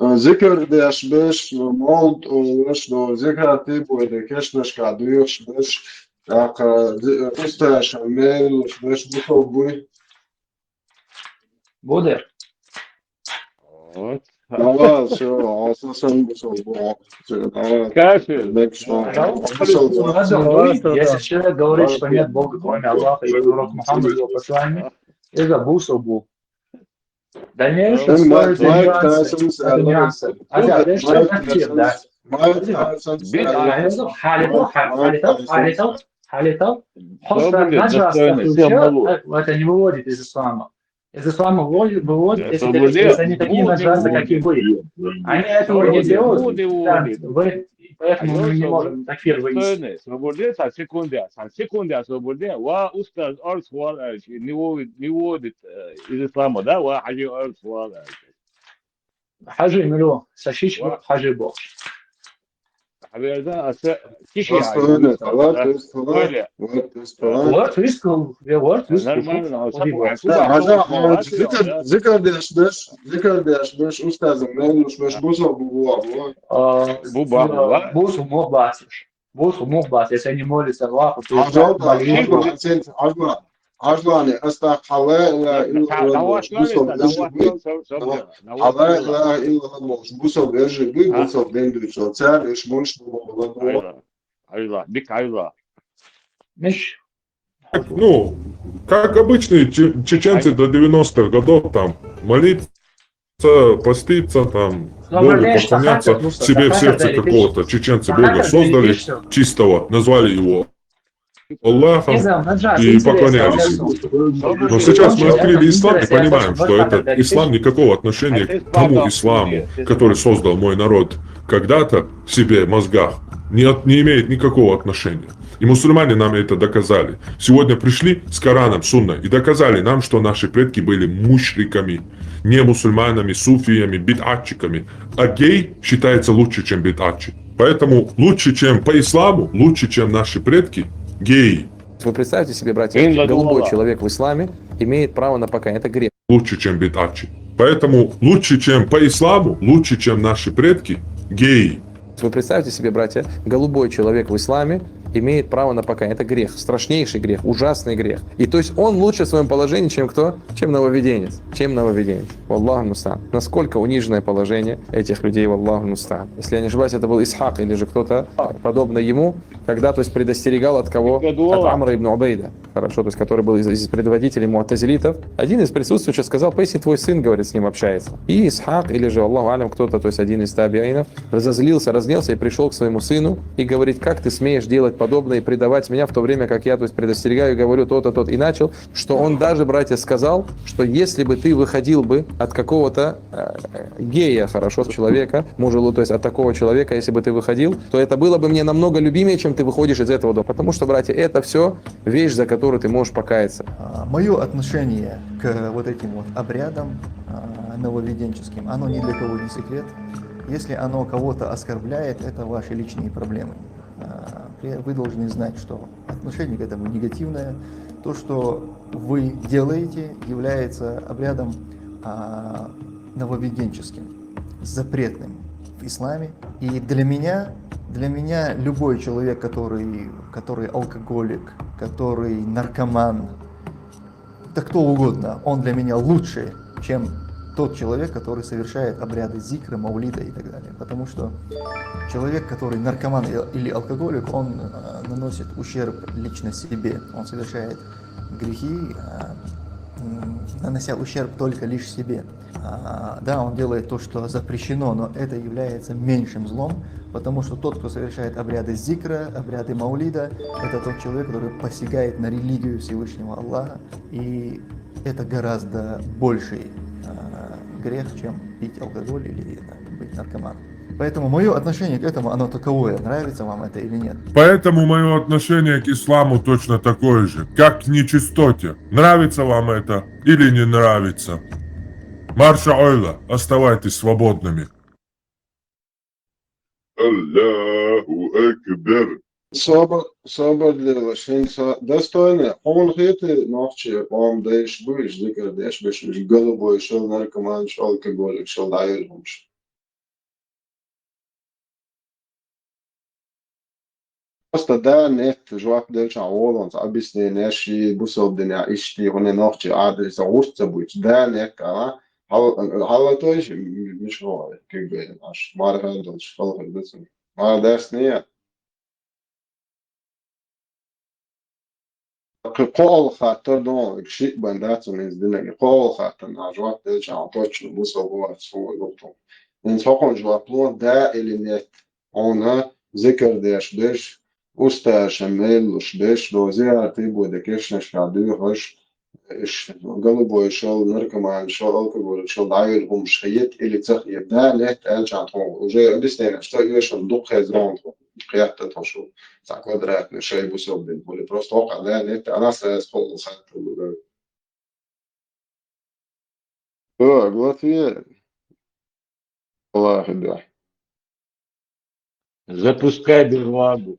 Э, зикар деш берш, молд олуш, зикар тӀе а бой, кешнашка дуьйхуш берш, тӀаккха, э, устазашна мел луш берш бусалба буй? Бу дер. Вот. Давай, всё, а со сан бусалба бу. Всё, давай. Кафир. Бек шо. Давай, бусалба бу. Надо говорить, если человек говорит, что нет Бога, кроме Аллаха, и пророк Мухаммад, его посланник, это бусалба бу. Дальнейшее. Сен стоит Майк нюансы. Тайсон, это нюансы. Ага, дальше Майк Тайсон, да. Майк Тайсон, Бит-, а, я не знаю, хьалетал, хьа-, хьалетал, хьалетал, хьалетал. Просто наджас, достойный, всё, всё, э, это не выводит из ислама. Из ислама выводит, выводит, если, если они такие наджасы, как и вы. Они этого не делают. Да, вы И поэтому мы не можем такфир вынести. Достойный, освободи, сан секунда, сан секунда освободи. Ва устаз арс вал, э, не выводит, не выводит, э, из ислама, да? Ва хьажи арс вал, э. Хьажи мила ву, сан шиш ву, хьажи бу. Хьаверда, аса, киши достойный, хьажи, да? Достойный. Нормально, а зикар, зикар деш берш, зикар деш берш, устазам мел луш берш, бусалба бу, бу. А, бу, бу, бу. Бусалба мух бац уьш. Бусалба мух бац, если они молятся Аллаху, то есть молитва. Хьажал, хьажал, хьажал, ас тӀаккха ла иляха иллаллах, бусалба вежарий бу, бусалба дин дуьйцу, цара уьш муьлш бу. Хьажал, хьажал, дика хьажал. Миш, Ну, как обычные че-, чеченцы до девяностых годов, там, молиться, поститься, там, Богу поклоняться, себе в сердце какого-то чеченца Бога создали чистого, назвали его Аллахом и поклонялись ему. Но сейчас мы открыли ислам и понимаем, что этот ислам никакого отношения к тому исламу, который создал мой народ когда-то в себе, в мозгах, не от-, не имеет никакого отношения. И мусульмане нам это доказали. Сегодня пришли с Кораном, Сунной и доказали нам, что наши предки были мушриками, не мусульманами, суфиями, бид'атчиками. А гей считается лучше, чем бид'атчик. Поэтому лучше, чем по исламу, лучше, чем наши предки, гей. Вы представьте себе, братья, голубой человек в исламе имеет право на покаяние. Это грех. Лучше, чем бид'атчик. Поэтому лучше, чем по исламу, лучше, чем наши предки, гей. Вы представьте себе, братья, голубой человек в исламе имеет право на покаяние. Это грех, страшнейший грех, ужасный грех. И то есть он лучше в своём положении, чем кто? Чем нововведенец. Чем нововведенец. Валлаху мустаан. Насколько униженное положение этих людей, валлаху мустаан. Если я не ошибаюсь, это был Исхак или же кто-то подобный ему, когда, то есть, предостерегал от кого? От Амра ибн Убейда. Хорошо, то есть, который был из, из предводителей му'тазилитов. Один из присутствующих сказал: «Если твой сын, говорит, с ним общается». И Исхак, или же, Аллаху алям, кто-то, то есть один из табиинов, разозлился, разнелся и пришёл к своему сыну и говорит: «Как ты смеешь делать подобные предавать меня, в то время как я, то есть, предостерегаю и говорю то-то, то-то, и начал, что он даже, братья, сказал, что если бы ты выходил бы от какого-то э, гея, хорошо, человека, мужа, то есть от такого человека, если бы ты выходил, то это было бы мне намного любимее, чем ты выходишь из этого дома. Потому что, братья, это все вещь, за которую ты можешь покаяться. Мое отношение к вот этим вот обрядам нововведенческим, оно ни для кого не секрет. Если оно кого-то оскорбляет, это ваши личные проблемы. Вы должны знать, что отношение к этому негативное. То, что вы делаете, является обрядом а, нововведенческим, запретным в исламе. И для меня, для меня любой человек, который, который алкоголик, который наркоман, да кто угодно, он для меня лучше, чем тот человек, который совершает обряды зикра, маулида и так далее. Потому что человек, который наркоман или алкоголик, он э, наносит ущерб лично себе. Он совершает грехи, э, нанося ущерб только лишь себе. А, да, он делает то, что запрещено, но это является меньшим злом, потому что тот, кто совершает обряды зикра, обряды маулида, это тот человек, который посягает на религию Всевышнего Аллаха, и это гораздо больший э, грех, чем пить алкоголь или там, быть наркоманом. Поэтому мое отношение к этому, оно таковое, нравится вам это или нет. Поэтому мое отношение к исламу точно такое же, как к нечистоте. Нравится вам это или не нравится. Марша ойла, оставайтесь свободными. Аллаху Акбар. Собар, собар делаш, хӀинца достойно. Хьуна хетий нохчий къам дайш бу уж, зикар деш беш уж, голубой шел, наркоман шел, алкоголик шел, дӀайолхуш. Просто да, нет, жоп делча волонца объяснение ши бусалба динехь иштта хӀуна нохчий Ӏадат ца гӀурт ца буьйцу. Да, нет, ала, хьал-, хьалатойш, мишо, кигбе, аш, марха долчу халхар ду цунна. Мара даьсна я? Кхин кхоалгӀа хаттар ду, шиъ бан дац хьуна иза динарг. КхоалгӀа хаттарна жоп делча, точно бусалба вац хьуна гуттар. ХӀинца хӀокхунна жоп ло, да или нет. Хьуна зикар деш берш, устазашна меллуш берш, до зиярат и боде кешнашка дуьйхьаш, уж голубой шел, наркоман шел, алкоголик шел, дӀайолхуш хета или ца хета. Да, нет аьлча тхо уже объяснение, что оьшан дукха хезна тхо. Кхетта тхо шу, цхьа квадратный шай бусалба дин хуьлу. Просто хӀокху да, нет, а нас аз кхоалгӀа хаттар ду. О, Глотве. Аллахи да. Запускай бирвагу.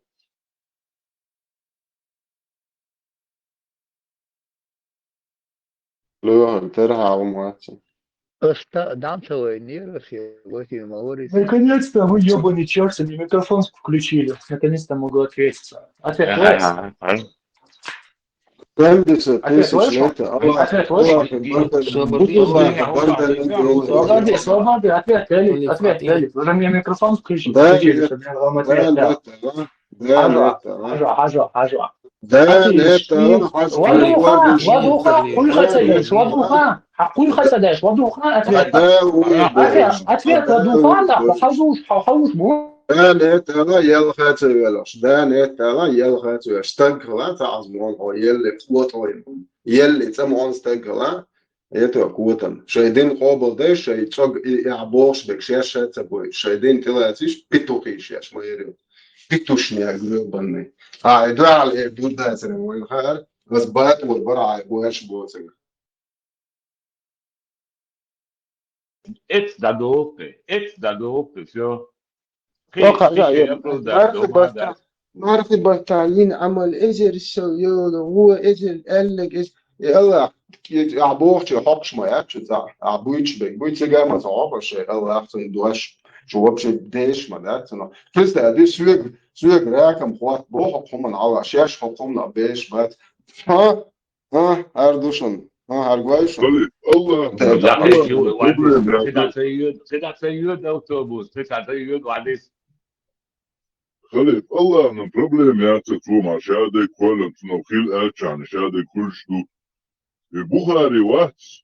Лоьхан, тера хьалам вац. Ас та дам ца вайнера, ас я гойти ма варис. Наконец-то вы, ебаный черт, мне микрофон включили. Наконец-то могу ответить. Ответ лайс. Семьдесят Ответ тысяч лайс. лет. Аллах, Ответ лайс. Аллах, Акбар, Аллах, Акбар. Свободы, свободы, ответ, Элис, ответ, Элис. Уже мне микрофон включили, Да, включили, нет. чтобы я вам Да, ответ дал. нет, да. Да, Хажа, нет, да. хажа, хажа, хажа. Да, Ответ. нет, да. Вадуха, вадуха, хьакхуй хьаца деш, вадуха, хьакхуй хьаца деш, вадуха, ответ. Да, Ответ, ответ, вадуха, да, хьажуш, хьажуш бу. Да, нет, ала, ялхаца велаш. Да, нет, ала, ялхаца велаш. Стаг хила, ца азмон, о, елли, вот, ой. Елли, цамон стаг хила. Это котам. Шай дин къобал дай, шай цог и, и бохш бек шеш шай ца бой. Шай дин тилациш, петухи шеш, ма ери. Петушня грёбаный. А, и да, э, бурдацер, мой хар, вас бат, вот, бара, ой, аш боцер. Эц дадохе, эц дадохе, все. Мархи бата, мархи бата, йин Ӏамал эзар сел йолу, ву эзар аьллаг эз-, и Аллах, а бохча хьокхуш ма яц шу цхьа, а буьйцуш бен, буьйцу цига ма ца хьокхуш шайн Аллах цунна дош, шу вообще деш ма дац цунах. Христа ди соьга, соьга ракам хӀотта боху хӀуманна Аллах, шаьш хӀокху хӀуманах беш бац. Ха? А, хӀара ду шуна. А, хӀара гой шуна. Халиф, Аллах, Да, Аллах, да, проблема. КхидӀа ца йоьду автобус, кхидӀа ца йоьду валис. Халиф, Аллахна проблема яц цо ма, шадерг кхоьллина цунах хила аьлча, шадерг хуьлуш ду. И Бухари вац.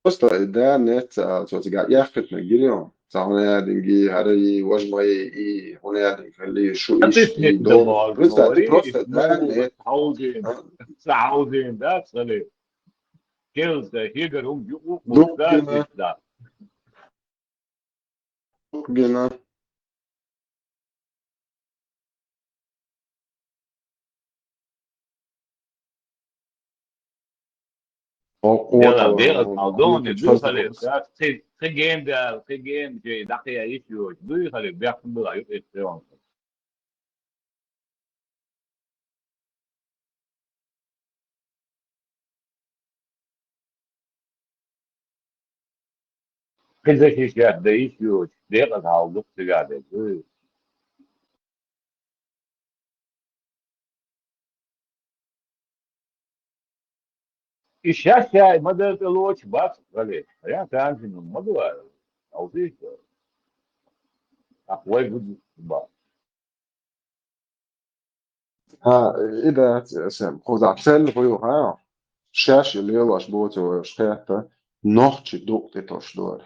Просто и да нет, а, цо цигахь яхкхитнарг гирион. Ца хьуна ядинги, хӀара и, важмай и, хьуна ядинг хилли, шу иш и, дон. Просто, просто да нет. Хьаузин. А? Ца хьаузин, да, цали. Келс да, хигар ум юкъу, да, да. Гина. Дела, дела, алдони, дуй хали, кхи, кхи гем да, кхи гем, же, дакъя иш ю, дуй хали, бяхтун дула, ю, иш, ю. Кхидерг иш яц, да иш ю, декъаза хьалдукха цигахь дерг. И шаьш-шаьш ма дара тӀелоцуш бац, вале. Я танжин ма ду ара. Алзиш ду. Ах, вай гуд бац. Хьа, и дац, сен, кхузахь цел хӀу ю, хьа? Шаьш и лелош боцу вайша хетта, нохчий дукъ тӀе тош дора.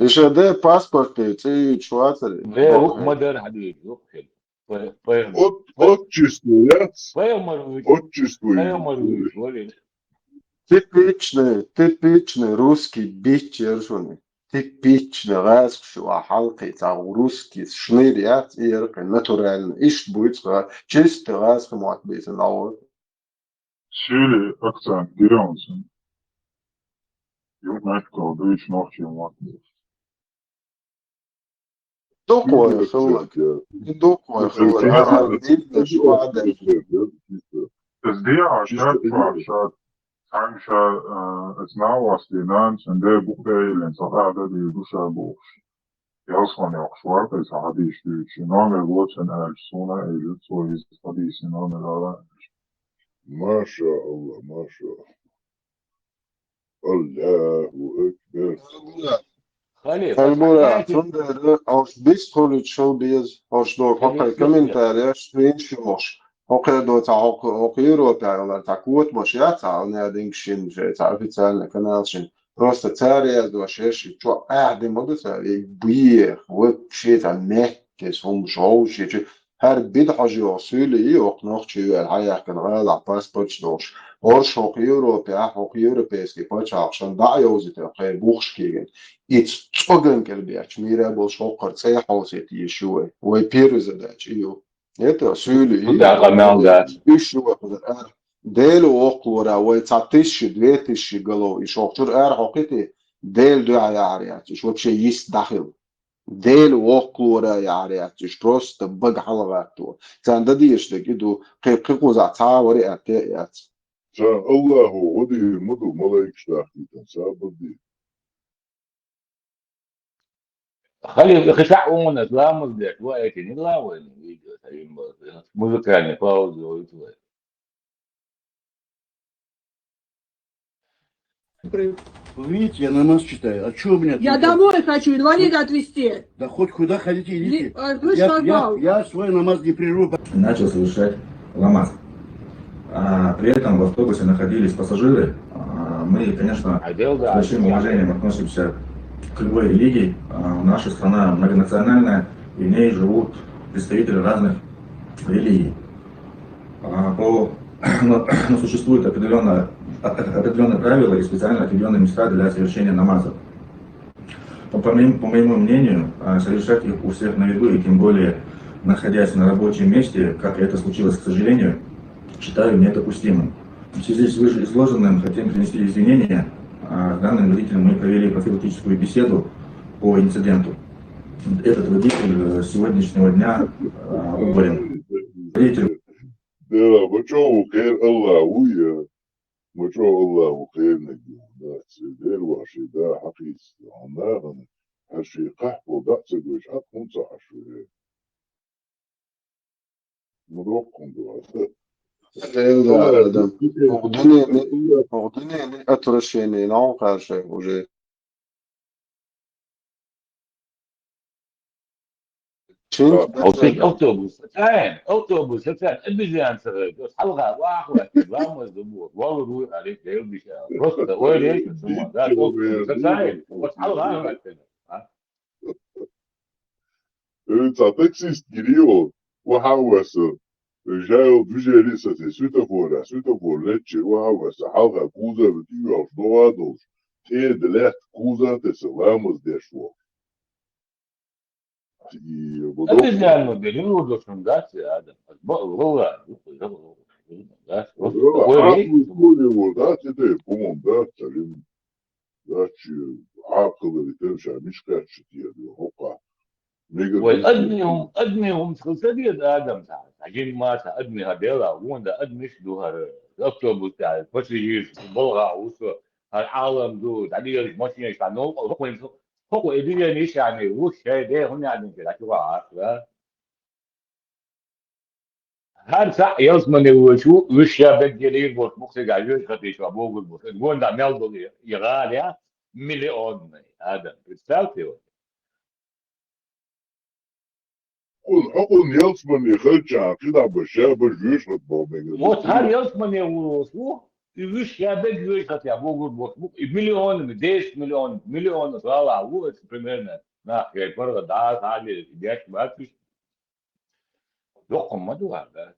И ша де паспорте цӀи йуьйцуш вацара. Ве, боккха ма дара хьадийца, юкъ хила. Пай-, пайхамар. От-, отчество яц? Пайхамар вуьйцу. Отчество. Пайхамар вуьйцу, вале. Типичный, типичный русский бич яр шуна. Типичный гӀазкхаш ю а хьалкхе, цхьа русский шныр яц, и яр кхин натурально. Иштта буьйцу гӀа-, чисто гӀазкхи мотт бийца нагӀо. Сели акцент гирёнсен. Юг мягко дуйч нохчи мотт бийца. Дукха вай хилла. Дукха вай хилла. Ас дӀа а шаьртахь, шаьртахь, цхьаьнгга ша, а, ас нагӀо вац дий, нана, сан дера букъ даийлина, сан дӀа а дадийр ду ша бохуш. Ялсамане йоккхуш вара, кхин сан хьадийш дуьйцуш, номер лоцун аьлча, суна а элира, цо иза хьадийсина номер ала аьлча. Маша Аллах, маша Аллах. Аллаху акбар. Хали, Аль-Мура, хали, цундела хьош бистхуьлуьйтуш хила беза, хьош догу хьокхайн комментарияш, скриншоташ. ХӀокхе доцу хьо-, хӀокху Европехь йолу цхьа котамаш яц, цхьа Алнадинг шина, шайн цхьа официальный канал шина. Просто цара яздо шаьш, и чохь ахьа ма ду цара, и бехк, вообще цхьа меттиг хӀумаш, хьовшийчу. ХӀара бидхьажа йогӀу суьйлий, окху нохчий веана хьаяьккхина гӀалахь паспорташ долуш. ХӀорш хӀокху Европехь, хӀокху европейский пачхьалкхашна дӀа а йовзийтина кхеран бухаш кегина. Иза цӀоган кӀел бетташ, мийра болуш хӀокхуьнан цӀе хьовсийта йиш ю вай. Вай первый задача и ю. Это суьйлий, и ю. Уьш ю вай кхузара ара. Делан воккхалора вай цхьа тысяча, две тысячи голов, и шохчуьра ара хьокхуьйтий, Делан дуьхьа яхьар яц, уьш вообще йист дӀахила. Делан воккхалора яхьар яц, уьш просто бага хьалагӀатто. Царна дан дезаш дерг и ду, кхин, кхин кхузахь цхьа а вариант а яц. Царна Аллахо гӀо дийр ма ду, малайкаш дахкийтина, сабар де. Хали, хи шаъ вон ас ламаз деш, ва эти не ла вайна видео, музыкальный пауза войт вай. Вы видите, я намаз читаю. А чё у меня Я тут? Домой хочу, инвалида отвезти. Да хоть куда хотите, идите. Ли-, э, вы Я, я, шлагбаум. Я свой намаз не прерву. Начал совершать ламаз. А, при этом в автобусе находились пассажиры. А, мы, конечно, А дело, с да, большим да. уважением относимся к любой религии. А, наша страна многонациональная, и в ней живут представители разных религий. А, по, но, но существует определённое, оп-, оп-, определённые правила и специально отведённые места для совершения намазов. По, по моим-, по моему мнению, а, совершать их у всех на виду, и тем более находясь на рабочем месте, как это случилось, к сожалению, считаю недопустимым. В связи с вышеизложенным хотим принести извинения. А, с данным водителем мы провели профилактическую беседу по инциденту. Этот водитель, э, с сегодняшнего дня, а, уволен. Водитель. Дела, бачо, хер Аллах, уя. Мачо Аллаху хенниг ю, да, цердер ваши, да, хьакхийца, хьан нахана, хьан ши кхахьо дӀа а ца гойтуш, хьан хӀунца хьан шу хье? Ма доккхун ду аса. Хьел да, Аллах, Адам. Хьо дуьненан, хьо дуьненан отвращение, нахьа кхаьршай уже. Чин Хьо цига автобус сацаен, автобус сацаен, обезьян ца гӀайта, ас хьалха вахваьттина, ламаз ду боху, валур ву аьлла, Дела диша. Просто ойла яйта цунна, да, автобус сацаен, ас хьалха вахваьттина. А? Э, цхьа таксист гири, вахьа васа, жайо движение саце, светофора, светофор леччи, вахьа васа, хьалха кузов тӀе йолуш, догӀа долуш, тӀеда лаьтта кузов тесна, ламаз деш ву. И вот Обезьяну бери, лучше, да, Адам. Бо-, валла, да, Ой, хьан ой, ой, ой, ой, да, тебе, по-моему, да, царим. Да, чи, а, кылы, ты, ша, мишка, чи, тебе, хопа. Мега Вай, бис-, адми хӀум-, адми хӀумца хила ца деза адам цхьа. Цхьа жимма цхьа адми хӀара дела, вон да адмиш ду хӀара. Автобус тӀехь, пассажираш, балха ву со, хӀара Ӏалам ду, дӀадераш машинаш, дӀа новкъа, хӀокхуьнца, хӀокху и дижен йиш яьхьний, вуш шай де, хӀун яьхьний, дӀа чу вахьа, да? ХӀара цхьаъ ялсамане воьдуш ву, вуьш ша беггера йийр болуш бу-кх цигахь жоьжахати чохь богур болуш. Аса гонах мел долу и гӀала яц, миллионный адам. Представьте вот. Кхунна, хьо кхунна ялсамане хилчахьана, кхидӀа бан ша бан жоьжахати боху мегар. Вот хӀара ялсамане волуш ву, И вуьш я бегвеш хатя богур бо. И миллионами, десять миллион, миллион гала ву, это примерно. На, я пара да, да, деш бат. Докъма дуар, да.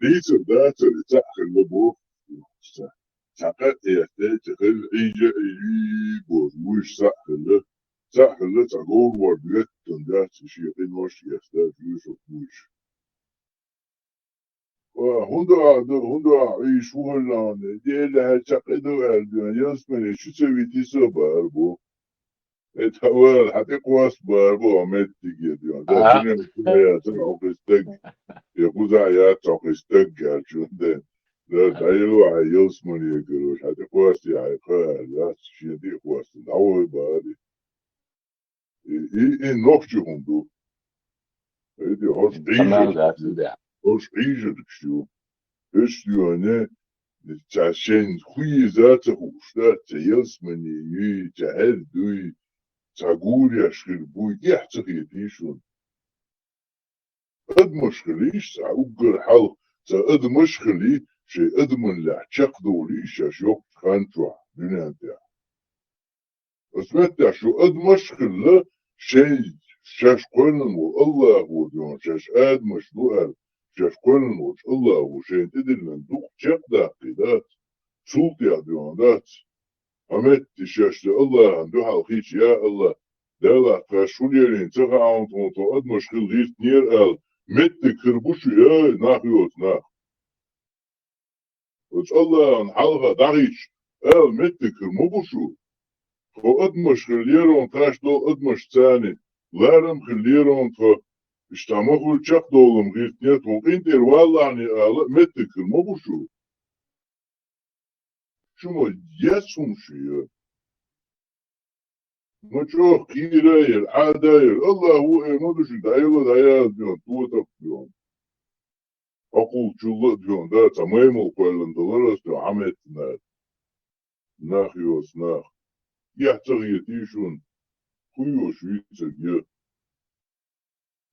Дийцар дацар, цхьа хилла боху. Цхьа къа тӀехь, цхьа хилла Ӏийжа, Ӏийжа боху, вуьйш цхьа хилла. Цхьа хилла, цхьа говр вар дуьттан дац, шен къинош эцна, жуьйш вуьйш. Ва, хӀунда а ду, хӀунда а Ӏийш ву хилла, Делахь цхьа къи ду аьлла, ялсмани шу ца вити со бара бу. Эта вара, хьан тӀе кхоста бара бу, а меттиге ду. Да, а? Дуьнен чу яц хьо кхин стаг. Я кхузахь яц хьо кхин стаг, аьлча, да. Да, дӀаелла хьайн ялсмане, короче, хьан тӀе кхоста я хьайн кха, аьлла, яц, шен тӀе а кхоста, дӀавой бара. И, и, и нохчи хӀун ду? Эди, хӀорш Ӏийжа, хӀорш Ӏийжаргаш ю. Эш дуьйне, ца шен хуйиза ца хууш дац, ца ялсмани юй, ца хьер дуй, ца гуреш хир буй, эхь ца хетий шуна. Адамаш хилийша, цхьа уггар хьалха, ца адамаш хилий, шайн адамаллехь чекхдовлийша шаьш йоккхачу хан чохь, дуьнен тӀехь. Оцу меттехь шу адамаш а хилла, шайн, шаьш кхоьллина волу АллахӀ ву дуьйна, шаьш адамаш ду аьлла, шаьш кхоьллина волчу АллахӀ ву шайна тӀедиллина дукха чекхдаккхий дац, цул тӀехь дуьйна дац. Хьан метта шаьш АллахӀана дуьхьал хийча, я АллахӀ, Дала тхаьш шу лелийна ца хаьа хьуна тхуна, тхо адамаш хила гӀиртинера аьлла, меттиг хир бу шу, эй, нах йоцу нах. Оцу АллахӀана хьалха дӀахийча, ала меттиг хир ма бу шу. Тхо адамаш хир лерон тхаш долу адамаш царни, ларам хир лерон тхо, иштта ма хуьлу чекхдолу гӀиртинера тхуна къинтӀера валлахьний ала меттиг хир ма бу шу. Шу ма ес хӀума шу ю. Ма чӀогӀа кхийра яра, Ӏада яра, АллахӀ ву, э, ма ду шу, дӀайолла, дӀаяла дуьйна, тотах дуьйна. Хьо кхулчулла а дуьйна, да, цхьа маймал кхоьллина долара ас дуьйна, хьан меттана. Нах йоцу нах. Эхь ца хетий шуна, хӀун йош вийцарг ю?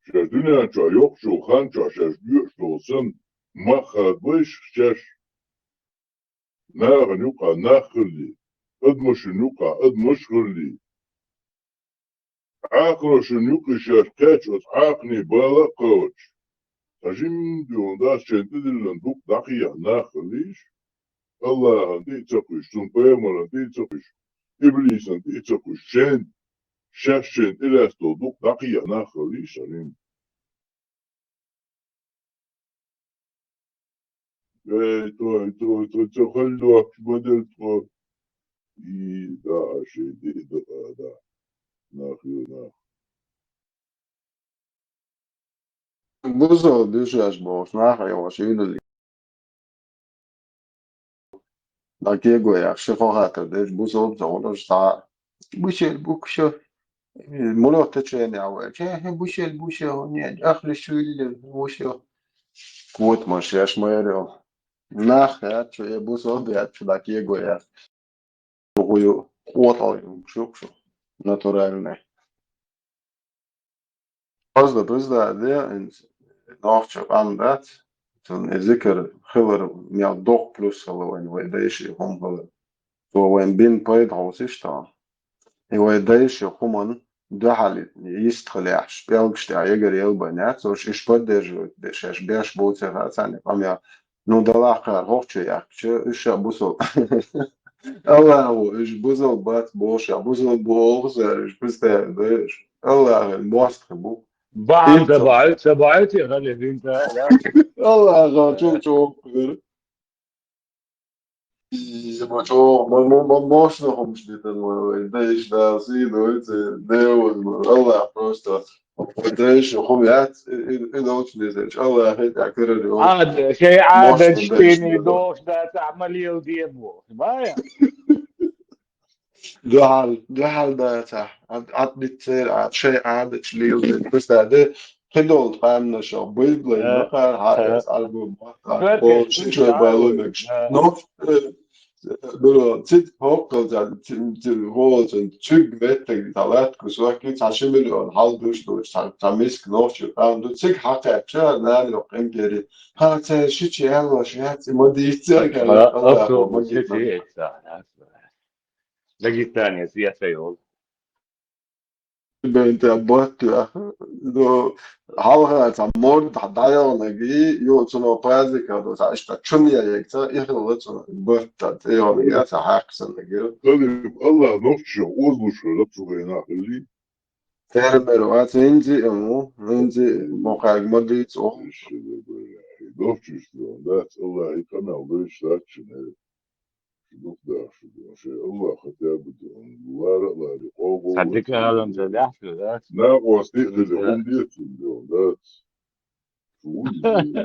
Шаьш дуьнен чохь йоккхачу хан чохь шаьш доьуш долу санна, мах хадабайша шаьш. Нахана юкъахь нах хилли, адамашна юкъахь адамаш хилли. Ӏакхаршна юкъа шаьш кхечча оцу Ӏакханийн бала а кхочуш. Цхьа жимма дуьйна дац шайна тӀедиллина дукха дӀакхехьа нах хилийша. АллахӀана тӀе а ца кхуьйсуш, цуьнан пайхамарна тӀе а ца кхуьйсуш, иблисана тӀе а ца кхуьйсуш, шайна, шаьш шайна тӀелаьцна долу дукха дӀакхехьа нах хилийша жимма. Эй, той, той, той, цо хала дохкуш ма делла тхо. И, да, шайн де, да, да. Нах ю, нах. Бусалба ду шаьш бохуш, нах а йолуш, уьйралле. Дакего яхаш, ши-кхо хаттар деш, бусалба ца хуьлуш, цхьа бусалба бу-кх шо. Муьлха теченехь вай. Хе-хе, бусалба бу шо, хӀунда аьлча ахлиш чуьйллина ву шо. Котамаш еш ма яра йо. Нах яц шу, я бусалба яц шу, дакего яц. Шу хӀун ю, къотӀал ю, шу, шу. Натуральный. Хаза беза де, нохча къам дац, цунна и зикар хилар мел доккха плюс хила вайн, вай дайши хӀума хилар. Цо вайн бина пайда хьовсийша тхо. И вай дайши хӀуманна дуьхьал йистхилехьаш, пӀелгаш тӀехь ягар елбан яц, уьш иш поддерживать деш, шаьш беш буцех а царна къамел. Ну, далахь кхара хӀокху чу яьккхича, уьш ша бусал. АллахӀ ву, уьш бусал бац бохуш, ша бусал бу оха цара, уьш постоянно дайш. АллахӀан мостагӀий бу. Бахьан ца баьлла, ца баьлла, те хали бинта, да? АллахӀан чу-чу хир. Ма чӀогӀа, ма, ма, ма, мощно хӀумаш дитан вай, вай, дайш Дала сий дойца, деван, АллахӀ просто, дайш хӀума яц, и, и, и долчу дезачу, АллахӀе тӀе карар йолу. Ӏада, шайн Ӏадаташ мощно тӀе дайш. Дохуш дацахь, ма леладе боху, ма я? Дуьхьал, дуьхьал дацахь, Ӏад-, Ӏад диц церан Ӏад, шайн Ӏадаташ леладе. Просто де, кхидолу къаьмнашах, Библин, э, махара, э, хьаэца, Ӏарбо, махара, кхочушчой балонаш. Э. Ну, э, Дуро, цига хӀоккхалца, ц-, ц-, гӀолацун, цуьг меттиг, цхьа латта кусок, цхьа ши миллион хьал душ доцуш, цхьа, цхьа миска нохчи къам ду, цига хьакхаьчча, нана йоккха импери. Ха, цара шича ялош яц, и ма дийца, Ха, Аллахо, ма абсолютно, дийца. Шича яц, ха. Дагестанец я сайол. Бен тӀе батта, ну, хьалха цхьа морд дӀайогӀнаг, ю, цунах пазика ду, цхьа иштта чун яйг, цхьа ихилла цунах батта, тӀейогӀнаг, цхьа хьаькхсаннаг. Салим, Аллах нохчо озлуш хила цу вайна хили. Фермер вац, хӀинзи а му, хӀинзи мокхаг ма дийца о. Нохчуш ду, дац Аллах и къамел дойш саччина. Шу дукха даха шу ду, шайн Аллах хотя бы ду, лара а лари, къобал. Цхьа дика алам ца дахьа шу, да? Накъост тӀе хили, хӀума децун ду, дац. Шу вуй ду.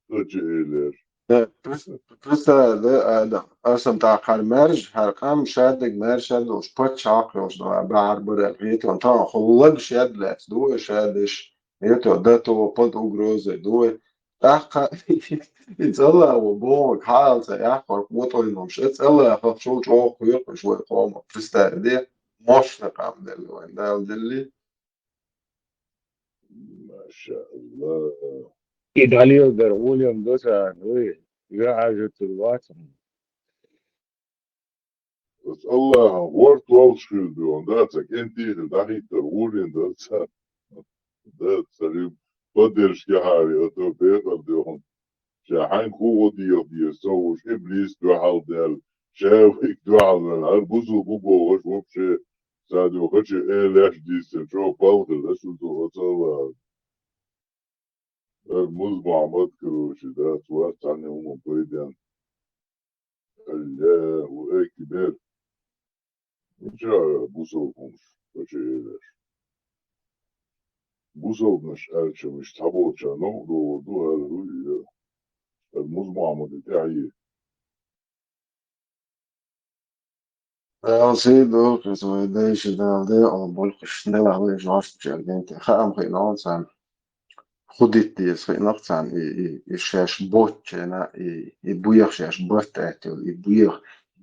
Хача элер. Э, прес-, представь, да, Адам, аса тӀаккха хӀара маьржа, хӀара къам шадерг маьрша долуш, паччахьалкх йолуш, да, бахьар бара, хетон, тахана хӀуллаг шед лаьцна ду, шадеш. Ето, да, то под угрозой дуй. ТӀаккха и цӀалла ву бохург хьаалца яххьарг вотӀойнуш. И цӀалла хахчул чӀогӀа кхоькхуш вай къома. Представь, де, мощный къам делли вайн, Дала делли. Машалла. И далил дар гӀулам доса, ой, я хьажатул вацам. Ас Аллахьан гӀорта волуш хир ду, да, ца кӀентий хир, дӀахӀиттар гӀурин дар ца. Да, ца риб, поддержка хьари, а то бекъар ду хьуна. Ша хьайн хӀу гӀо дийла деза, со вуш иблис дуьхьал даьлла, ша вайга дуьхьал ваьлла, хӀара бузул бу бохуш, вообще, ца ду хача э леш дийцина, чо палхир, ас узу оцалла. Эр муз Мухьаммад, короче, да, цу вац цхьанне хӀума пайден. Аллаху акбар. Мича бусалба хӀумаш, пача элеш. Бусалбанаш аьлча, миш цхьаболча новкъа догӀур ду, аьлла, хӀуй, я. Эр муз Мухьаммад и тӀаьхье. Дала сий дохкис вай дайша Дала декъала болхуш, Дала вай жоьжахатехь динте. Хаам хиъна хьуна царна. ХӀу дитта деза хиънах царна и, и, и шаьш боцчена, и, и буьйха шаьш барт аьттуьйла, и буьйха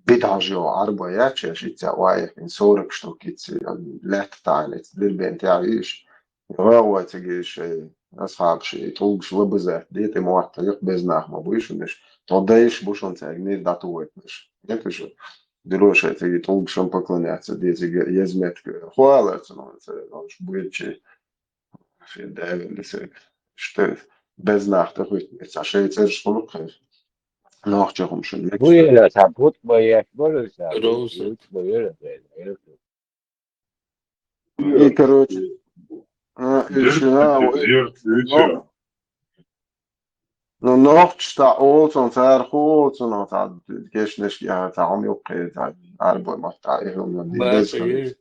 бидӀажо Ӏарбо яц шаьш, ицца ваихина сорок штук, ицца лаьтта тахьана, ицца дирбен тӀехь вийш. ГӀа вай цига шай, асхьабаш и тӀулгаш лабазатта де, тӀе мотта юкъ беза нах ма буй шуна уьш. Тхо дайша бу шуна цаьрга мир дӀатухуьйтуш. Декъа шу. Дило шай цига тӀулгашан поклоняться де, цига еза меттиг хӀу алар цунах, ца, уьш буьйцучи. Шен даьвалли цига. Шта беза нах тӀехуьйту, ца шай цӀераш хуьлу кхайра. Нохча хӀума шуна мегаш. Вуйла ца хутба еш бара ца. Роуза. Хутба еш. И, короче, а, и Дерт шина, а, ой, дерт ну, ну, нохча та олцун, цара ху олцун, та кешнеш я, та хьуна юккхе, та арбой мах, та и хьуна ди Баца беза. Ир.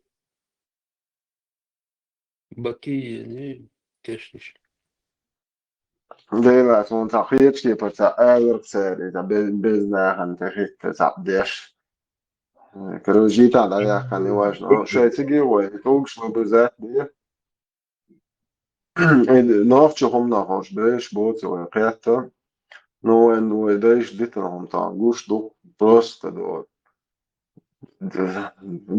Бакиени кешнеш. Дела, сон ца хеташ кепар ца аларх цара, и ца бе-, беза нахана тӀехӀитта ца деш. Короче, жита дӀаяхкан и важно. Шай циги вай, тӀулгаш ма беза де. Э, нохча хӀуманах хьош беш боцу вай кхетта. Ну, вайн, вай дайша дитина хӀума тахана гуш ду, просто ду. Д-,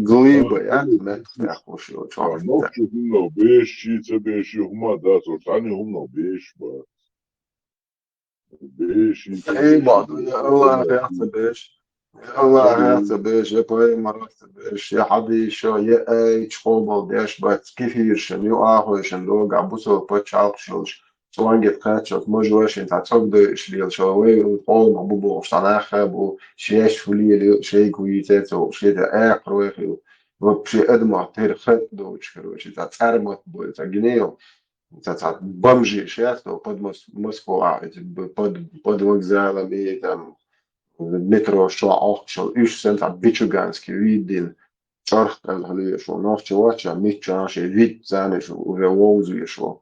глыба, я, меттах тӀехь хӀуш йолчу. А, нохча хӀуманах беш, ши ца беш, хӀума дац, цхьанне хӀуманах беш бац. Беш, ши ца беш, Эй, баду, я Аллах, я ца беш. Аллах, я ца беш, я пайхамар ца беш, я хьадийша, я ай, чхобал деш бац, кефиршан, ю ахойшан, дога, бусал пачхьалкхаш йолуш, цуьнгет кхаччалц, мажошин, цхьа цогдойш лелаш, вай къома бу бохуш, цхьа нахха бу, шеш хӀу лелийла, шайга хӀу йийцай ца ву, шеда аькхарой хила, вообще адамах тера хатта доцуш, короче, цхьа цӀармат бой, цхьа гинел, цхьа, цхьа бомжи шеста, под Мос-, Москва, эти б-, под, под вокзалами, там, метро шо Ӏохкушал, уьш санна цхьа бичуганский вид дина, чӀарх кӀел хьалуьйш ву, нохча вача, мичча ши вид царниш уже вовзуьйш ву.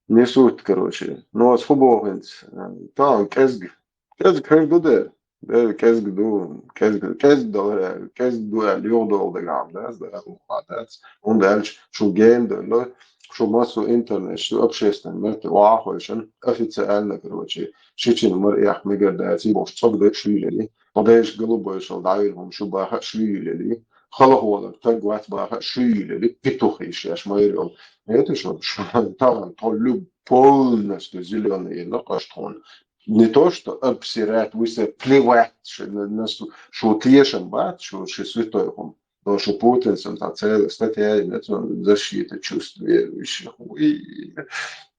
Не суть, короче. Ну, ас хӀу боху хӀинца? Тан кӀезга. КӀезга хир ду де? Де, кӀезга ду, кӀезга, кӀезга далара, кӀезга ду аьлла, юха долу дагахь дац, дагахь дац. ХӀунда аьлча, шу гена долу, шу массо интернет, шу общественный мерте вахойшан, официально, короче, шичина мар эх мегар даци, бош цог дой шуйлели. Подеш голубой шел, давил хум шу баха шуйлели. Халахуалар, таг вац баха шуйлели, петухи шеш майрел. Это что, что там, то люб-, полностью зеленый, но каштхон. Не то, что обсирать, вы все плевать, что на, на су-, что тешим бат, что, что святой хум. Но что Путин сам там целая статья, и нет, он защита чувств верующих. И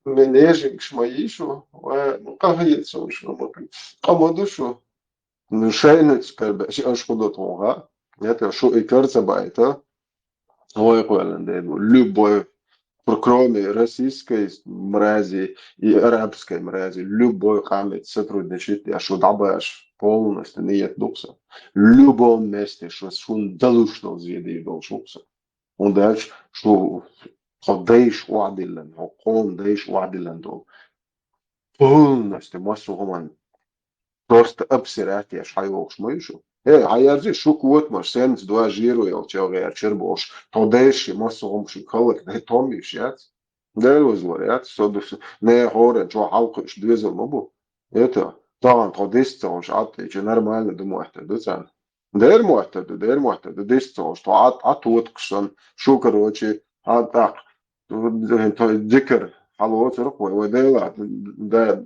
мне же к шмаишу, ну, как я это слушаю, ну, как, а моду что? Ну, шайнец, как бы, аж куда-то, ага. Это что и карца байта. Ой, Колян, да, любой, кроме российской мрази и арабской мрази, любой камец сотрудничает, я что дабаш полностью не ет дукса. В любом месте, что шун далушно зеды и долшукса. Он дальше, что ходейш уадилен, хо ком дейш уадилен дол. Полностью массу гуман. Просто обсирать я шай вокш мой шу. Э, хаяр зи шук вот маш, сенс два жиру ел чел гэр чер бош. То деши массу гум шук халак, да том иш яц. Да возло яц, со дус, не хорен, чо халкуш двезел мабу. Это, там, то десять, уж ат, и чё нормально, думаю, это, да, цан. Дэр муатта, да, дэр муатта, да, десять, что ат, ат вот ксан, шу, короче, ат, так. Дикер, халуоцурх, вай, вай, да, да,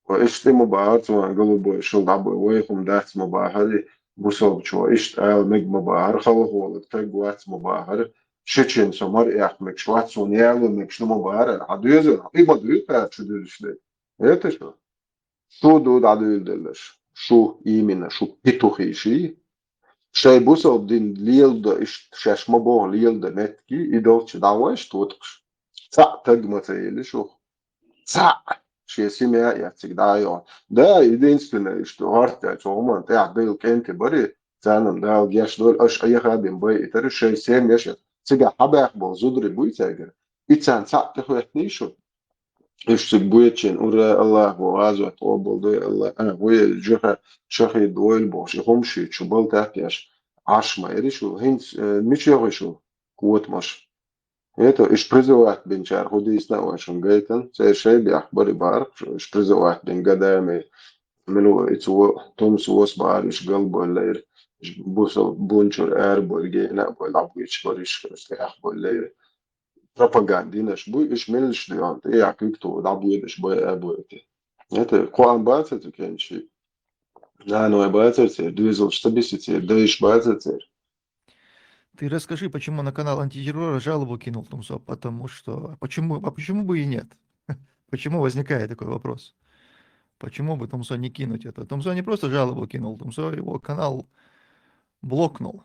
да. Ишти ма баар, цуан голубой, шул дабы, вай, хум дац ма баахали, бусол чуа, ишт айл мег ма баар, халу холод, таг вац ма баар, шичин сомар ях мег, швац сун ялу мег, шу ма баар, а дюзер, и ма дюзер, а чу дюзер. Это что? Шу ду дадуил делаш, шу именно, шу петухи ши, шай бусол дин лиел да иш, шаш ма бо лиел да метки, и долчи давай, что вот ца таг ма ца ели шу. Ца, ши семья я цик да ё. Да, единственное, что гарта, что уман, ты отбил кенте бори, цанам дал геш доль, аш аяха бим бай, и тары шай семья ши. Цыга хабах бо, зудри буй цайгер. И цан ца ты хуятни шу. Ишчик буйчин, ура, Аллах, вазот, обалдуй, Аллах, а, вуя, джиха, шахид, войл бош, и хумши, чу балтак яш, ашма, эри шу, хинц, э, мичи шу, куот маш. Это, иш призывать бинчар, худи исна вашун гайтан, це шей бях, бори бар, иш призывать бин гадами, милу, ицу, том суос бар, иш гал бойлер, иш бусал, бунчур, эр бойл, гейна бойл, абуич, бориш, иш эх бойлер. Пропагандинаш буй, иш мелиш дуйон, я кык ту, да буйдыш, бой, э, буйти. Это, куан баца ту кенчи. Да, ну, баца цер, дуйзл, что бесит цер, да иш баца цер. Ты расскажи, почему на канал антитеррора жалобу кинул, Тумсо, потому что, а почему, а почему бы и нет? Почему возникает такой вопрос? Почему бы Тумсо не кинуть это? Тумсо не просто жалобу кинул, Тумсо его канал блокнул.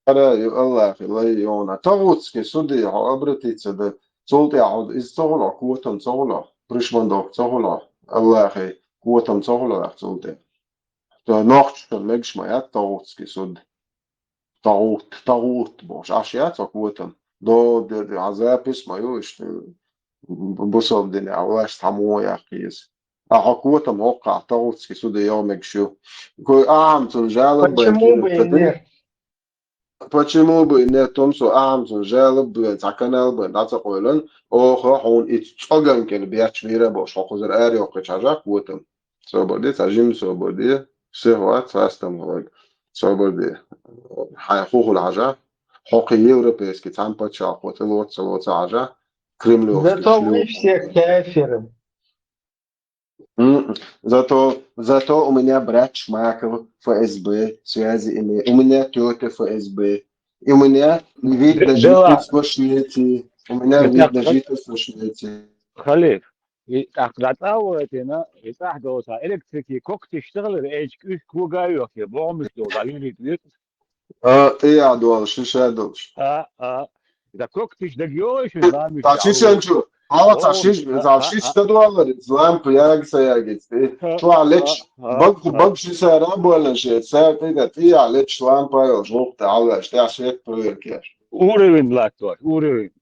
Ара, ю Аллахи, лай ёна. Тагутски суди, хо обратиться да. Цултя хо из цогуло, куотан цогуло. Пришмандок цогуло. Аллахи, куотан цогуло, ах цултя. То нохчтан мегшма я тагутски суд. Тагут, тагут, бош. Аш я цо куотан. До, де, де, а запись мою, иште, бусол дине, а власть тамо я киз. А хакуотам окка, тагутски суди ё мегшу. Кой аам цун жалоб бен. Почему бы и нет? Почему бы и нет? Том со аам цун жалоб бен, ца канал бен, да ца ойлан. Охо, хун ит цоган кен бяч вира бош, хо кузар ари окка чажа куотам. Соборди, ца жим соборди. Все хват, ца астам хват. Соборди. Хай хухул хажа. Хокы европейский, цан пача, хват, лот, ца, лот, ца хажа. Кремлёвский. Зато вы все кафиры. М, зато, зато у меня брат Шмаков, Ф С Б, связи имеет. У меня тётя Ф С Б. И у меня вид на жительство Швеции. У меня вид на жительство Швеции. Халиф, и так датаватина, и так доса, электрики, кок тиштагли, эч куш кугаю, ке, бомиш доса, лилит, лилит. А, ты я дол, шиша дол. А, а. Да кок тиш да гёш, да, ми. Та шишен чу. Ала та шиш, та шиш та дуалар, ламп ягса ягит. Чу алеч, баг, баг шиса рабуален ше, са ты да, ты алеч лампа, жок та алаш, та свет проверкеш. Уровень лакой, уровень.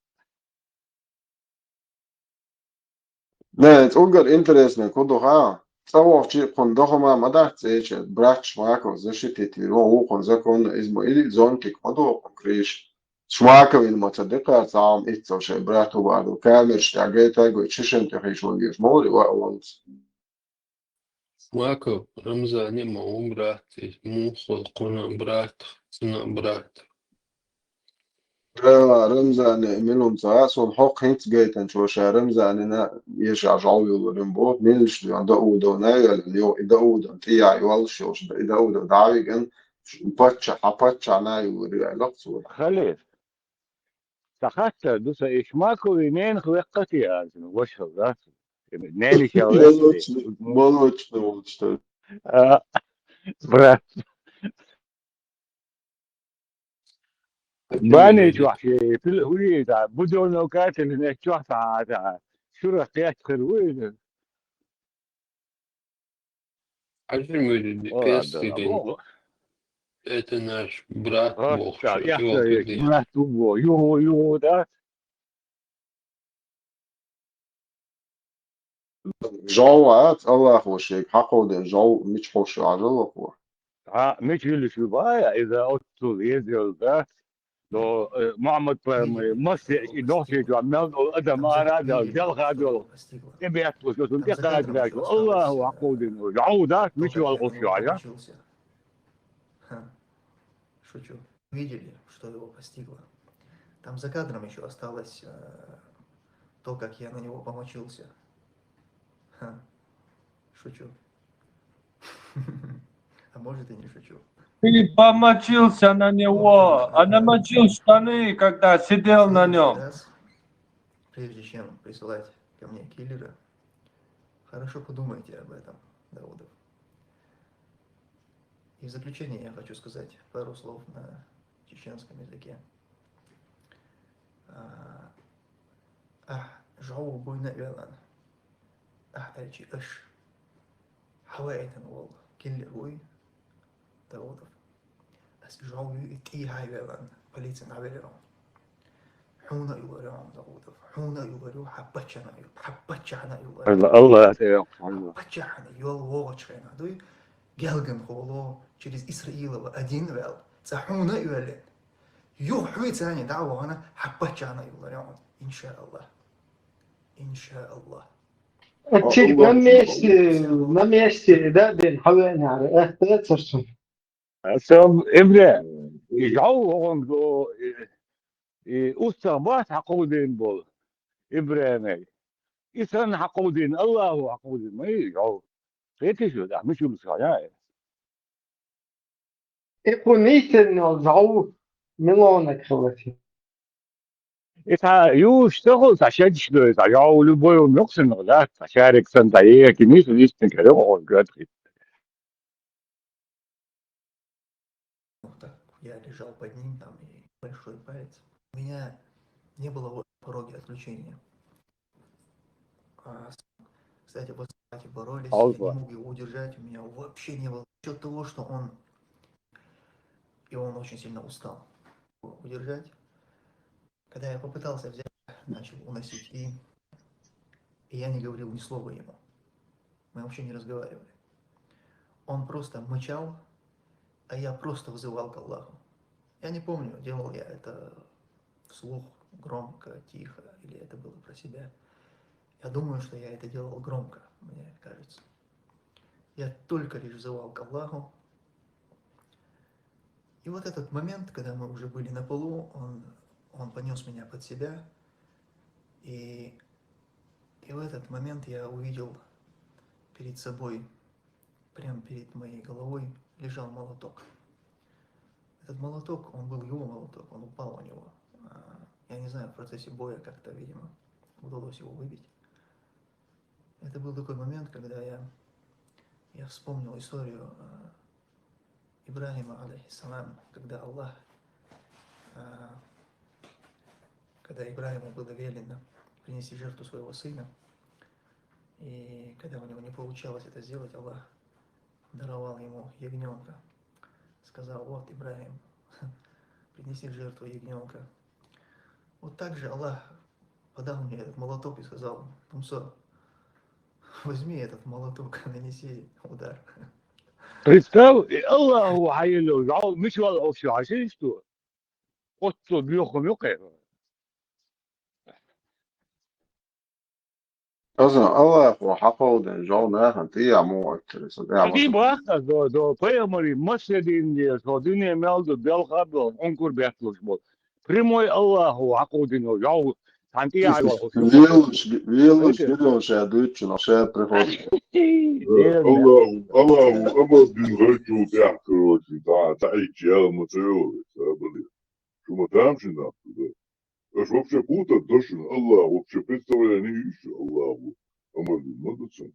Не, цугар интересно, кудуха. Цавох чи кун дохума мадах цече, брат Шмаков защитить виро, у кун законно измо, или зонтик мадох кун криш. Шмаковин ма ца декхар, цхьа Ӏам иццо шайн брат хӀубар ду. Камераш тӀа гайтайгой, чешен тӀехьийш ван веш, ма вари, ва, ванц. Шмаков, Рамзане ма ву брат, и муха хул кхуна брат, цуна брат. Ра-, Рамзане милум ца, сон хьокх хӀинц гайтан чо ша Рамзанина, еша жал юлурин бо, милш ду, Даудов найвелин, йо, и Даудов тӀия йолш йолш, и Даудов давиган, пачча, хьа пачча найвури, ай лакцур. Халид. Ца хаттар ду са Ишмакови ненах веккхати аз, вашал, да? Нени шал веккхати. Молочный, молочный, молочный. А, брат. Бани чохи, пил, уи, да, будённо катили не чохта, да. Шура кет хир уи. Хьажи муьйди, ну, ладно, пес, ну, это наш брат, а, бог, да, я, я, брат, во, ю, ю, да? Жав вац, Аллах ва шейк, хьакъуден жав, мич хьош ажал вахур. А, мич вилиш вибая, иза оццул езил, да? Но, э, Мухаммад пайгамбар, масе и нохчи жуа мел дол адам ара дол, делха дол. Эбият ло, что он текара дол. Аллаху акбар. Яуда, мичи вал гуф шуа, я? Ха. Шучу. Видели, что его постигло. Там за кадром ещё осталось, э, то, как я на него помочился. Ха. Шучу. А может, и не шучу. Ты помочился на него, а намочил штаны, когда сидел на нём. Следующий раз, прежде чем присылать ко мне киллера, хорошо подумайте об этом, Даудов. И в заключение я хочу сказать пару слов на чеченском языке. А, ахь жӀов буйна велан. Ахь аьлчи аш. Хьаваитан вол киллер вуй, Даудов. Ас жӀов юй и тӀехьа велан, полицин дӀавелира. Хьуна а юлар ю, Даудов. Хьуна а юлар ю, хьа паччахьна а ю-, хьа паччахьна а юлар ю. Алла, Алла, хьа паччахьна йол вогӀачхена дуй, гелган холо, через Исраилова один вел, цӀа хьуна а йоллин. Юха хьуй цани дӀа а вахана, хьа паччахьна а юлар ю. Иншааллах. Иншааллах. Ачик на месте, на месте, да, бен хьавеанара, э, да, царцун. Сам Ибре, и жав вогӀун до, и, и устагӀ бац хьакховдийна болу Ибренай. И санна хьакховдийна, Аллаху хьакховдийна, ма и жав. Хетий шу, да, мича ву ша, я? И кху нийсанна йолу жӀов милонаг хилла. И цхьа юуш ца хуьлу, цхьа шедаш дойту, цхьа жӀов любой хӀума йоккхуш хилла, да? Цхьа шарик санна, цхьа ехи нийса нийсаниг хир ю, оха гатхи. Вот так. Я лежал под ним, там, и большой палец. У меня не было в пороге отключения. А, с-, кстати, вот с этим боролись, я не мог его удержать, у меня вообще не было. Счёт того, что он, и он очень сильно устал удержать. Когда я попытался взять, начал уносить, и, и я не говорил ни слова ему. Мы вообще не разговаривали. Он просто мычал, а я просто взывал к Аллаху. Я не помню, делал я это вслух, громко, тихо, или это было про себя. Я думаю, что я это делал громко, мне кажется. Я только лишь взывал к Аллаху. И вот этот момент, когда мы уже были на полу, он, он понёс меня под себя. И, и в этот момент я увидел перед собой, прямо перед моей головой, лежал молоток. Этот молоток, он был его молоток, он упал у него. А, я не знаю, в процессе боя как-то, видимо, удалось его выбить. Это был такой момент, когда я, я вспомнил историю, э, Ибрахима, алейхиссалам, когда Аллах, э, когда Ибрахиму было велено принести жертву своего сына, и когда у него не получалось это сделать, Аллах даровал ему ягнёнка. Сказал: «Вот, Ибрахим, принеси жертву ягнёнка». Вот так же Аллах подал мне этот молоток и сказал: «Муса, возьми этот молоток, нанеси удар». Представь, и Аллаху хьайилла, жӀов мича вала офу шу хьашийша ду? Оццул боьха ма ю кхы. Аса Аллахо хьакховдийна жӀов нахана тӀехьа муха оьттур аса? Аса тӀехьа баккха до, до пайхамарий массадийнна деза, со дуьне мел ду, белха а белла, Ӏункар бетталуш болу. Прямой Аллахо хьакховдийна жӀов, цхьана тӀехьа а вахуш. Велаш, велаш гира ша дуьйцучунах, ша приходит. Аллахо, Аллахо амар дина гӀайчул тӀехь, короче, дӀа, дӀаийча яла ма ца йолу, ца бали. Шу ма тамашийна нах ду, да? Аша вообще путать до шуна, Аллах вообще представление ю шу, Аллаху амар дина ма ду цунна.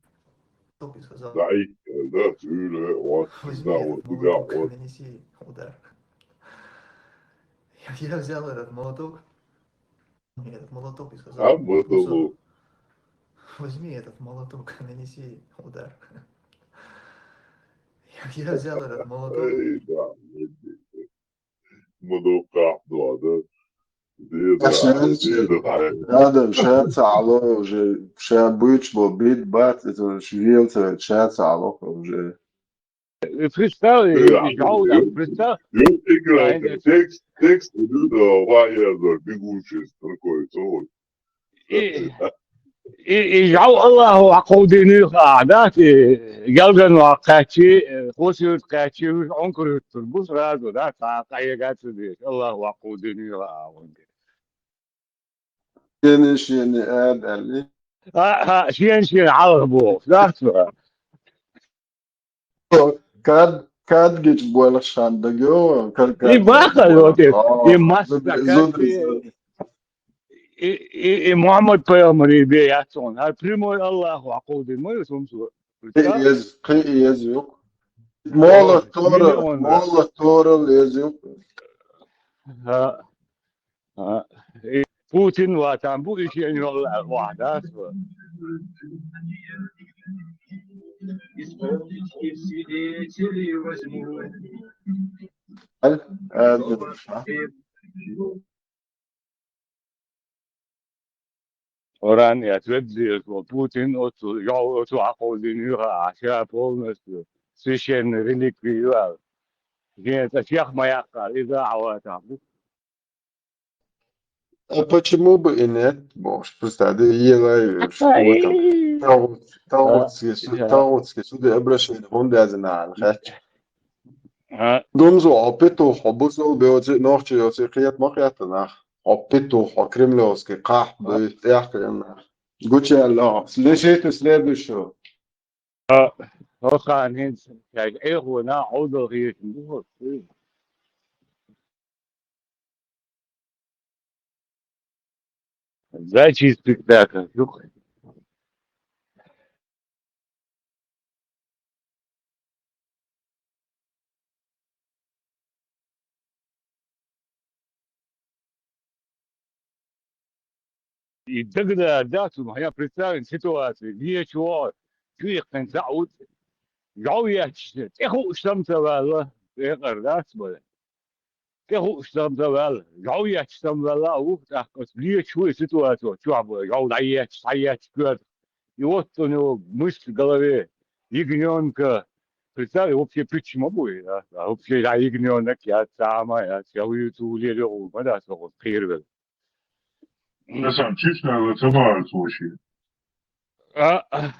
Кто бы сказал? Да, и, да, цуьра, вот, возьми да, этот вот, да, молоток, вот. Нанеси удар. Я, я взял этот молоток, этот молоток и сказал: а, молоток. Возьми этот молоток, нанеси удар. Я, я взял этот молоток. Эй, да, ма дуккха ахь доьгӀна, да? Деза, деза, хьай. Адам ша ца Ӏало уже, ша буьйцуш болу бид бац, это уж велца ша ца Ӏало уже. Представь, э, и, а, и жал, я, представь. Юрт играет, текст, текст, блюдо, ваязор, бегущий строкой, целый. И, и, и жӀов Аллахо хьакховдийна юха ахь, да, и гелган ваккхаьччи, э, кхо суьрт кхаьччи, уьш Ӏункар хӀуьттур бу сразу, да, цхьа къахьега ца дезаш, Аллахо хьакховдийна юха ахь. Шена, шена, а, аьлли. А, а, шена, шена, хьалха бохуш, да, цо? Кад, кад гича боьлхуш хан дагайо, кад, и кад бахар гича вот, и, боьлхуш. И масса зуд, кад зуд, и, зуд. И, и, и Мухьаммад пайхамарий бен яц хьуна. ХӀара прямой Аллахо хьакховдийна ма ю хӀума цо. Кхин а еза, кхин а еза ю. Молот, о, торал, миллион, да. Молот, торал еза ю. ХӀа. А, и Путин ватан бу, и шен йолу аьлла охьа дац вай. Аль, а, Оран я твердил, что Путин оцу, я оцу хьакховдийна юха, а ша полностью священный реликви ю аьлла. Шен цӀа чех ма яккхара, иза а хьаватахь бу. А почему бы и нет? Боже, представь, да, елай, а, что там? И тагӀутский, тагӀутский суд, тагӀутский суд обращение, он даже на, хач. А? Думзу, хьо петух, хьо бусул бе оци, нохчи оци, кхета ма кхета нах. Хьо петух, хьо кремлевский, кхахь, а, бе, тӀехкхена нах. Гучаьлла, лишите следующего. А, хӀокхарна хӀинца шайга эхо нах Ӏовдал хеташ ду хӀокху. Зачистка даьлла ду-кх. И дагадара дац хӀума, хьан представь ситуацию, леча вогӀу, чу иккхина цхьаъ ву, жӀов етташ, тӀе хууш стам ца ваьлла, декъар дац бара. ТӀе хууш стам ца ваьлла, жӀов етташ стам ваьлла а ву, тӀаккха оцу леча ву и ситуаци оцу чохь бу, жӀов дӀаетташ, схьаетташ коьрта. И вот у него мысль в голове, ягнёнка. Представь, вообще пуьчча ма бу и, а? А вообще я ягнёнок, я цхьа а ма яц, я вуьйцу лело гӀур ма дац оцу кхийра велла. Сан чисто ца бахьарца вообще. А, а.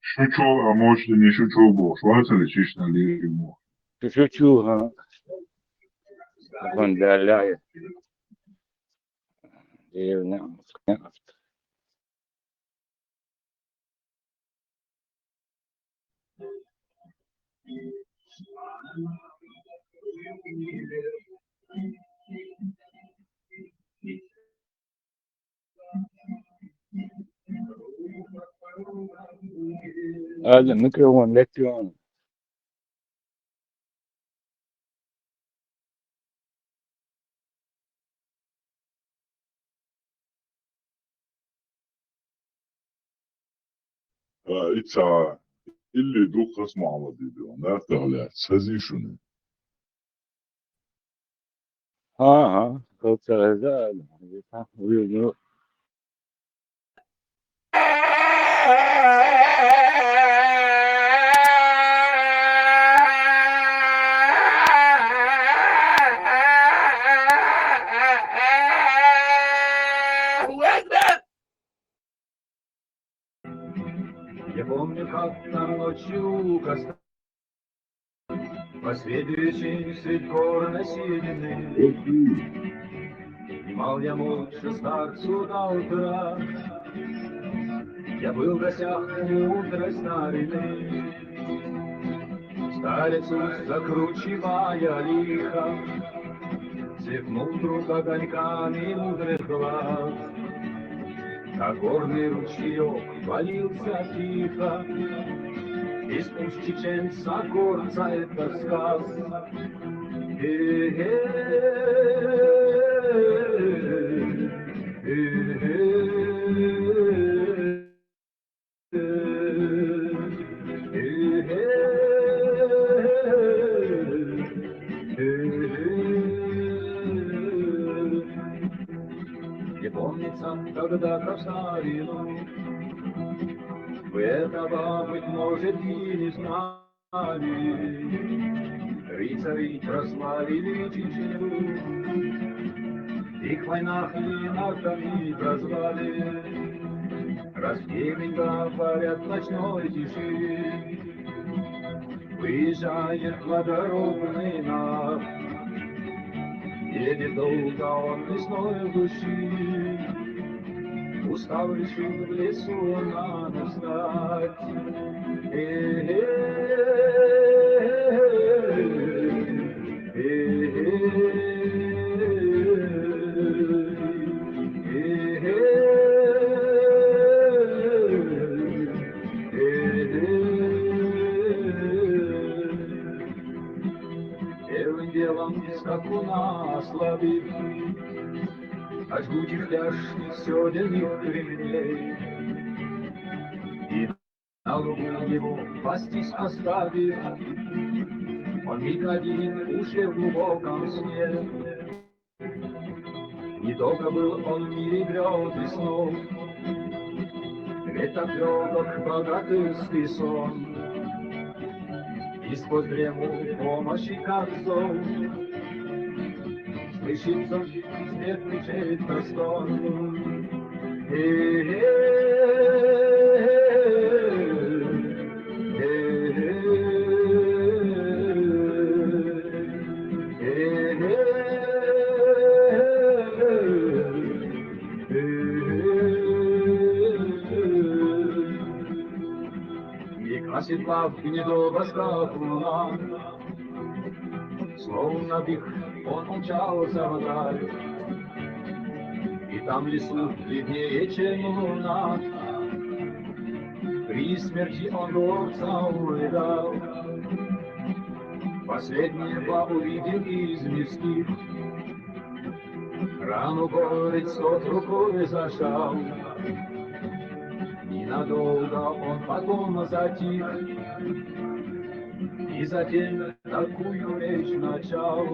Шу чу, а может, и не шу чу бохуш вацара, чисто лирик бохуш. Шу чу, ха. Вон далее. Дерна. Ала, микрофон леттион. А, ица, или дукха хас Мухьаммад идион, нартах лаьцна, хазий шуна? ХӀан, хӀан, калцара за, ну. ночью у костра. Последующий средь горной седины. Внимал я молча старцу до утра. Я был в гостях у мудрой старины. Старец, закручивая лихо, сверкнул вдруг огоньками мудрых глаз. Как горный ручеёк полился тихо, из уст чеченца горца этот сказ. Э-э-э, э-э-э. Не помнится, когда-то в старину вы этого, быть может, и не знали. Рыцари прославили Чечню, их в войнах и нартами прозвали. Раз в день говорят в ночной тиши, выезжает благородный нарт. Едет долго он лесной глуши, устав решил в лесу он на ночь стать. Э-э-э, э-э-э, э-э-э. Первым делом скакуна ослабив, а жгучих тяжких сёдельных ремней. И на лугу его пастись оставив, он миг один ушёл в глубоком сне. Недолго был он в мире грёз и снов, ведь так лёгок богатырский сон. И сквозь дрему помощи, как зов, слышится смертный чей-то стон. Э-э-э, э-э-э, э-э-э, э-э-э. Миг оседлав гнедого скакуна, словно вихрь он умчался вдаль. И там, в лесу, бледнее, чем луна, при смерти он горца увидал. Последнего увидел из мирских, рану горец тот рукой зажал. Ненадолго он потом затих, и затем такую речь начал.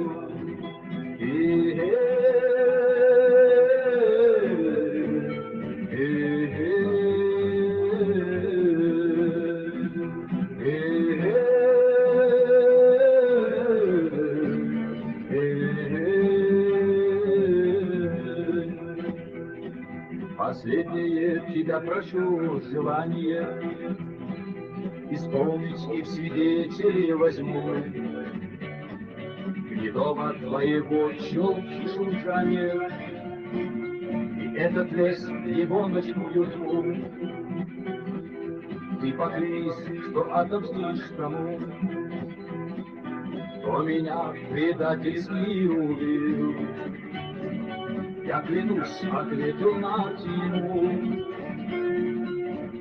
Последнее тебя прошу желание исполнить и в свидетели возьму гнедого твоего чёлки шуршание, и этот лес, его ночную тьму. Ты поклянись, что отомстишь тому, кто меня предательски убил. Я клянусь, ответил Мартину,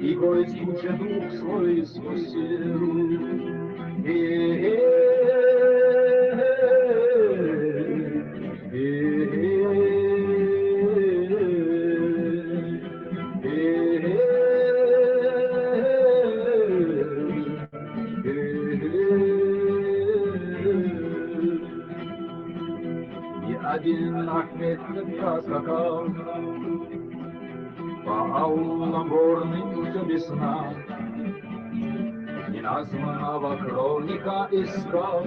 и горец тут же дух свой спустил. И один Ахмед проскакал по аулам горным всё без сна, неназванного кровника искал.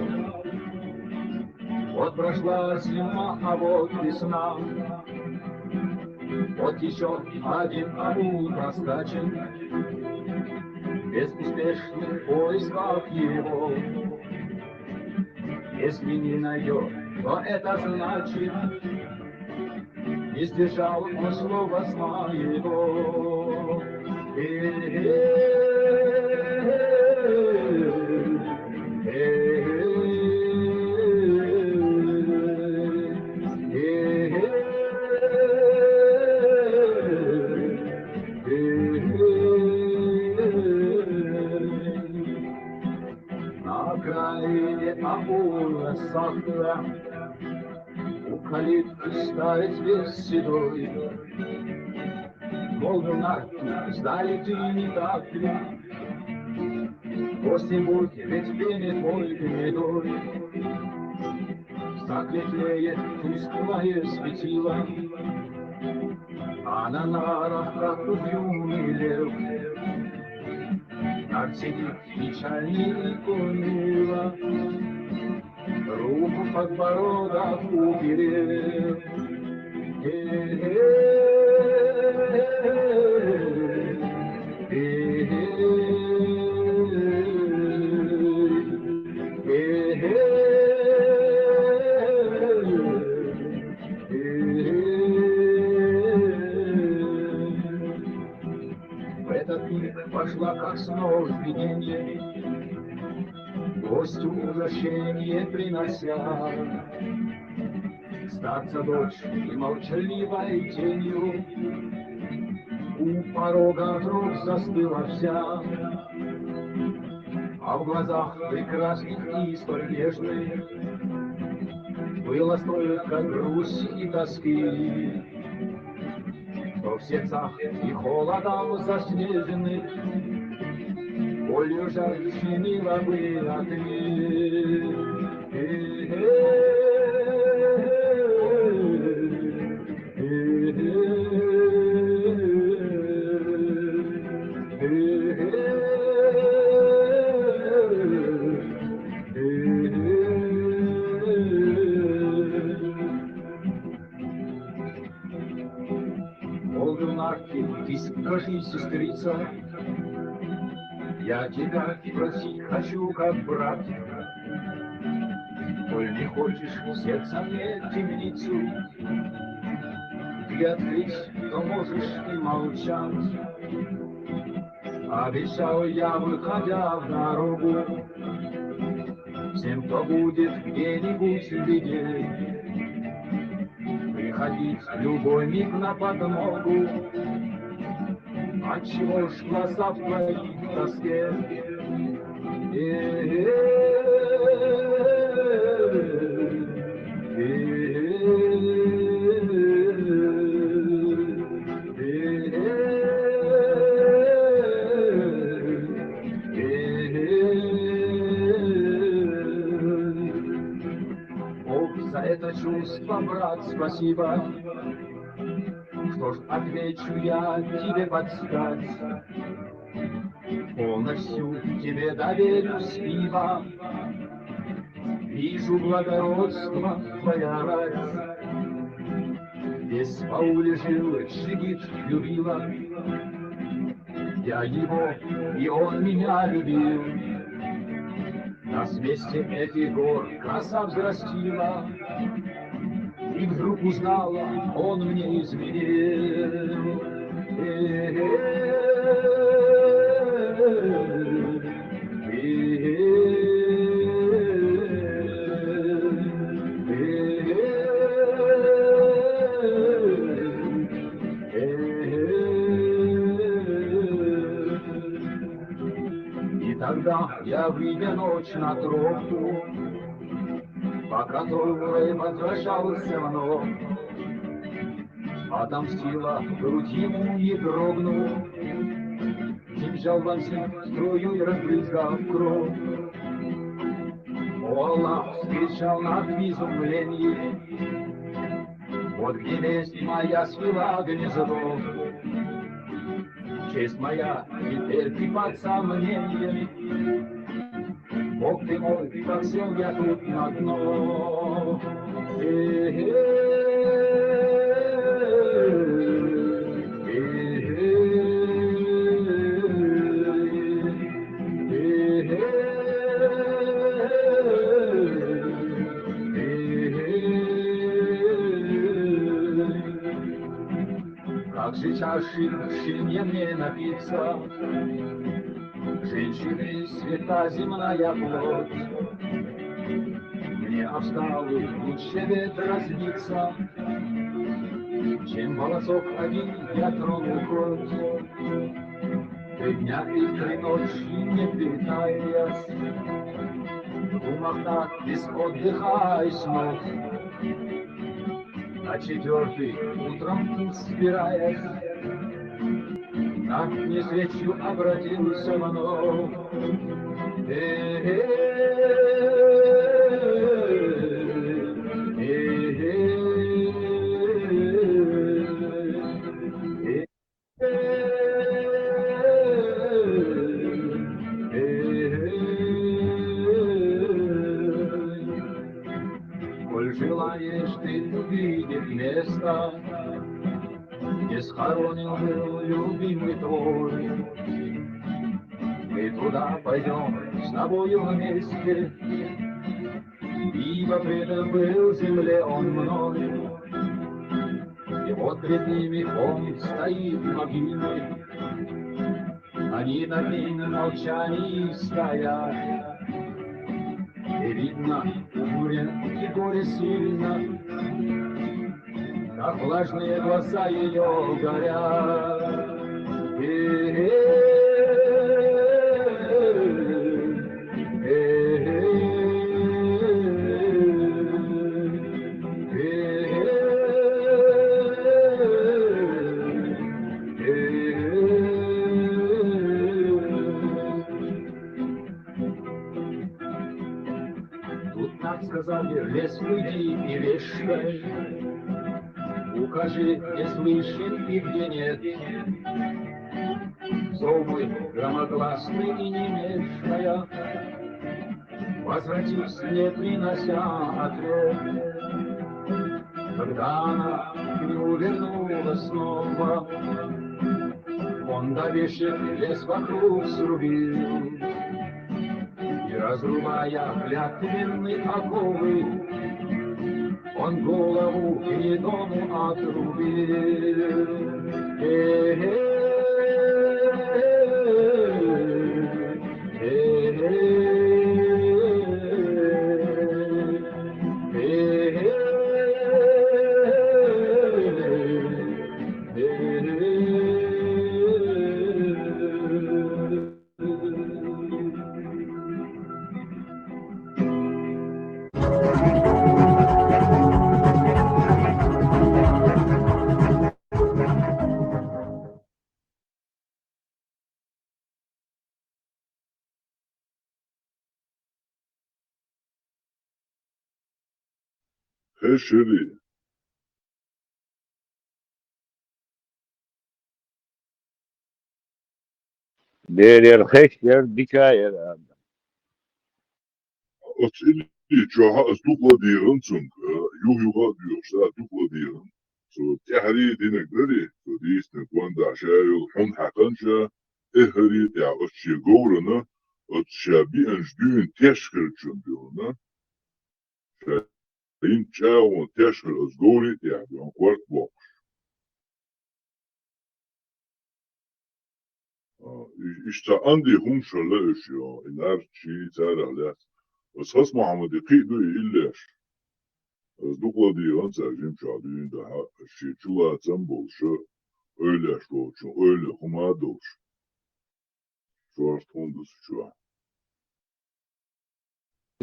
Вот прошла зима, а вот весна. Вот ещё один аул проскачен. безуспешных поисках его. Если не найдет, то это значит, не сдержал он слова своего. На окраине Амура сахта у калитки старый зверь седой. Молвил Нарки: «Знали ты, не так ли? Осень будет, ведь время твой гнедой». В сахте тлеет тусклое светило, а на нарах, как угрюмый лев, Нарк сидит печальный и уныло, руку в подбородок уперев. В этот миг пошла, как снов видение, гостю угощение принося. Старца дочь и молчаливой тенью у порога вдруг застыла вся. А в глазах прекрасных и столь нежных было столько грусти и тоски, что в сердцах и холодом заснеженных болью жар щемила бы ответ. Молвил Нарки: «Ты скажи, сестрица, я тебя спросить хочу, как брат. Коль не хочешь в сердце мне темницу ты открыть, то можешь и молчать. Обещал я, выходя в дорогу, всем, кто будет где-нибудь в беде, приходить в любой миг на подмогу. Отчего ж глаза в твоей тоске?» Ох, за это чувство, брат, спасибо. Что ж, отвечу я тебе подстать. Полностью тебе доверюсь, ибо вижу благородство твоя рать. Весь в ауле жил джигит Любила. Я его, и он меня любил. Нас вместе этих гор краса взрастила. И вдруг узнала, он мне изменил. И тогда я, выйдя ночь на тропку, по которой возвращался вновь, отомстила грудь ему и дрогнув, кинжал вонзив в струю и разбрызгав кровь. О, Аллах! — вскричал Нарк в изумлении. — Вот где месть моя свила гнездо. Честь моя теперь ты под сомнением. Бог ты мой, как сел я тут на дно. Э-э-э, э-э-э. Как же чаши, чем мне напиться? Женщины, света земная плоть. Мне об скалы лучше ведь разбиться, чем волосок один я трону хоть. Три дня и три ночи не питаясь, в думах так без отдыха и снов. На четвёртый утром путь собираясь, так не с речью обратился вновь. Коль желаешь ты увидеть место, где схоронен был любимый твой, мы туда пойдем с тобою вместе, ибо предан был земле он мной. И вот пред ними он стоит в могиле, они над ним в молчании стоят. И видно, и горе, и горе сильно, как влажные глаза ее горят. Тут так сказал: «Лес, уйди и вешай, укажи, где слышен и где нет». Зов мой громогласный и не мешая, возвратился, не принося ответ. Когда она к нему вернулась снова, он до вешек лес вокруг срубил. И, разрубая клятвенные оковы, он голову гнедому отрубил. Э-э-э. Хешери. Дерер хешер дикаер ада. Оцу Ильича ас дукха дийгӀан цунга, юха-юха а доьхуш, а дукха дийгӀан. Цо тӀаьхьарий динарг дарий, цо дийцинарг гондахь ша йолу хьун хьаькханча, эххарий тӀехь оцу шен говрана, оцу ша биъначу дуьйна тешхарчун дуьйна, ша йинчу чӀагӀонан тешхар оцу говрий тӀехь дуьйна корта боккхуш. А, и-, иштта цхьа анди хӀумаш хилла уьш, и нарт ший царах лаьцна. Аса Хасмохьмаде кхин а ду и иллеш. Аса дукха ладийгӀан цара жимчохь дуьйна дахьа, шен чулацам болуш, ойлеш волчун ойла хӀума а долуш. Шорта хӀунда ду чохь?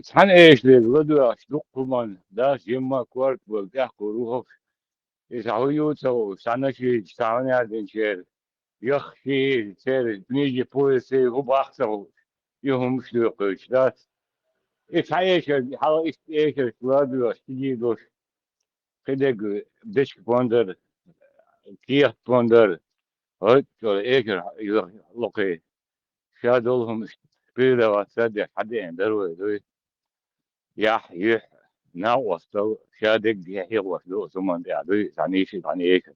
Цхьана эшарехь ладоьгӀуш дуккха хӀуман дас жимма а корта болу тӀехкхур ву хӀокху. Иза хьан ю ца хууш, цхьана шийтта цхьа хьуна яздинчеран, яххий, церан книжный поездций хӀун баккха ца хууш, и хӀумаш доькхуьйтуш дац. И цхьа эшар, хьала иштта эшарш ладоьгӀуш, стиги долуш, кхидерг дечка пондар, кехат пондар, гӀоьттуш долу эшар локхий. Ша долу хӀума передаваться деш хьан деана дара вай дуй? Яхь, юьхь, накъостал, ша дерг хьехош ду оцу хӀуманна тӀехь дуй, цхьана йиши, цхьана эшар.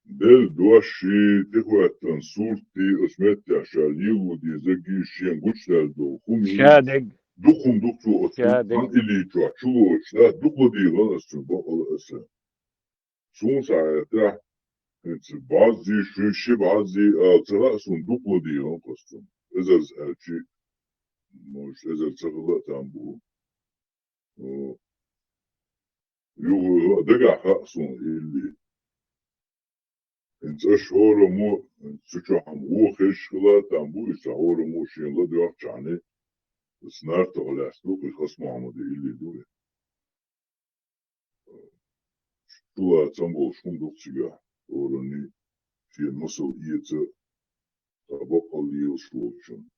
Делла дош ший, тӀехӀоьттина суртий, оцу меттехь ша лело дезаргий, шен гучудаьлла долу хӀума. Ша дерг. Дукха хӀума ду цо оцу ша дерг. Хан илийчохь чулоцуш, да, дукха ладийгӀан аса цуьнан бакъала аса. Суна схьахетахь, ХӀинца бӀарзи, ши, ши бӀарзи, а, ца хаьа суна, дукха ладийгӀан кхо суна. Эзарза аьлчи, может, эзар ца хила а там бу. О, юха дагахь хаьа суна илли. ХӀинца аша хӀораммо, цу чохь-м вон хезаш хила там бу, иза хӀораммо шена ладоьгӀчахьана, аса Нартах лаьцна ду, кхин Хасмохьмадан илли ду вай. Чулацам болуш хӀума ду-кх цигахь, хӀоранний шен масал эца, цхьа баккъалла лелаш волчунна.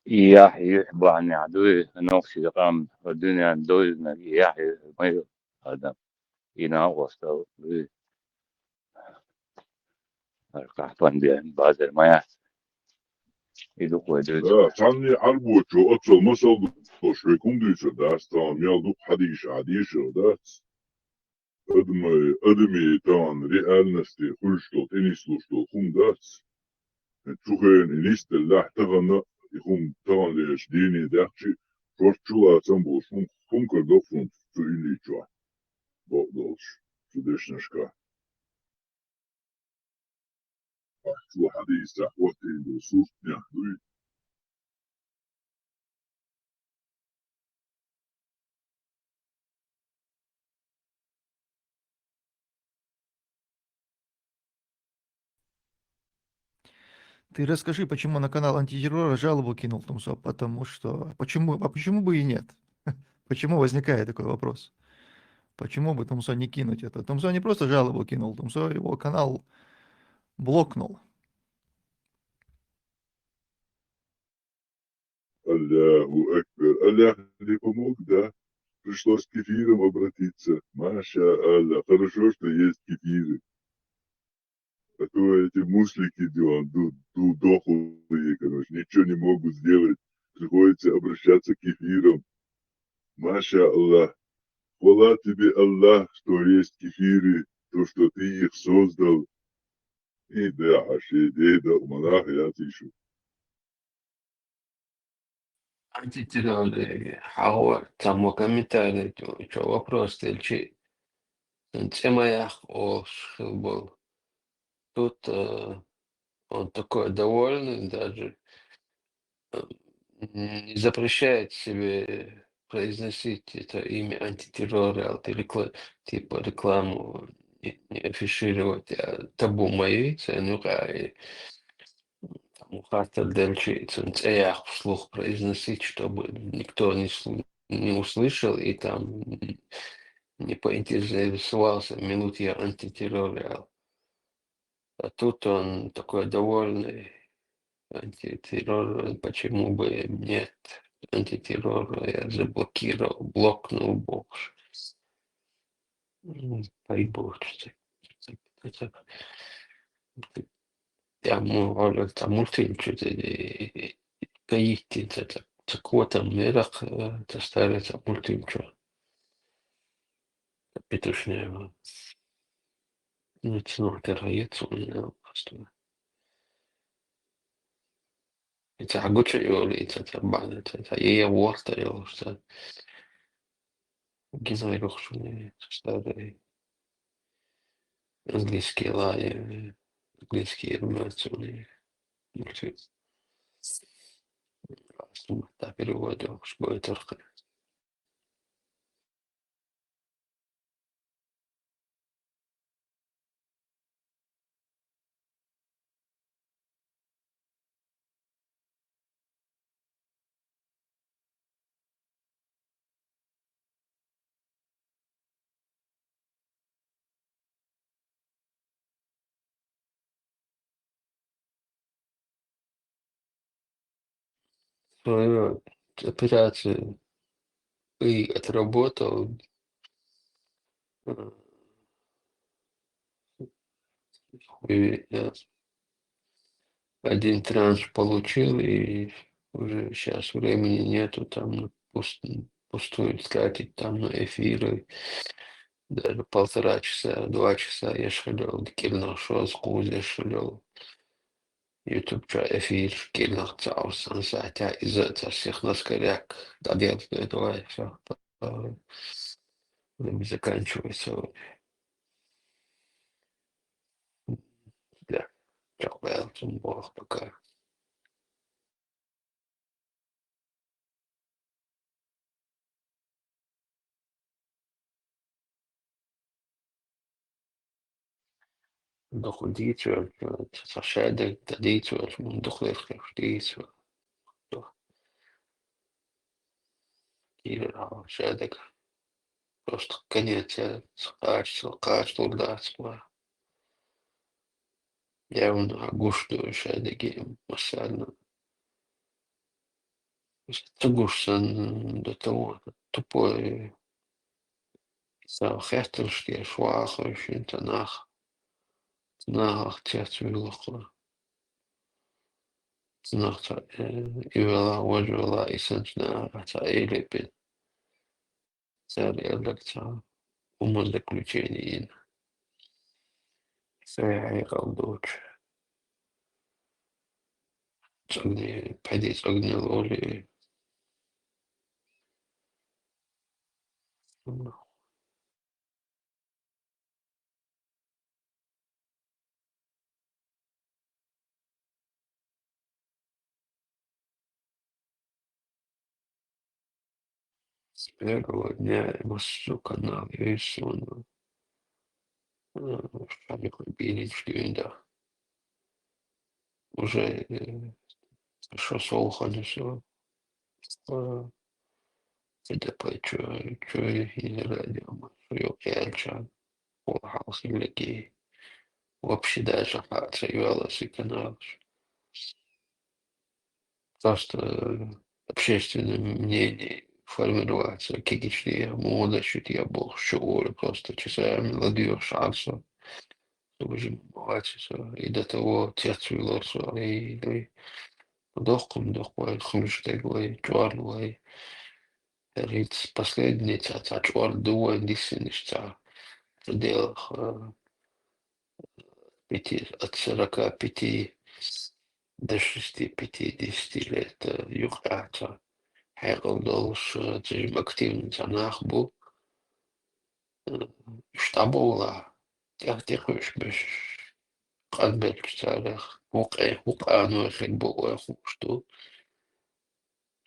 И яхь юьхь бахьанехь дуй, нохчийн къам дуьненна довзийнарг и яхь юьхь ма ю, адам. И накъосталла дуй. ХӀара къахьпан бен базар ма яц. И дукха вай дуьйцур. Да, цхьанне Ӏарбочо оццул масал долуш вайга хӀума дуьйцур дац, тахана мел дукха хьадийша Ӏа дешар дац. Адамай, адамийн тахана реальносте хуьлуш долу, тӀенислуш долу хӀума дац. Чу хенахь и нисделлехь, тахана и хӀума тахана лелачу дийне даьккхича, шорта чулацам болуш хӀума, хӀума карадо суна цу илли чохь, бакъдолуш, цу дешнашкахь. Ахь чу хьадийсахь, хӀоттийна долу суртнех дуй. Ты расскажи, почему на канал антитеррора жалобу кинул, Тумсо? Потому что... Почему, а почему бы и нет? Почему возникает такой вопрос? Почему бы Тумсо не кинуть это? Тумсо не просто жалобу кинул, Тумсо его канал блокнул. Аллаху акбар. Аллах не помог, да? Пришлось к кефирам обратиться. Маша Аллах. Хорошо, что есть кефиры. А то эти муслики, ду-, ду-, дохлые, короче, ничего не могут сделать. Приходится обращаться к кефирам. Маша Аллах. Хвала тебе, Аллах, что есть кефиры, то, что ты их создал. И да, аш и да, монах я тишу. Антитеррор, э, хьагӀо, цхьаммо комментарий, чо, чо вопрос делчи, цӀе ма яккха олуш хилла болу. Тут, э, он такой довольный даже, э, не запрещает себе произносить это имя антитеррора, а ты рекла-, типа рекламу не, не афишировать, а табу ма ю, церан юкъа и там хаттар делчи, цун цӀе яккха слух произносить, чтобы никто не слу-, не услышал и там не поинтересовался, мила ту я антитеррор, а. А тут он такой довольный. Антитеррор, почему бы нет? Антитеррор я заблокировал, блокнул бокс. М, пойму, что это. Это, это, я му-, говорю, это мультфильм, что-то, э, э, гаитин, это, это, это кого там, мерах, э, это старый, это мультфильм, что. Петушнева. Ну, это, ну, это роец у меня просто. Ица хьан гуча йолу, ица ца бан, ица ца е, е ворта йолуш ца. Гизой рухшуни, старый. Английский лай, английский информацию. Мультфильм. Астма, та перевод йолуш, бой тархи. Свою операцию и отработал. Э, и, э, один транш получил, и уже щас времени нету там на пуст-, пустую тратить там на эфиры. Даже полтора часа, два часа я шагал, кирнал шоз, куз я шагал. YouTube чу эфир кӀирнах ца Ӏовсан сахьтехь иза ца сихнас коряк дӀаделла дойту вай, всё. Время заканчивается. Да. Чакъ ваьлла цунна боху пока. Дукха дийцар, ца шадерг ца дийцар, мун дукха лерхаш дийцар. Кийра шадерг. Просто конец, э, кхача, кхача тур дац кхо. Явно гуш ду шадерг массарна. Ца гуш санна до того тупой, ца хеттарш деш вахарш ин ца нах, нахах цец вуьллакхо. Ца нах ца, э, и вела, вож вела, и санчна ца элепин. Цара элларца умозаключение йина. Сайн хьекъал доцуш. ЦӀогне, пхьади цӀогне лоли. С первого дня массо канал есть, он, э, шарик бинич дуьнда. Уже, э, шо сохани со, э, Т Д П чу, чу и радио ма, шо ю кхелча, хьо хьалхиллаги. Вообще даже хьа ца йоьлла си каналаш. Просто, э, общественное мнение формироваться, кегичные, молодость я бог, что уже просто часами ладьёшь шанса. Тоже молодец, и до того цец вилар со, и, и дохкун дохквай, хумштег вай, чуар вай. Рит последний ца, ца чуар ду вай, дисиниш ца. Пределах, э, пяти, от сорока пяти до шести пятидесяти лет, э, юкъа ца. Хьекъал долуш, э, цижим активный ца нах бу. Э, штабовла, тӀех-тӀекхуьуш беш, къанбеллачу царах, хӀу къе-, хӀу къаной хир бу, ой хууш ду.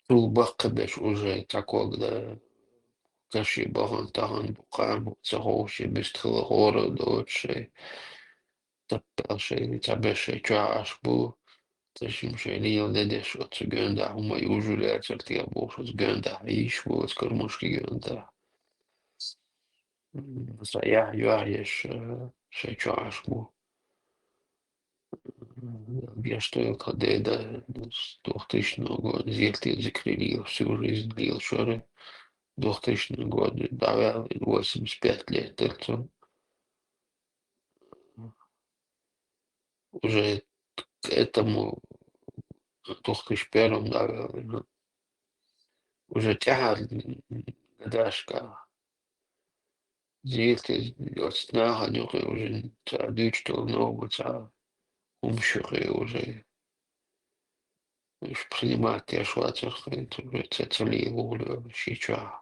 Цул баккхабеш уже ца когда, каши бахана тахана бу, кхана бу, ца ховши, бистхила гӀора доцу шай. Таппал шай, ца беш шай чохь Ӏаш бу, ца шим шай лела де деш, оцу гоьнда хӀума южу лаьцар тӀе бохуш, оцу гоьнда йиш бу, оцу кармашки гоьнда. М, ца яхь, яхь еш, э, шай чохь Ӏаш бу. М, я что я когда это с двухтысячного года, зерти закрыли, всю жизнь лил шоры. Двухтысячный год, да, восемьдесят пять лет это. Уже к этому двух тысячи первом, наверное, уже тяхар гадашка. Зерти оцу нахана юкъе уже ца дуьйцуш долу новкъа ца хӀумаш юкъе уже. Уьш принимать деш вацара хӀинца, уже ца, ца лело вуьлу ши чохь.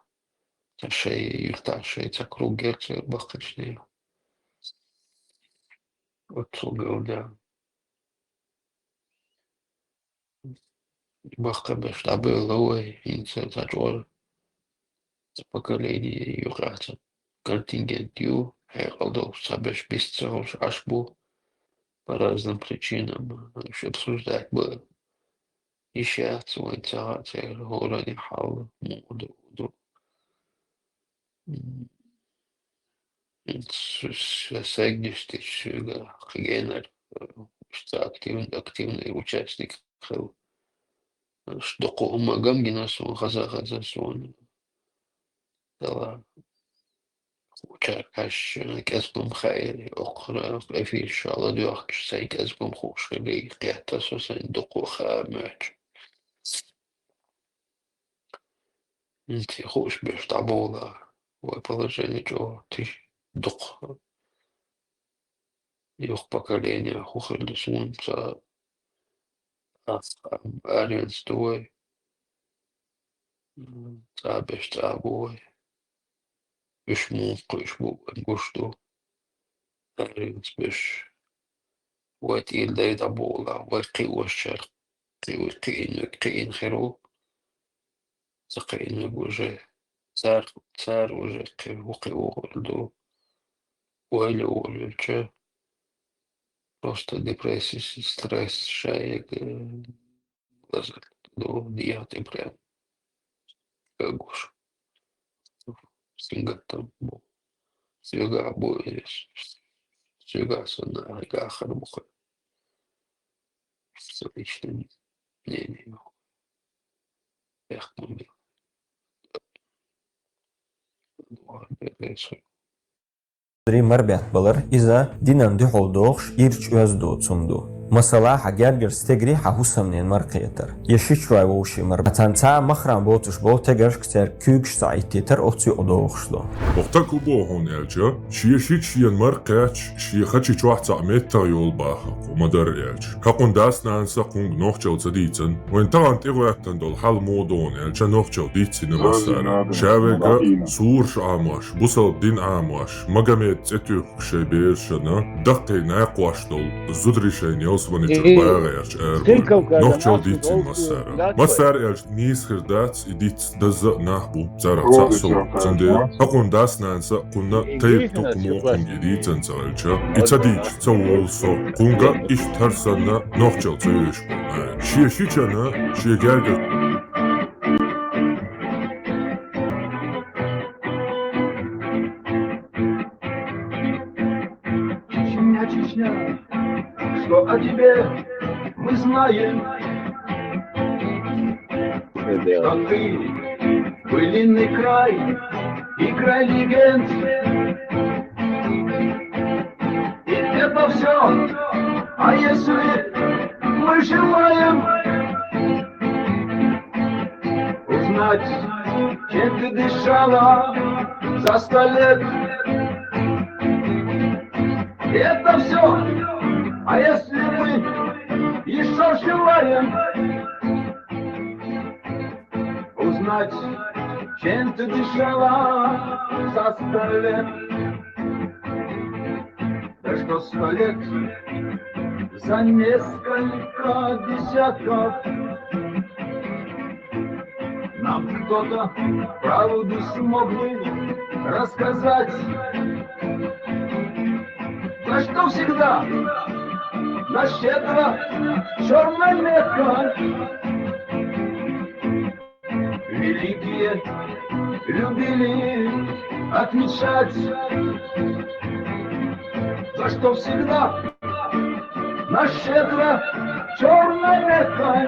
Ца шай юьртахь, шай ца круг герца баккхачу дела. Оццул галда. Баккхабеш дӀабевлла вай, хӀинца ца чӀор, ца поколение юкъахь ца контингент ю, хьекъал долуш ца беш бист ца хуьлуш Ӏаш бу, по разным причинам, уьш обсуждать бан йиш яц вайн ца хаьа церан хӀоранийн хьал муха ду, ду. М, с-, с-, сайгнаш тӀе соьга кхин генара, э, ца активно, активный участник хила. Ш-, дукха хӀума гам гина суна, хаза, хаза суна. Дала. Уча каш, э, кӀезгум хаьри, охра, эфир шала дуьхкаш, сайн кӀезгум хууш хили, кхетта со сайн дукха хаа моьтту. М, ци хууш беш дӀабовла, вай положение чӀогӀа тиш дукха. Юха поколение хӀу хилла суна ца Ас аренц ду вай. Цхьа беш цхьа бу вай. Уьш муха кхуьуш бу, вайн гуш ду. Аренц беш. Вай тӀера дай дӀабола, вай кхиошчара. Кхи-, кхиъниг, кхиъна хир ву. Ца кхиъниг уже. Цар, цар уже кхи-, ву кхиъна ду. Вай ле волча. Просто депрессия, стресс, шайга, э, глаза, ну, я ты прям, как гуш. Сингаттам бу. Сига бу, э, сига сана, га хар бу. С личным мнением. Эх, ну, ну, это всё. Ри марбет балар, иза динан дуьхьал дохуш ирча оьзда доцун ду. Масала, хьан гергара стегари хьан хӀусамнен маркхетар. Я шичвай вовши мар. Цан ца махран боцуш болу тегаршка цаьрга куьйгаш ца Ӏиттитар оцу юкъа дохуш ду. Вахта кубо хьуна аьлча, шен шича шен маркхеташ, шен хачи чохь цхьа меттах йолу баха, кху ма-дарра аьлча. Хакхун дас-нанаса кхунга нохчал ца дийцан, вайн тахана тӀегӀоьттан долу хьал муха догӀун аьлча, нохчал дийцина массара. Шаверга сураш Ӏамош, бусалба дин Ӏамош, Магомед цӀе туьхкуш шайн берашна, даккхий накхош долу зударий шайна ялсамани чуьра багӀерча ара. Нохчал дийцина массара. Массара аьлча нийса хир дац, и диц дазза а нах бу, царах цхьаъ со. Цундела хакхун дас-нанаса кхунна тайп тукху мукхунга и дийцан ца хилча, и ца дийча ца волу со. Кхунга иштта хӀара санна нохчал ца йоьшуш болу нана. Шен шичана, шен гергара. Чечня, Чечня, что о тебе мы знаем? Что ты пылинный край и край легенд. И это все, а если мы желаем узнать, чем ты дышала за сто лет, и это все, а если мы еще желаем узнать, чем ты дышала за сто лет. Да что сто лет, за несколько десятков нам кто-то правду смог бы рассказать. За что всегда нас щедро черной меткой великие любили отмечать. За что всегда нас щедро черной меткой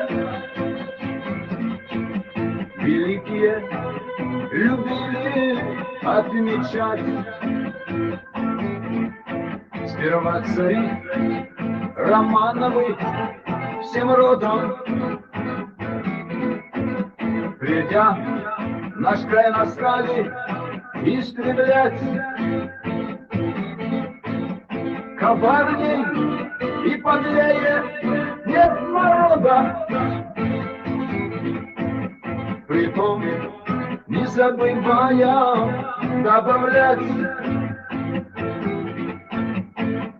великие любили отмечать. Сперва цари Романовы всем родом, придя, наш край нас стали истреблять. Коварней и подлее нет народа, притом не забывая добавлять.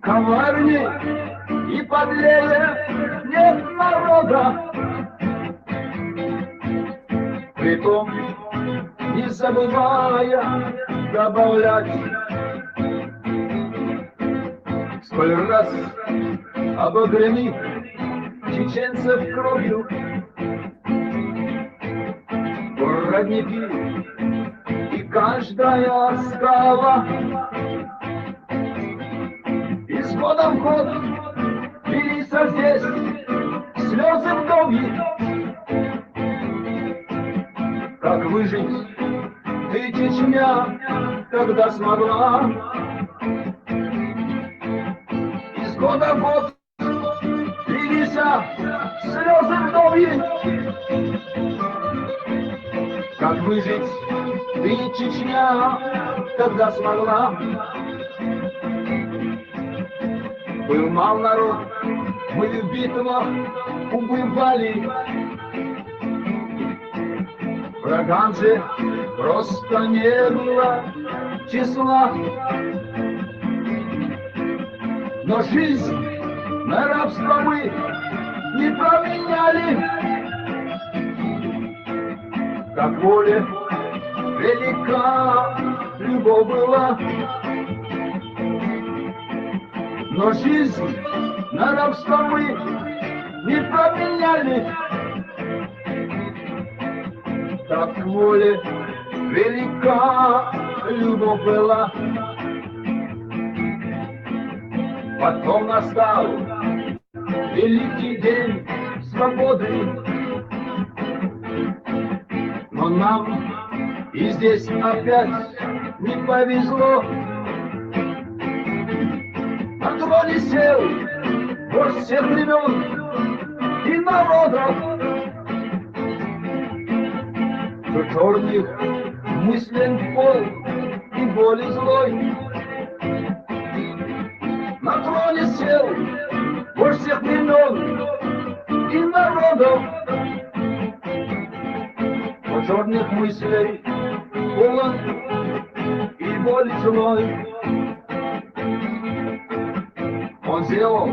Коварней и подлее нет народа, притом не забывая добавлять. Сколь раз обогрены чеченцев кровью родники и каждая скала. Из года в год лились здесь слезы вдовьи. Как выжить ты, Чечня, когда смогла из года в год лились слезы вдовьи? Как выжить ты, Чечня, когда смогла? Был мал народ, мы в битвах убывали. Врагам же просто не было числа. Но жизнь на рабство мы не променяли. Как воля велика любовь была, но жизнь на рабство мы не променяли. Так воля велика любовь была. Потом настал великий день свободы. Но нам и здесь опять не повезло. На троне сел вождь всех времен и народов. Черных мыслей пол и воли злой. На троне сел вождь всех времен и народов. Черных мыслей полон и воли злой. Он сделал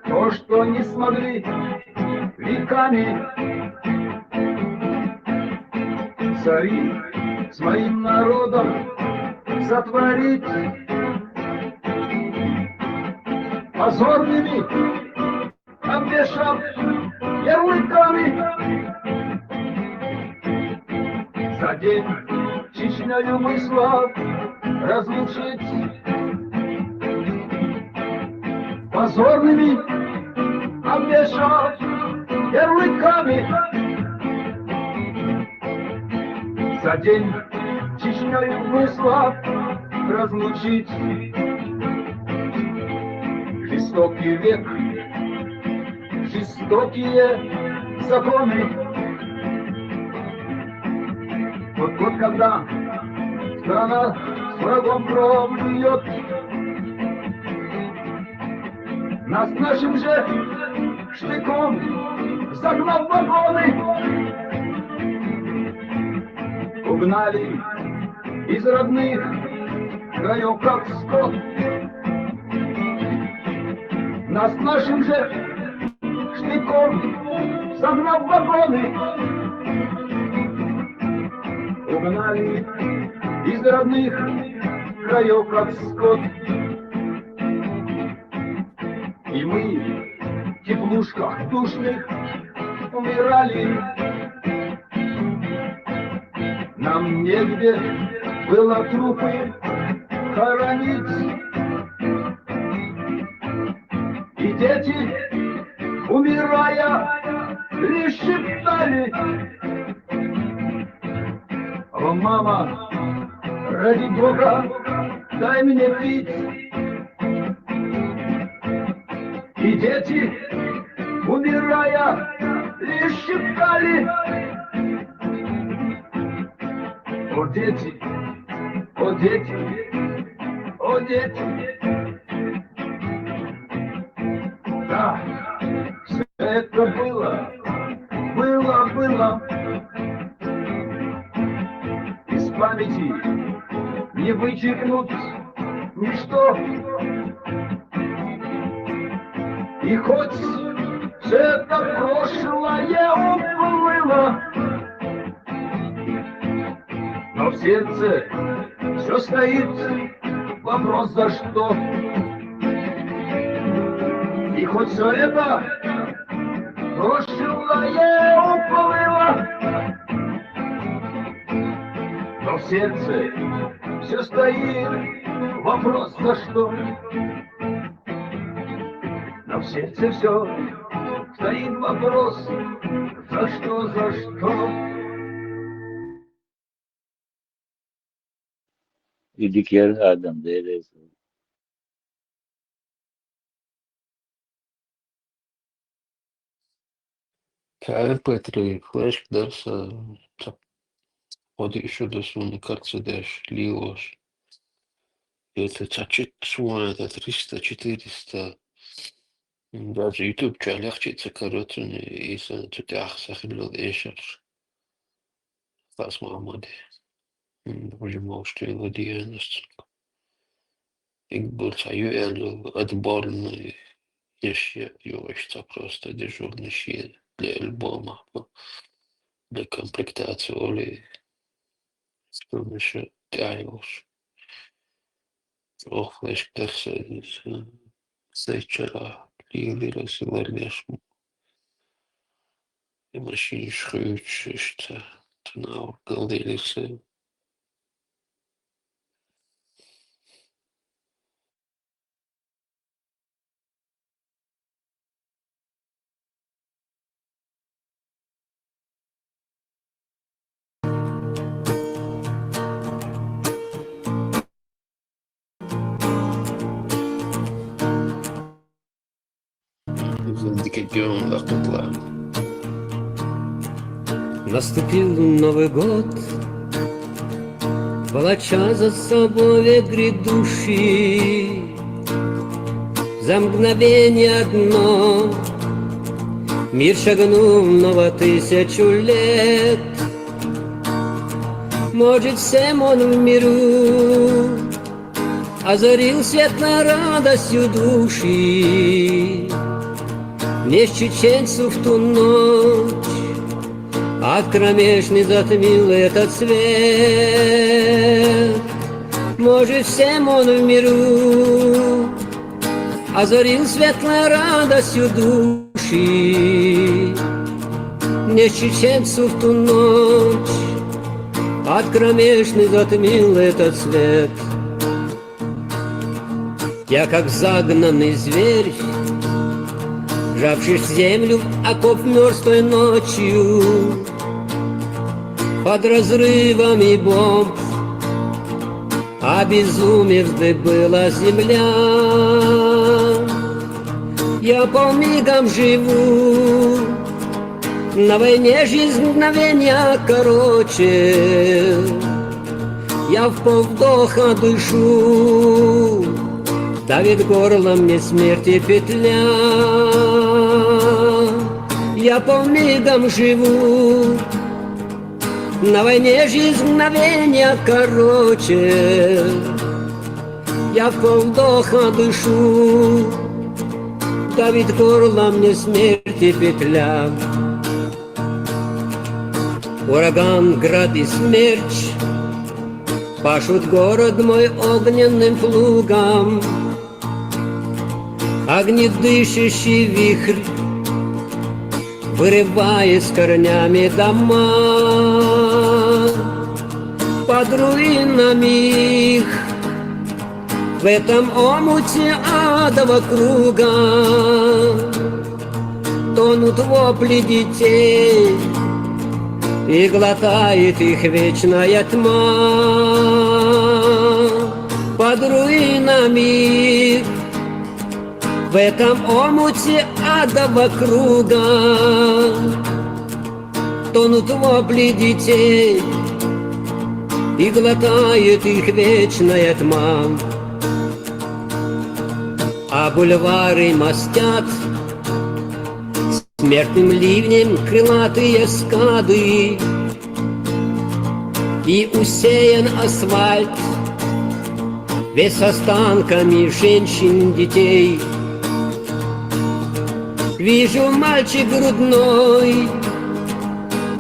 то, что не смогли веками цари с моим народом сотворить. Позорными обвешав ярлыками. За день Чечнёю выслав разлучить. Позорными обвешав ярлыками. За день Чечнёю выслав разлучить. Жестокий век, жестокие законы. Вот, вот когда страна с врагом кровь льёт, нас нашим же штыком загнав в вагоны, угнали из родных краёв, как скот. Нас нашим же штыком загнав в вагоны, угнали из родных краёв, как скот. И мы в теплушках душных умирали. Нам негде было трупы хоронить. И дети, умирая, лишь шептали: «О, мама, ради Бога, дай мне пить». И дети, умирая, лишь шептали: «О, дети, о, дети, о, дети». Да, всё это было, было, было. Из памяти не вычеркнуть ничто. И хоть всё это прошлое уплыло, но в сердце всё стоит вопрос, за что. И хоть всё это прошлое уплыло, но в сердце всё стоит вопрос, за что. Но в сердце всё стоит вопрос, за что, за что. Илик яр адам дерез. Кар Петри, флешк дарса, ца-, ходи ещё да сун карцедеш, лилош. Это ца чит суана, это триста, четыреста. Даже YouTube чу легче ца кароцуни, и са цу тӀехь сахиллал эшарш. Хас Мухьаммаде. М, уже может, и Владимир Настенко. Ик бур ца ю элю отборный еш ю, еш ца просто дежурный ши для альбома, для комплектации оли. Что ещё тяйвуш? Ох, флешка, сай чара, лили, расилар, мешму. И машин шхуч, что? Тунау, галдели, сай. Наступил Новый год, волоча за собой век грядущий. За мгновение одно мир шагнул в ново тысячу лет. Может, всем он в миру озарил светлой радостью души. Нежь чеченцу в ту ночь ад кромешной затмил этот свет. Может, всем он в миру озарил светлой радостью души. Нежь чеченцу в ту ночь ад кромешной затмил этот свет. Я, как загнанный зверь, вжавшись в землю, в окоп мёрзлой ночью, под разрывами бомб обезумев, вздыбила земля. Я полмигом живу, на войне жизнь мгновенья короче. Я вполвдоха дышу, давит горло мне смерти петля. Я полмигом живу, на войне жизнь мгновенья короче. Я вполвдоха дышу, давит горло мне смерти петля. Ураган, град и смерч пашут город мой огненным плугом. Огнедышащий вихрь, вырываясь корнями, дома под руинами их. В этом омуте адова круга тонут вопли детей, и глотает их вечная тьма. Под руинами их, в этом омуте адова круга тонут вопли детей, и глотает их вечная тьма. А бульвары мостят смертным ливнем крылатые скады, и усеян асфальт весь останками женщин, детей. Вижу, мальчик грудной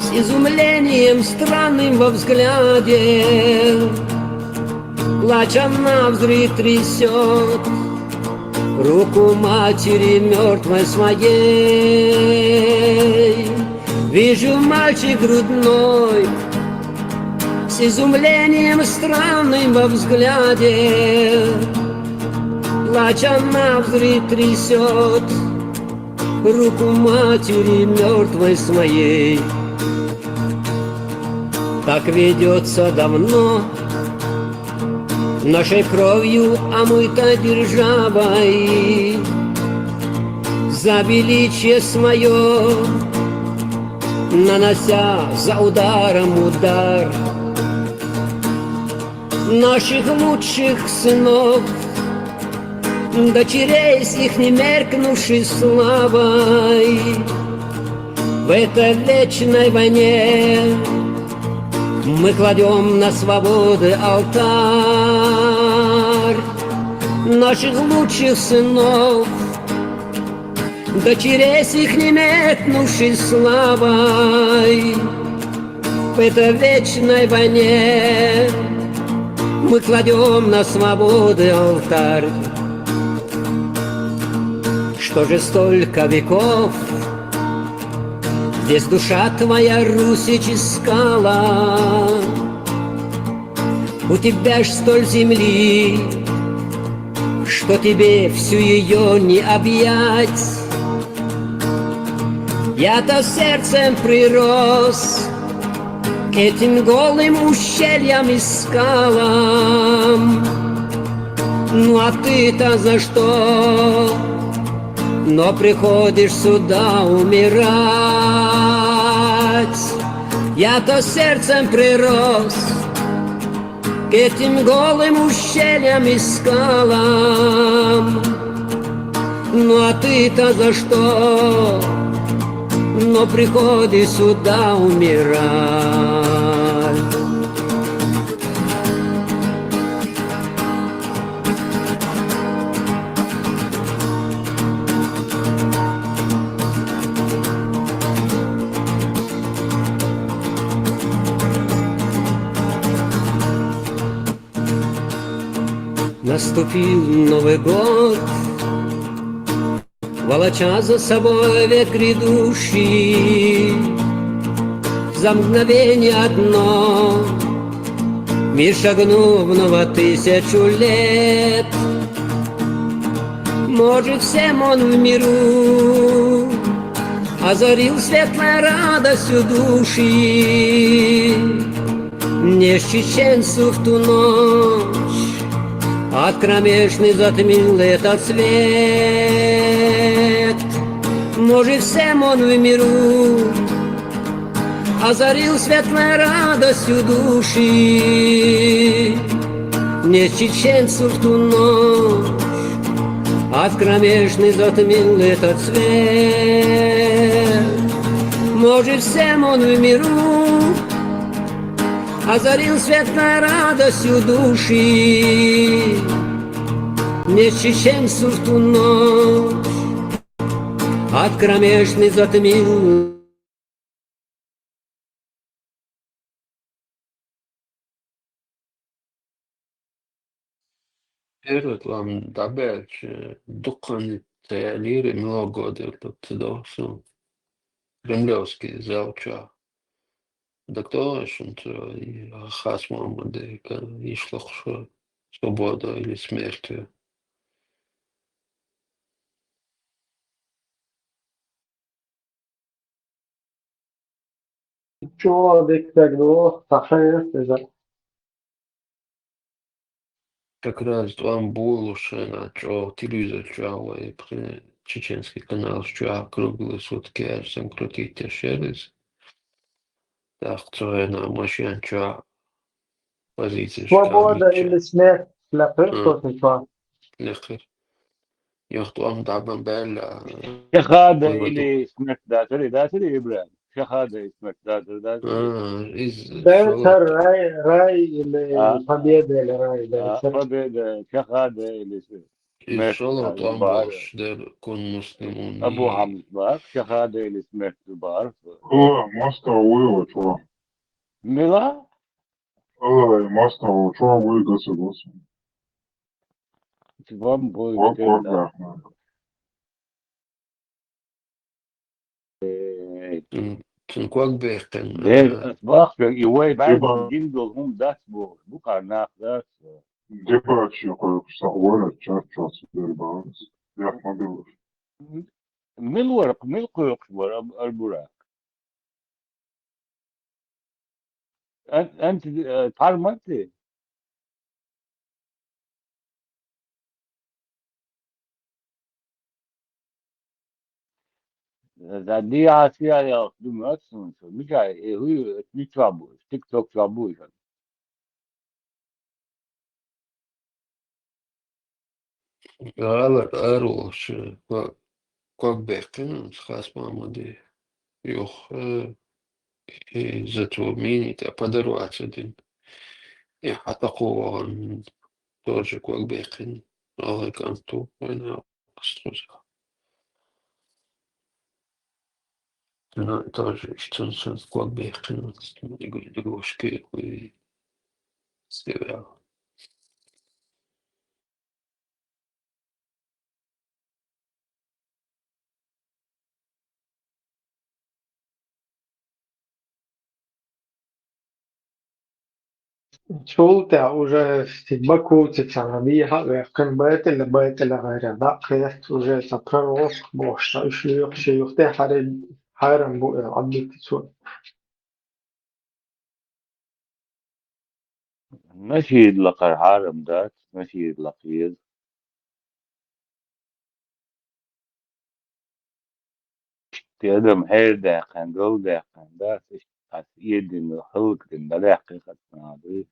с изумлением странным во взгляде, плача навзрыд, трясет руку матери мертвой своей. Вижу, мальчик грудной с изумлением странным во взгляде, плача навзрыд, трясет руку матери мертвой своей. Так ведется давно нашей кровью омыта державой, за величие свое нанося за ударом удар. Наших лучших сынов Дочерей с их немеркнувшей славой в этой вечной войне мы кладем на свободы алтарь наших лучших сынов, дочерей с их немеркнувшей славой. В этой вечной войне мы кладем на свободы алтарь. Что же столько веков здесь душа твоя, Русич, искала? У тебя ж столь земли, что тебе всю ее не объять. Я-то сердцем прирос к этим голым ущельям и скалам. Ну а ты-то за что? Но приходишь сюда умирать. Я-то сердцем прирос к этим голым ущельям и скалам. Ну а ты-то за что? Но приходишь сюда умирать. Наступил Новый год, волоча за собой век грядущий. За мгновение одно мир шагнул в ново тысячу лет. Может, всем он в миру озарил светлой радостью души. Мне, чеченцу, в ту ночь от кромешной затмил этот свет. Может, всем он в миру озарил светлой радостью души. Мне, чеченцу, в ту ночь от кромешной затмил этот свет. Может, всем он в миру озарил светлой радостью души. Мне, чеченцу, в ту ночь от кромешной затмил. Первый план дабелч дукхани цели ремло годы тут досу. Кремлевский зал ча. Доктор шунтро и хас Мухаммад, ишлохшо свобода или смерть. Чё, бек так, ну, сахаев, это. Как раз вам булушена, чё, телевизор, чё, ой, при-, чеченский канал, чё, круглые сутки, аж сам крутить, аж через. Так, цо на машин, чё, позиция, чё, свобода или смерть, лекхер, а, кто-то, чё. Лекхер. Йохту ам дабан белла. Шахада или смерть, да, сори, да, сори, Ибрагим. Шахада или смерть, да, сори, да, сори. А, из, да, шоло. Рай, рай или, а, победа или рай, да, а, сори. Победа, шахада или с-, из смерть, шоло, да, там бар. Бош, дер кун муслимун. Абу Хамз бар, шахада или смерть бар. О, моста уйо, чё. Мила? Аллай, моста уйо, чё, уйо, гаса, гаса. Вам будет. Вак, вак, да. Э, м, тун квак бехтен, бер, э, бах, бер, и вай, бай, деба-, гиндл хум дас бу, бу карнах дас. Дебачи кой, сагвара, ча, ча, супер баунс. Яхма бил. Мил вар, мил кой, вар, ар-, арбура. Ан-, ант, э, пармати. Э, да, ди асия я думаю, что, что, Миша, э, хуй, э, не чвабу, TikTok чвабу, что. ГӀалара араволуш, ко-, ког баьккхина Хасмамада, юха, э, и зато мини тӀе подорваться дина. И хьатӀакхо вахана тоже ког баьккхина. ГӀалгӀай кӀант ву, вайна къастхуза. Ну, тоже ишттан санна ког баьккхина. Дагу-, дагушки хуй севял. Цул тӀаьхьа уже Баку ца цхьана дехьа а ваьккхина, байтӀала, байтӀала гӀайра даккхийтта, уже ца пророк бохуш, ца уьш лоьхуш, юхтӀе хьарам, хьарам бу, э, Ӏабдитта цо. Нашид лакхара хьарам дац, нашид лакхера. Те адам хьердаьккхина, галдаьккхина дац, иштта ас эдина, хӀаллакдина, дӀадаьккхи хатта нагӀа дуй.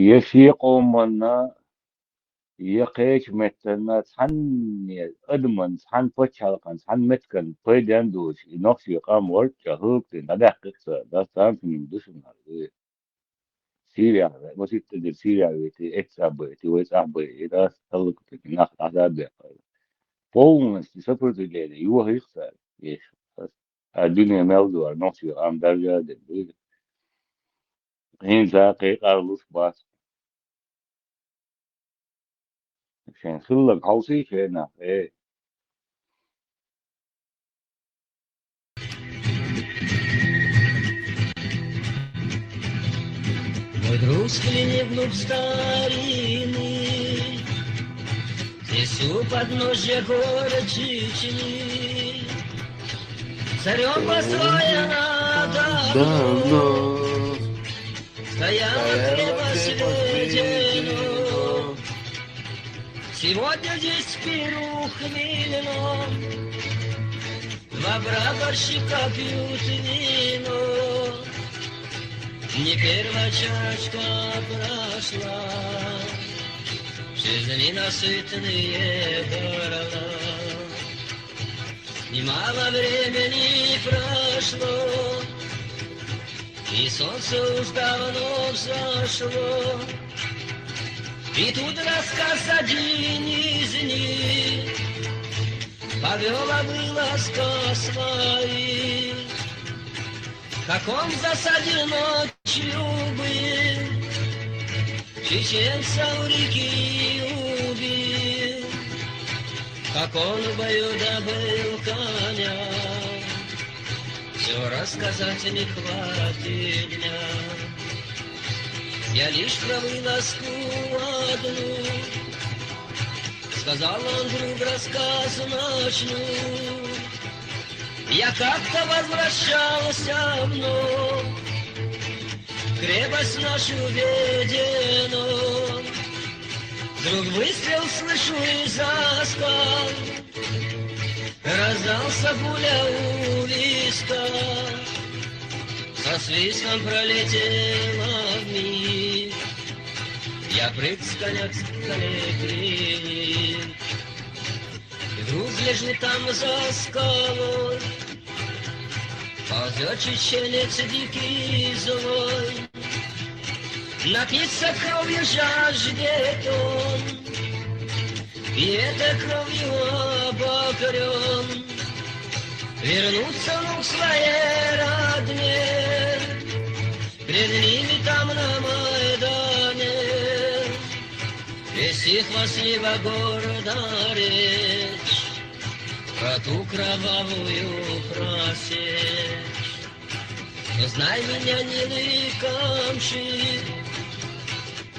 Я шен къоманна, я кхечу меттанна цхьанне адаман, цхьана пачхьалкхан, цхьана меттиган пайден а доцуш, и нохчий къам варчча хӀаллакдина, дӀадаьккхи ца, дац танцамин ду шуна хьарзуй. Сирия, масийтта дира Сирия вити, эцца а байти, вай цӀа а байти, дац хӀаллакдина, нах дӀа а баьккхира. Полностью сопротивление, йохийх цара, еш. А дуьне мел дуара, нохчий къам даржа а дина, дуй. ХӀинца кхайкхар луш бац. Шайн хилларг хьовсий шайнах, э. Мой друг, взгляни вглубь старины, здесь у подножья гор Чечни. Царём построена давно, стояла крепость Ведено. Сегодня здесь пир ухмелено, два прапорщика пьют вино. Не первая чашка прошла, жизни насытные горла. Немало времени прошло, и солнце уж давно взошло. И тут рассказ один из них повёл о вылазках своих. Как он в засаде ночью был, чеченца у реки убил. Как он в бою добыл коня, всё рассказать не хватит дня. Я лишь про вылазку одну, сказал он вдруг, рассказ начну. Я как-то возвращался вновь в крепость нашу Ведено. Вдруг выстрел слышу из-за скал, раздался пуля у виска. Со свистом пролетела вмиг, я прыг с коня к скале приник. И вдруг лежит там за скалой, ползёт чеченец дикий и злой. Напиться кровью жаждет он, и этой кровью обогрён. Вернуться он к своей родне, пред ними там на Майдане. Вести хвастливо гордо речь про ту кровавую просечь. Знай меня, милый Камши,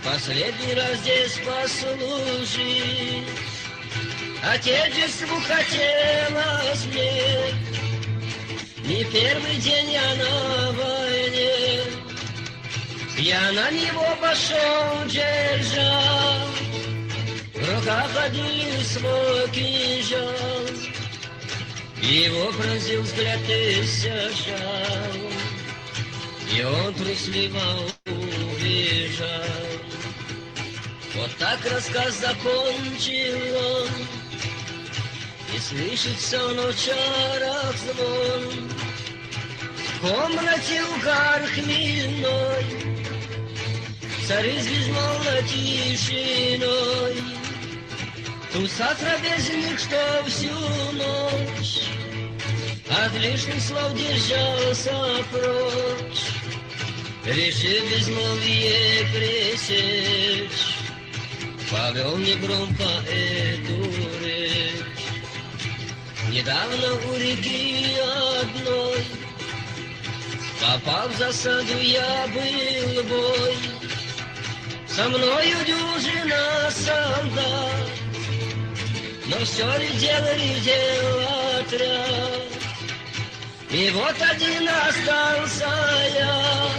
последний раз здесь послужить. Отечеству хотелось мне не первый день я на войне. Я на него пошёл, держа в руках один лишь свой кинжал. Его пронзил взгляд тысяча жал, и он трусливо убежал. Вот так рассказ закончил он, и слышится он в чарах звон. В комнате угар хмельной царит безмолвной тишиной. Туса трапезник, что всю ночь от лишних слов держался прочь, решив безмолвие пресечь, повел негромко эту речь. Недавно у реки одной попал в засаду я был бой. Со мною дюжина солдат, но все редел, редел отряд. И вот один остался я,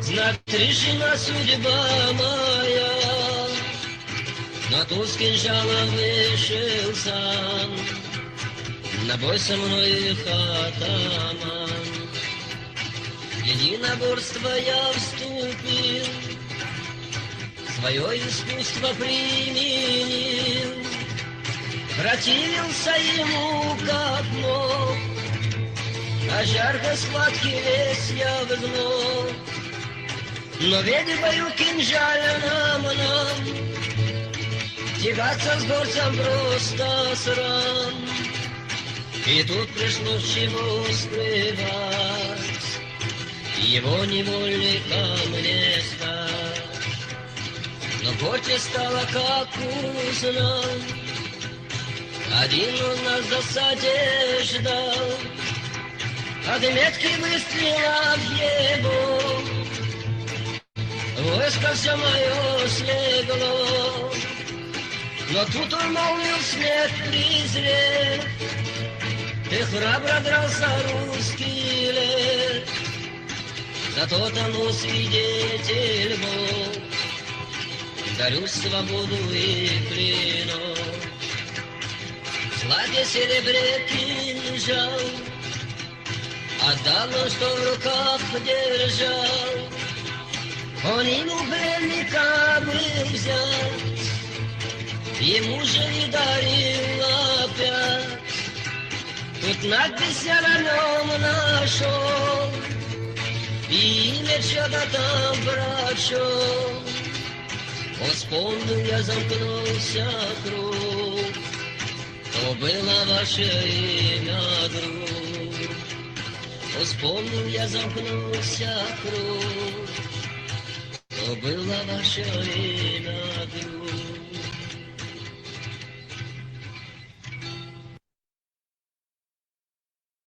знать решена судьба моя. Но туз кинжала вышел сам на бой со мной атаман. В единоборство я вступил, свое искусство применил, противился ему как мог, а жаркой схватки весь я взног. Но ведь в бою кинжальном нам тягаться с горцем просто срам. И тут пришлось чего скрывать, его невольником не стать. Но горче стало, как узнал, один он нас в засаде ждал. От метки выстрела в его войско все мое слегло. Но тут он молвил смерть презрев: ты храбро дрался, русский лев, зато тому свидетель Бог, дарю свободу и клинок. В злате серебре кинжал отдал он, что в руках держал. Он ему пленника был взят, ему же и дарил опять. Тут надпись я на нем нашел, и имя чьё-то там прочёл. Вспомнил я, замкнулся круг, то было ваше имя, друг. Вспомнил я, замкнулся круг, то было ваше имя, друг.